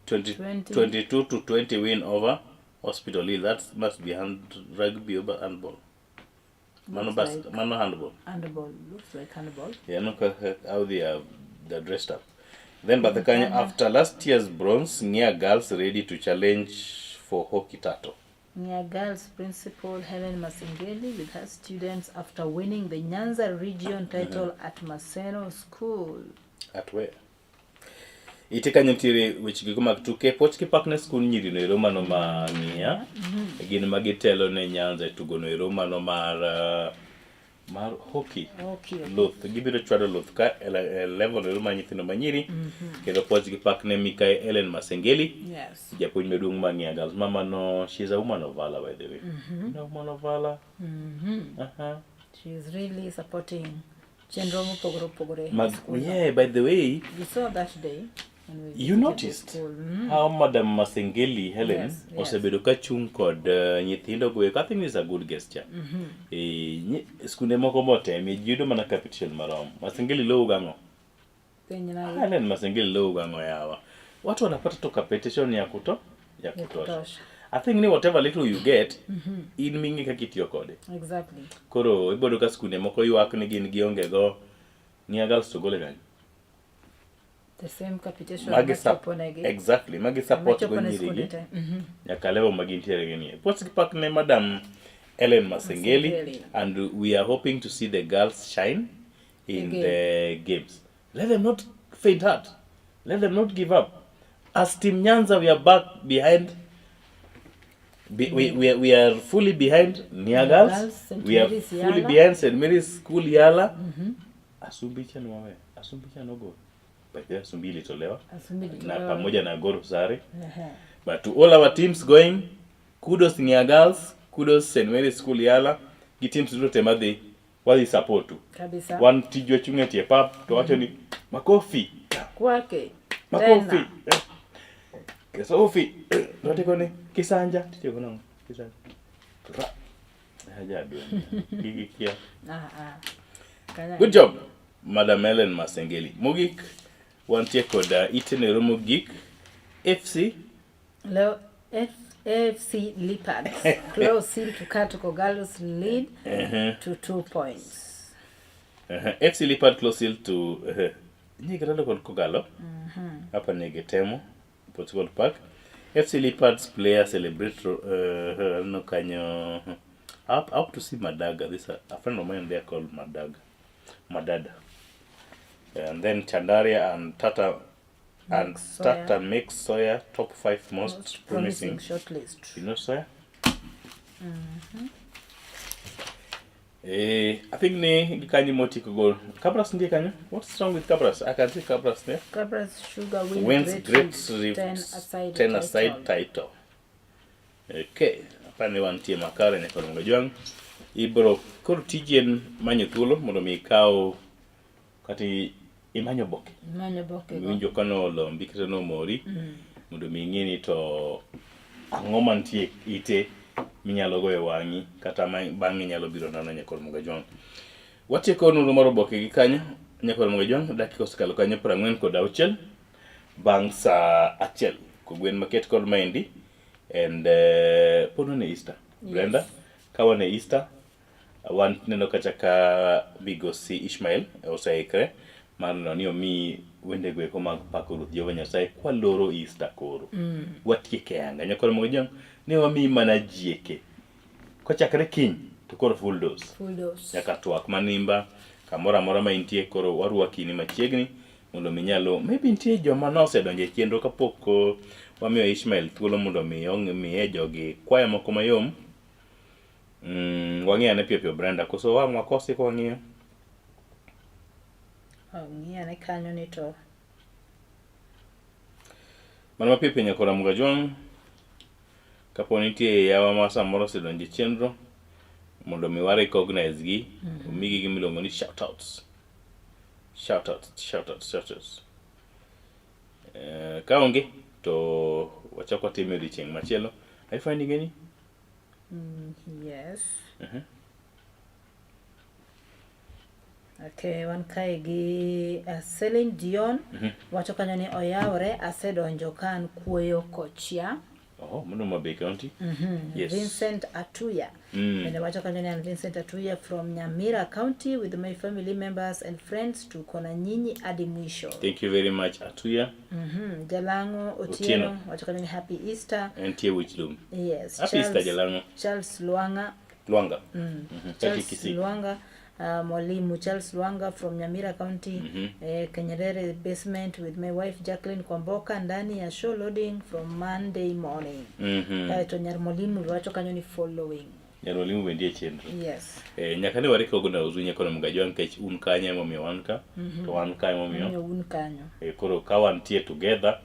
Speaker 2: 20,
Speaker 3: 20.
Speaker 2: 22 to 20 win over Hospital Hill. That must be hand, rugby over handball. Mano,
Speaker 3: Looks like-
Speaker 2: mano handball.
Speaker 3: Handball. Looks like handball.
Speaker 2: Yeah, look at how they're dressed up. Then Bathakanya, after last year's bronze, Nia girls ready to challenge for hockey title.
Speaker 3: Nya Girls Principal Helen Masengeli with her students after winning the Nyanza Region title at Maseno School.
Speaker 2: At where? Ite kanyo nitiere weche gigo mag tuke Poch gi pak ne skund nyiri no ero mano ma ng'iya gin ma gitelo ne Nyanza e tugo no ero mano mar mar hockey
Speaker 3: Hockey.
Speaker 2: luth gibiro chwado luth ka e e level ero mar nyithindo ma nyiri kendo poch gi pak ne Mikai Ellen Masengeli
Speaker 3: Yes.
Speaker 2: japuonj maduong' mar Ng'iya Girls mama no she's a woman of valor by the way No woman of valor.
Speaker 3: She is really supporting chenro mopogore opogore. e
Speaker 2: Mag,
Speaker 3: school no.
Speaker 2: yeah, by the way,
Speaker 3: You saw that day when we
Speaker 2: you
Speaker 3: visited the
Speaker 2: noticed
Speaker 3: school.
Speaker 2: How Madam Masengeli Helen
Speaker 3: Yes, yes.
Speaker 2: osebedo ka chung' kod nyithindo go eko. I think it's a good gesture. Eh, skunde moko motemie ji yudo mana capitation marom. Masengeli lowo gang'o?
Speaker 3: Penj na
Speaker 2: Helen Masengeli lowo gang'o yawa? Watu wanapata tu capitation ya kuto ya
Speaker 3: Ya
Speaker 2: kutosha.
Speaker 3: kutosha.
Speaker 2: I think ni whatever little you get, in ming'e kaka itiyo kode.
Speaker 3: Exactly.
Speaker 2: Koro ibodo ka skunde moko ywak ni gin gionge go. Ng'iya Girls to gole kanyo.
Speaker 3: The same capitation
Speaker 2: Magi sup-
Speaker 3: machoponegi.
Speaker 2: exactly magi support go
Speaker 3: Machopo ne
Speaker 2: nyiri
Speaker 3: skunde
Speaker 2: gi
Speaker 3: te.
Speaker 2: Nyaka level ma gintiere gi nie. Poch gi pak ne Madam Ellen Masengeli,
Speaker 3: Masengeli.
Speaker 2: and we are hoping to see the girls shine in
Speaker 3: Again.
Speaker 2: the games. Let them not faint heart. Let them not give up. As Team Nyanza, we are back behind. We are fully behind Nia Girls.
Speaker 3: Girls, St.
Speaker 2: We are
Speaker 3: Mary's
Speaker 2: fully
Speaker 3: Yala.
Speaker 2: behind St. Mary's School Yala. Asumbi cha niwawe. Asumbi cha nogo. By the way, Asumbi ilitolewa
Speaker 3: Asumbi
Speaker 2: na
Speaker 3: ilitolewa.
Speaker 2: pamoja na Gor Sare.
Speaker 3: Ehe.
Speaker 2: But to all our teams going, kudos Nia Girls, kudos St. Mary's School Yala, gi teams duto te madhi wadhi support tu.
Speaker 3: Kabisa.
Speaker 2: Wan tijwa chung' e tie pap to wacho ni makofi,
Speaker 3: Kwake.
Speaker 2: makofi.
Speaker 3: Tena.
Speaker 2: Eh. Sofi, to ni kisanja, titiyo go nang'o? Kisanja. Ra. Aja Gigi kia.
Speaker 3: Ah, ah. Kanya-
Speaker 2: Good job, Madam Ellen Masengeli. Mogik, wantie kod itenero mogik FC
Speaker 3: Leo AFC Leopards close seal to cut Kogalo's lead to 2 points.
Speaker 2: FC Leopard close seal to nyigi kod Kogalo hapa ni Temo Portugal Park. FC Leopards player celebrate no kanyo up to see Madaga. This a friend of mine there called Madaga. Madada. And then Chandaria and Tata and
Speaker 3: Soya.
Speaker 2: Tata makes Soya top 5 most,
Speaker 3: Most
Speaker 2: promising.
Speaker 3: promising shortlist.
Speaker 2: You know Soya? Eh, I think ni gi kanyo motieko gol. Kabras nitie kanyo? What's wrong with Kabras? I can see Kabras there.
Speaker 3: Kabras Sugar win
Speaker 2: Wins
Speaker 3: Great
Speaker 2: Great
Speaker 3: Rift
Speaker 2: Rift
Speaker 3: 10 aside
Speaker 2: 10 aside
Speaker 3: title.
Speaker 2: title. Okay, apani wantie makare nyaka Ramogi Ajwang'. Ibro koro tiji en manyo thuolo mondo mi ikaw kata imanyo oboke.
Speaker 3: Manyo oboke go.
Speaker 2: Iwinjo ka nolombi kata nomori
Speaker 3: Mm.
Speaker 2: mondo mi ing'e ni to ang'o mantie ite minyalo goyo wang'i kata ma bang'e nyalo biro nono nyaka Ramogi Ajwang'. Watieko nonro mar oboke gi kanyo nyaka Ramogi Ajwang' dakika osekalo kanyo 46 bang' saa achiel kogwen maket kod maendi and uh, pod wan e Easter.
Speaker 3: Yes.
Speaker 2: Brenda, ka wan e Easter wan neno kacha ka migosi Ishmael oseikre mar neno ni omi wendego eko mag pako Ruoth Jehova Nyasaye kwaloro Easter koro.
Speaker 3: Mm.
Speaker 2: Watieke yanga. Nyakoro Mojang ne wamiyi mana jieke. Kochakre kiny to koro full dose.
Speaker 3: Full dose.
Speaker 2: Nyaka twak manimba kamoro amora ma intie koro warwaki ni machiegni mondo mi nyalo maybe nitie joma nosedonjo e chenro kapok oh, wamiyo Ishmael thuolo mondo mi omiye jogi kwaya moko mayom. Mm, wang'i ane piyo piyo Brenda, koso wang' wakosi ka wang'iyo?
Speaker 3: Oh, ng'i ane kanyo ni to
Speaker 2: Mano mapiyo piyo nyakora Mugajwang', kapo nitie yawa ma samoro osedonjo e chenro mondo mi wa recognize gi,
Speaker 3: Mm.
Speaker 2: omigi gima iluongo ni shout outs. Shout outs, shout outs, shout outs. Eh, ka onge to wachak watime odiochieng' machielo. Are you finding any?
Speaker 3: Mm, yes.
Speaker 2: Mhm.
Speaker 3: Okay, wan kae gi uh, Celine Dion
Speaker 2: Mhm.
Speaker 3: wacho kanyo ni oyawre asedonjo ka an kuoyo kochia.
Speaker 2: Oh, mano Homa Bay County.
Speaker 3: Mhm.
Speaker 2: Yes.
Speaker 3: Vincent Atuya
Speaker 2: Mm.
Speaker 3: bende wacho kanyo ni an Vincent Atuya from Nyamira County with my family members and friends tuko na nyinyi hadi mwisho.
Speaker 2: Thank you very much Atuya.
Speaker 3: Mhm. Jalango Otieno
Speaker 2: Otieno.
Speaker 3: wacho kanyo ni happy Easter.
Speaker 2: Entie Wichlum.
Speaker 3: Yes.
Speaker 2: Happy Easter Jalango.
Speaker 3: Charles Luanga
Speaker 2: Lwanga.
Speaker 3: Mm.
Speaker 2: Mhm.
Speaker 3: Charles
Speaker 2: Kati Kisii.
Speaker 3: Luanga uh, Mwalimu Charles Luanga from Nyamira County
Speaker 2: Mhm.
Speaker 3: eh, Kenyerere basement with my wife Jacqueline Kwamboka ndani ya show loading from Monday morning.
Speaker 2: Mhm.
Speaker 3: Kaeto nyar Mwalimu wacho kanyo ni following.
Speaker 2: Nyar Mwalimu bende e chenro.
Speaker 3: Yes.
Speaker 2: Eh, nyaka ne warecognize u nyaka Mgajwa nikech un kanyo emomiyo wan ka
Speaker 3: Mhm.
Speaker 2: to wan ka emomiyo
Speaker 3: Omiyo un kanyo.
Speaker 2: eh, koro ka wantie together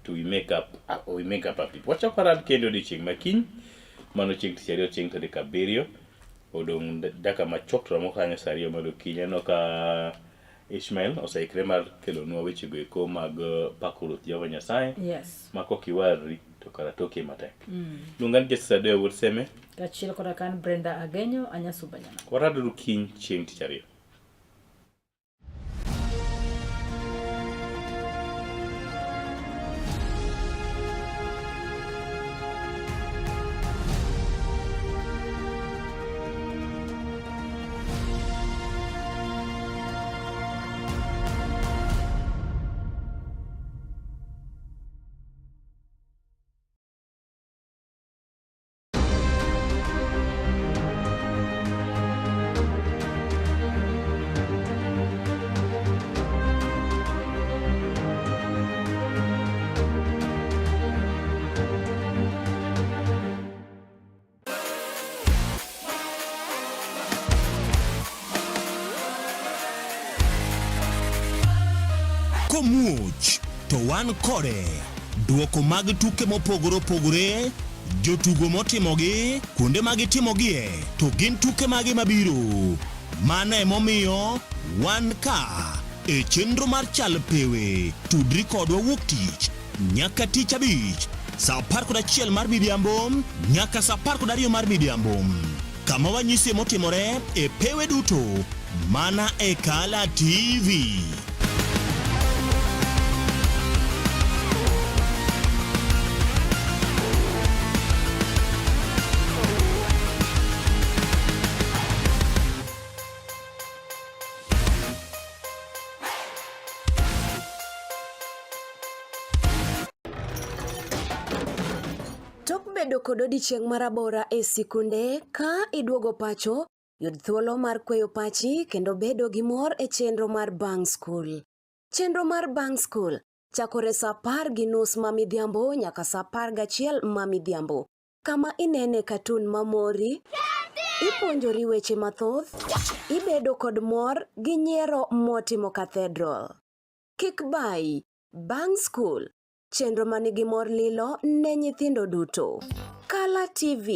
Speaker 2: to we make up uh, we make up a people. Wachako warad kendo odiochieng' ma kiny mano chieng' tich ariyo chieng' tarik abiriyo odong' dakika machuok to romo kanyo saa ariyo mar okinyi aneno ka Ishmael oseikre mar kelonwa wechego eko mag eh, pako Ruoth Jehova Nyasaye
Speaker 3: Yes.
Speaker 2: ma kok iwarri to kara toki matek.
Speaker 3: Mm.
Speaker 2: Luonga ni Justice Adeyo wuod Seme
Speaker 3: Kaachiel koda ka an Brenda Agenyo Anyasuba Nyama.
Speaker 2: waraduru kiny chieng' tich ariyo.
Speaker 19: Komuoch to wan kode. Duoko mag tuke mopogore opogore, jotugo motimogi, kuonde ma gitimogie, to gin tuke mage mabiro. Mano emomiyo wan ka e chenro mar Chal Pewe. Tudri kodwa wuok tich nyaka tich abich saa 11 mar midhiambo nyaka saa 12 mar midhiambo kama wanyisie motimore e pewe duto mana e Kala TV.
Speaker 20: Tok bedo kod odiechieng' marabora e sikunde, ka iduogo pacho, yud thuolo mar kweyo pachi kendo bedo gi mor e chenro mar Bang' Skul. Chenro mar Bang' Skul chakore sa apar gi nus ma midhiambo nyaka sa apar gachiel ma midhiambo, kama inene katun mamori, Ipuonjori weche mathoth, ibedo kod mor gi nyiero motimo cathedral. Kik bayi, bang' skul, chenro ma nigi mor lilo ne nyithindo duto. Kala TV,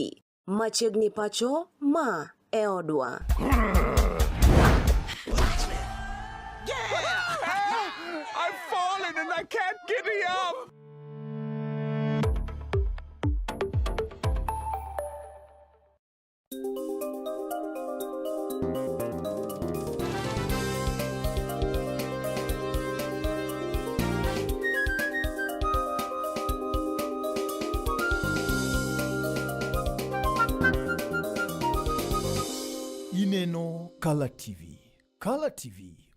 Speaker 20: machiegni pacho, ma e odwa.
Speaker 21: I've fallen and I can't get up.
Speaker 1: Ineno Kala TV. Kala TV.